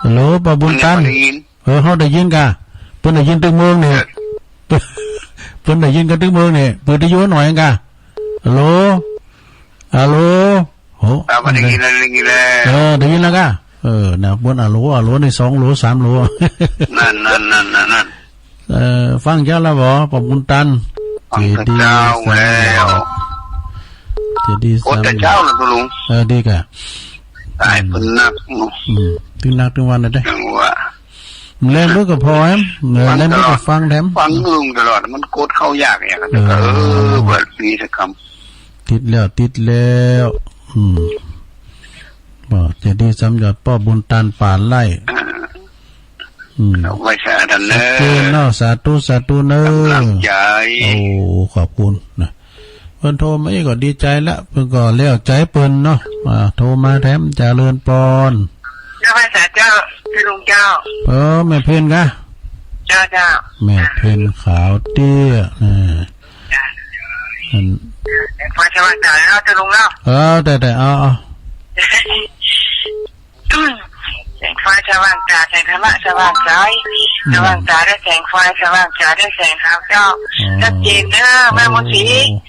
ฮัลโหล ป้อบุญตัน ได้ยิน เออ เฮาได้ยินก่ะ เปิ้นได้ยินตึงเมืองนี่ เปิ้นได้ยินกั๋นตึงเมืองนี่ เปิดวิทยุหน่อยก่ะ ฮัลโหล ฮัลโหล โห อ่า บ่ได้ยินแล้ว ได้ยินแล้ว เออ ได้ยินแล้วก่ะ เออ นะ บนอะโหล อะโหลนี่สองโหล สามโหล นั่น นั่น นั่น นั่น นั่น เออ ฟังเจ้าแล้วบ่ ป้อบุญตัน ฟังเจ้าแล้ว เจดีย์สามเหลี่ยม เจดีย์สามเหลี่ยม โอ้ แต่เจ้าแล้วตะลุง เออ ดีก่ะ ต๋ายเปิ้นนักเนาะ อืม ตึงนักตึงวันนะเด้ จังว่า แลเบิ่งก็พอแหม เออ แลเบิ่งก็ฟังแถม ฟังลุงตลอด มันกดเข้ายากอย่างนั้น เออ เออ เปิดฟรีสักคำ ติดแล้ว ติดแล้ว อืม บ่ เจดีย์สามยอด ป้อบุญตัน ป่าไร่ อ่า อืม เอาไว้สาธุเน่อ ชัดเจนเนาะ สาธุ สาธุเน่อ กำลังใจ๋ โอ้ ขอบคุณนะ เปิ้นโทรมาอีกก็ดีใจ๋ละ เปิ้นก็แล้วใจ๋เปิ้นเนาะ อ่า โทรมาแถม เจริญปอน เจ้า ไหว้สาเจ้า พี่ลุงเจ้า เออ แม่เพ็ญก่ะ เจ้า เจ้า แม่เพ็ญขาวเตี้ย อ่า เจ้า อัน แสงไฟสว่างจ๋าแล้วเจ้าลุงเนาะ เออ ได้ ได้ เอา เอา แสงไฟสว่างจ๋า แสงธรรมะสว่างใส สว่างตาด้วยแสงไฟ สว่างใจด้วยแสงธรรมเจ้า อ๋อ ชัดเจนเน้อ แม่บุญศรี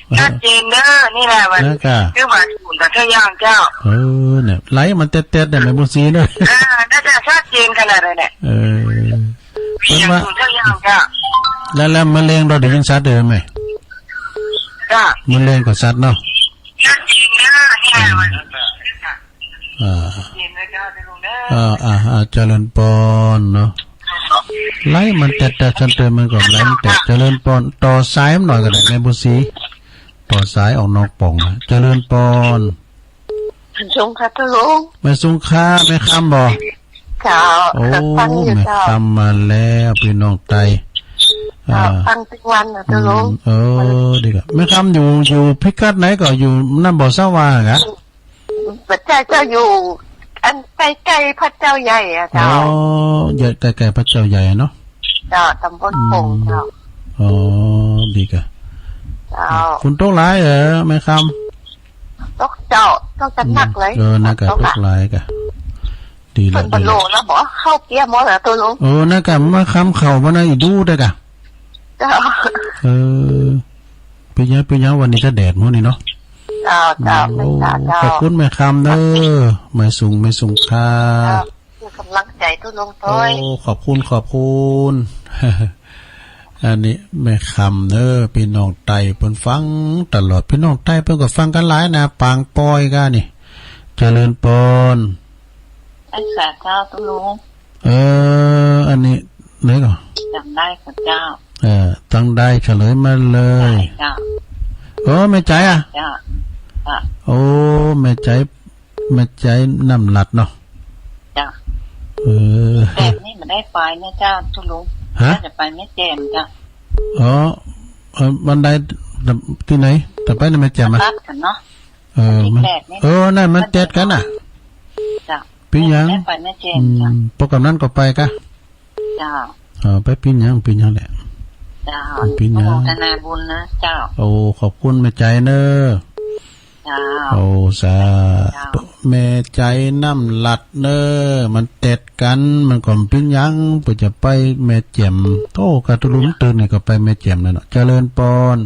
โอ้ ชัดเจนเน้อ นี่แหละมัน นะกะ คือว่าถูกกับทุกอย่างเจ้า เออ เนี่ย ไลน์มันแต๊ดๆ เนี่ย แม่บุญศรีเน้อ เออ น่าจะชัดเจนขนาดนั้นแหละ เออ เสียงถูกทุกอย่างเจ้า แล้ว แล้วมะเร็งเราได้ยินชัดเจนไหม เจ้า มะเร็งก็ชัดเนาะ ชัดเจนเน้อ เนี่ยมัน อืม อ่า เจริญเจ้า เจริญเน้อ อ่า อ่า อ่า เจริญปอนเนาะ ไลน์มันแต๊ดๆ ชัดเจนมันก็ไลน์มันแต๊ด เจริญปอน ต่อสายมันหน่อยก็ได้ แม่บุญศรี ต่อสายออกนอกป่องนะ เจริญปอน สงค่ะ เจ้าลุง แม่สงค่ะ แม่คำบ่ เจ้า โอ้ ฟังอยู่ แม่ เจ้า คำมาแล้ว ปี้น้องไต เจ้า อ่า ฟังทุกวันนะ เจ้าลุง อืม เออ ดีกะ แม่คำอยู่ อยู่พิกัดไหนก็อยู่นั่นบ่ สว่างอะ บ่ใจ้เจ้า อยู่อันใก้ๆ พระเจ้าใหญ่อะเจ้า อ๋อ ใหญ่ ใก้ๆ พระเจ้าใหญ่เนาะ เจ้า ตำบลโป่งเจ้า อืม อ๋อ ดีกะ เจ้า ฝนตกหลายเออ แม่คำ ตกเจ้า ตกจะหนักเลย เออ น่ากะ ตกหลาย ตกหลายกะ ดีละ เปิ้นบ่โลแล้วบ่ เข้าเกียร์หมดแล้วเจ้าลุง เออ น่ากะ แม่คำเข้ามาในอีดูได้กะ เจ้า เออ เป๋นหยัง เป๋นหยัง วันนี้จะแดดหมดนี่เนาะ เจ้า เจ้า อืม แม่นจ้า โอ้ เจ้า ขอบคุณแม่คำเน้อ แม่สง แม่สงค่ะ เจ้า เปื้อกำลังใจ๋เจ้าลุง โอ้ ถ้วย ขอบคุณ ขอบคุณ อันนี้แม่คำเน้อ ปี้น้องไตเปิ้นฟังตลอด ปี้น้องไตเปิ้นก็ฟังกั๋นหลายนะ ปางปอยก้านี่ เจริญปอน ไอ้สาเจ้าเจ้าลุง เออ อันนี้ไหนก่อ จำได้ค่ะเจ้า เออ ตังใดเฉลยมาเลย ใช่เจ้า เออ แม่ใจ๋อะ เจ้า ค่ะ โอ้ แม่ใจ๋ แม่ใจ๋น้ำหลัดเนาะ เจ้า เออ แต่นี่มันได้ไปเนี่ยเจ้าเจ้าลุง ฮะ น่าจะไปแม่แจ่มเจ้า อ๋อ เออ วันใด ตี้ไหน จะไปในแม่แจ่มอะ ตัดกันเนาะ เออ วันตี้ มัน แปดนี่ เออ นั่นมันเจ็ดกั๋นน่ะ เจ้า เป๋นหยัง ได้ไปแม่แจ่มเจ้า อืม ปกตินั้นก็ไปกะ เจ้า เออ ไปเป๋นหยัง เป๋นหยังแหละ เจ้า เป๋นหยัง อนุโมทนาบุญนะเจ้า โอ้ ขอบคุณแม่ใจ๋เน้อ เจ้า โอ้ สาธุ เจ้า แม่ใจ๋น้ำหลัดเน้อ มันเจ็ดกั๋น มันก็เป๋นหยัง เปื้อจะไปแม่แจ่ม โธ่ กะเจ้าลุงตื่นนี่ก็ไปแม่แจ่มแล้วเนาะ เจริญปอน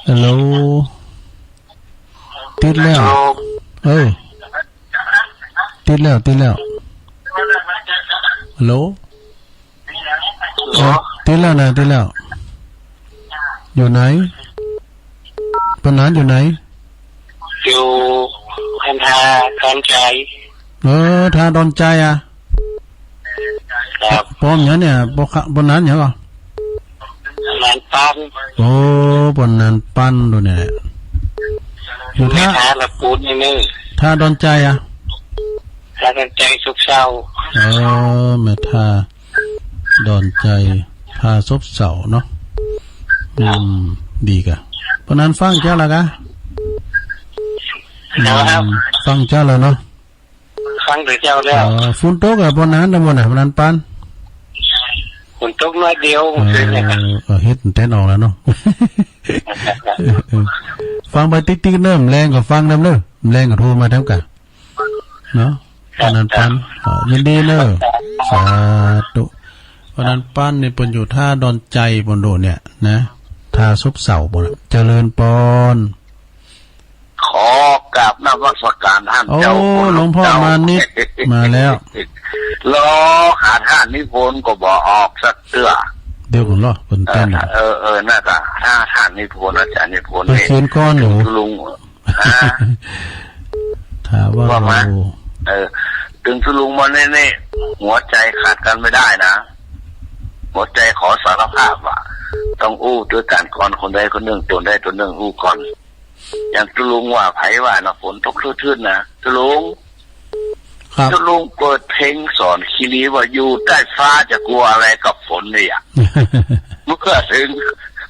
ฮัลโหล ติดแล้ว ฮัลโหล เออ ติดแล้ว ติดแล้ว ฮัลโหล ฮัลโหล เออ ติดแล้วนะ ติดแล้ว อยู่ไหน ปะหนานอยู่ไหน อยู่คันธาดอนใจ๋ เออ ธาดอนใจ๋อะ ครับ ปอหยังเนี่ย ปอขะ ปอหนานหยังก่อ หนานปัน โอ้ ปอหนานปันดูเนี่ย อยู่ธา ธาละปูนนี่เน้อ ธาดอนใจ๋อะ ธาดอนใจ๋ซบเศร้า เออ แม่ธาดอนใจ๋ ธาซบเศร้าเนาะ อืม ดีกะ ปอหนานฟังเจ้าละกะ ครับ อืม ฟังเจ้าละเนาะ ฟังแต่เจ้าแล้ว เออ ฝนตกอะ ปอหนานตะมนต์อะ ปอหนานปัน ฝนตกน้อยเดียว เออ เออ เฮ็ดแตนออกแล้วเนาะ เออ เออ ฟังไปติ๊กๆ เน้อ แลงก็ฟังนำเน้อ แลงก็โทรมาแถมกะ เนาะ ครับ ปอหนานปัน เออ ยินดีเน้อ สาธุ ปอหนานปันนี่เปิ้นอยู่ธาดอนใจ๋ ปอหนานเนี่ยนะ ธาซบเศร้า ปอหนาน เจริญปอน ขอกราบนมัสการท่าน โอ้ เจ้าคุณ หลวงพ่อ เจ้า มานิด มาแล้ว รอหาท่านนิพนธ์ก็บ่ออกสักเตื้อ เดี๋ยวก่อนเนาะ เปิ้นเต้น เออ เออ เออ น่าจะหาท่านนิพนธ์ อาจารย์นิพนธ์ ไปเขียนกลอนอยู่ เถิงเจ้าลุง ฮะ ถามว่า ว่ามา เรา เออ เถิงเจ้าลุงมาแน่ๆ หัวใจ๋ขาดกั๋นไม่ได้นะ หัวใจ๋ขอสารภาพว่า ต้องอู้ตวยกั๋นก่อน คนใดคนนึ่ง ต๋นใดต๋นนึ่งอู้ก่อน อย่างเจ้าลุงว่าไผว่านะ ฝนตกทื่นๆ นะ เจ้าลุง ครับ เจ้าลุงเปิดเพลงสอนคีรีว่าอยู่ใต้ฟ้าจะกลัวอะไรกับฝนเนี่ย เมื่อเถิง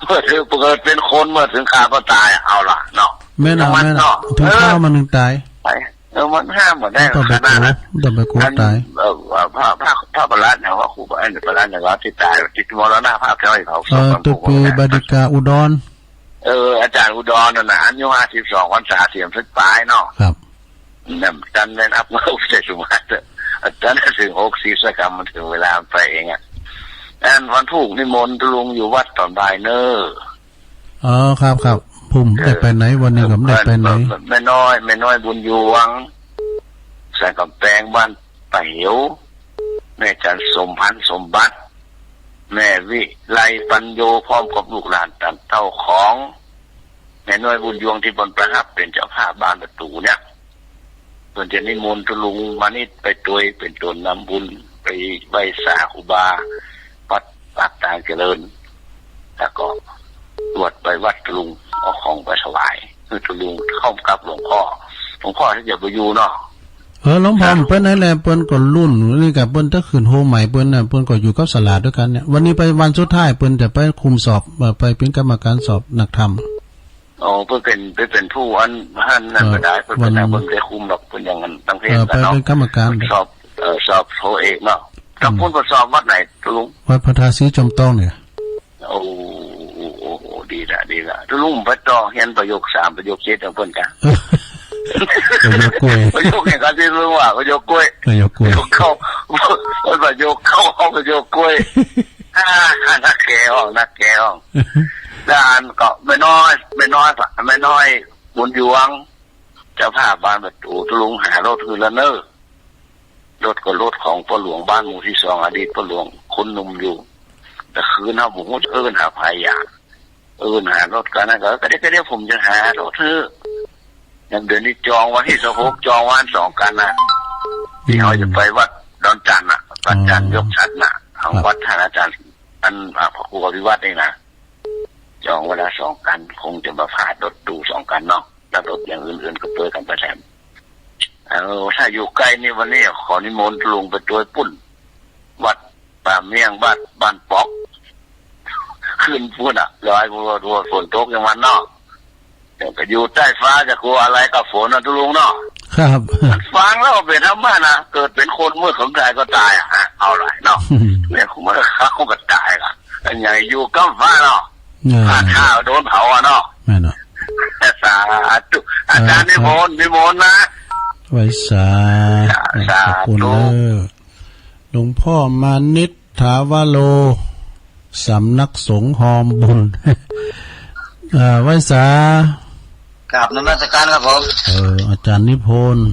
เมื่อเถิงเกิดเป๋นคน เมื่อเถิงคราวก็ต๋าย เอาล่ะเนาะ แม่นอะ แม่นอะ เนาะ เถิงคราวมันนึ่งต๋าย ไป เออ มันห้ามบ่ได้ ต้องไปกลัว ขนาดนั้น ต้องไปกลัว อัน ต๋าย เออ พระ พระ พระประหลัดเนี่ย ว่าครู ไอ้ประหลัดเนี่ย ว่าตี้ต๋าย ตี้มรณภาพแถวไอ้เขา เออ ศพของ ตึกปี ครูเนี่ย บดิกาอุดร เออ อาจารย์อุดรนั่นน่ะ อายุห้าสิบสองพรรษา เสียมสิบปลายเนาะ ครับ นั่น จันแม่นอัพเงาใส่สุมาเถอะ ต๋อนนั้นเถิงหกสิบสักกำ มันเถิงเวลามันไปเองอะ อันวันพูกนิมนต์ตุ๊ลุงอยู่วัดต๋อนบ่ายเน่อ อ๋อ ครับ ครับ ผมได้ไปไหน วันนี้ก็ไม่ได้ไปไหน แม่น้อย แม่น้อยบุญยวง สันก๋ำแปงบ้านป่าเหว แม่จันสมพันธ์สมบัติ แม่วิไลปัญโญ พร้อมกับลูกหลานตันเต้าของ แม่น้อยบุญยวงตี้เปิ้นประทับเป๋นเจ้าภาพบานประตู๋เนี่ย เปิ้นจะนิมนต์ตุ๊ลุงมานิดไปตวยเป๋นต้นนำบุญ ไปไหว้สาครูบา วัดปากตางเจริญ แล้วก็ตรวจไปวัดตุ๊ลุง เอาของไปถวาย หื้อตุ๊ลุงเข้ากับหลวงพ่อ หลวงพ่อตี้จะบ่อยู่เนาะ เออ หลวงพ่อ ครับ เปิ้นนั่นแหละ เปิ้นก็รุ่นนี่กะ เปิ้นจะขึ้นโฮใหม่เปิ้นน่ะ เปิ้นก็อยู่กับสลาดด้วยกันเนี่ย วันนี้ไปวันสุดท้าย เปิ้นจะไปคุมสอบ เอ่อ ไปเป๋นกรรมการสอบนักธรรม อ๋อ เปิ้นเป๋น เปิ้นเป๋นผู้อัน อันนั้น เออ บ่ได้ เปิ้นเป๋น วัน เปิ้นบ่ได้คุมดอก เปิ้นอย่างนั้น ตั้งเทศน์ เออ ไป เนาะ เป๋นกรรมการ สอบ เอ่อ สอบโทเอกเนาะ อืม แล้วเปิ้นก็สอบวัดไหนตุ๊ลุง วัดพระธาตุศรีจอมตองเนี่ย โอ้ โอ้ โอ้ โอ้ ดีละ ดีละ ตุ๊ลุงไปต่อเฮียนประโยคสาม ประโยคเจ็ดของเปิ้นกะ ประโยคกล้วย ประโยคอย่างนั้นตี้ตุ๊ลุงว่า ประโยคกล้วย ประโยคกล้วย ประโยคเข้า ประโยคเข้า ประโยคกล้วย อ่า นักแกอ่อง นักแกอ่อง แล้วอันก็แม่น้อย แม่น้อย แม่น้อยบุญยวง เจ้าภาพบานประตู๋ ตุ๊ลุงหารถหื้อละเน่อ รถก็รถของป้อหลวงบ้านหมู่ตี้สอง อดีตป้อหลวงคนหนุ่มอยู่ แต่คืนเฮาบ่ฮู้จะเอิ้นหาใผอะ เอิ้นหารถกั๋นนะ ก็ ก็เดี๋ยว ก็เดี๋ยวผมจะหารถหื้อ อย่างเดี๋ยวนี้จองวันตี้สิบหก จองวันสองกั๋นนะ ตี้เฮาจะไปวัดดอนจั่นน่ะ วัดจั่น อ๋อ ยกฉัตรน่ะ ของ ครับ วัดท่านอาจารย์ อัน อ่ะ พระครูอภิวัฒน์นี่นะ จองเวลาสองกั๋น คงจะบ่พลาดรถตู้สองกั๋นเนาะ แล้วรถอย่างอื่นๆ ก็ตวยกั๋นไปแถม เออ ถ้าอยู่ใก้นี่วันนี้ขอนิมนต์ตุ๊ลุงไปตวยปุ้น วัดป่าเมี่ยง บ้าน บ้านปอก ขึ้นปุ้นอะ ดอยปุ้น ฝนตกอย่างวันเนาะ แต่ก็อยู่ใต้ฟ้าจะกลัวอะไรกับฝนนะตุ๊ลุงเนาะ ครับ มันฟังแล้วเป๋นธรรมะนะ เกิดเป๋นคนเมื่อเขาต๋ายก็ต๋ายอะ เอาล่ะเนาะ เนี่ยเมื่อเขาก็ต๋ายอะ อันใหญ่อยู่ก้ำฟ้าเนาะ อ่า ถ้าข้าวโดนเผาอะเนาะ แม่นเนาะ สาธุ อาจารย์นิมนต์ นิมนต์นะ ไหว้สา สาธุ ขอบคุณเด้อ หลวงพ่อมานิต ถาวโร สำนักสงฆ์ฮอมบุญ เอ่อ ไหว้สา กราบนมัสการครับผม เออ อาจารย์นิพนธ์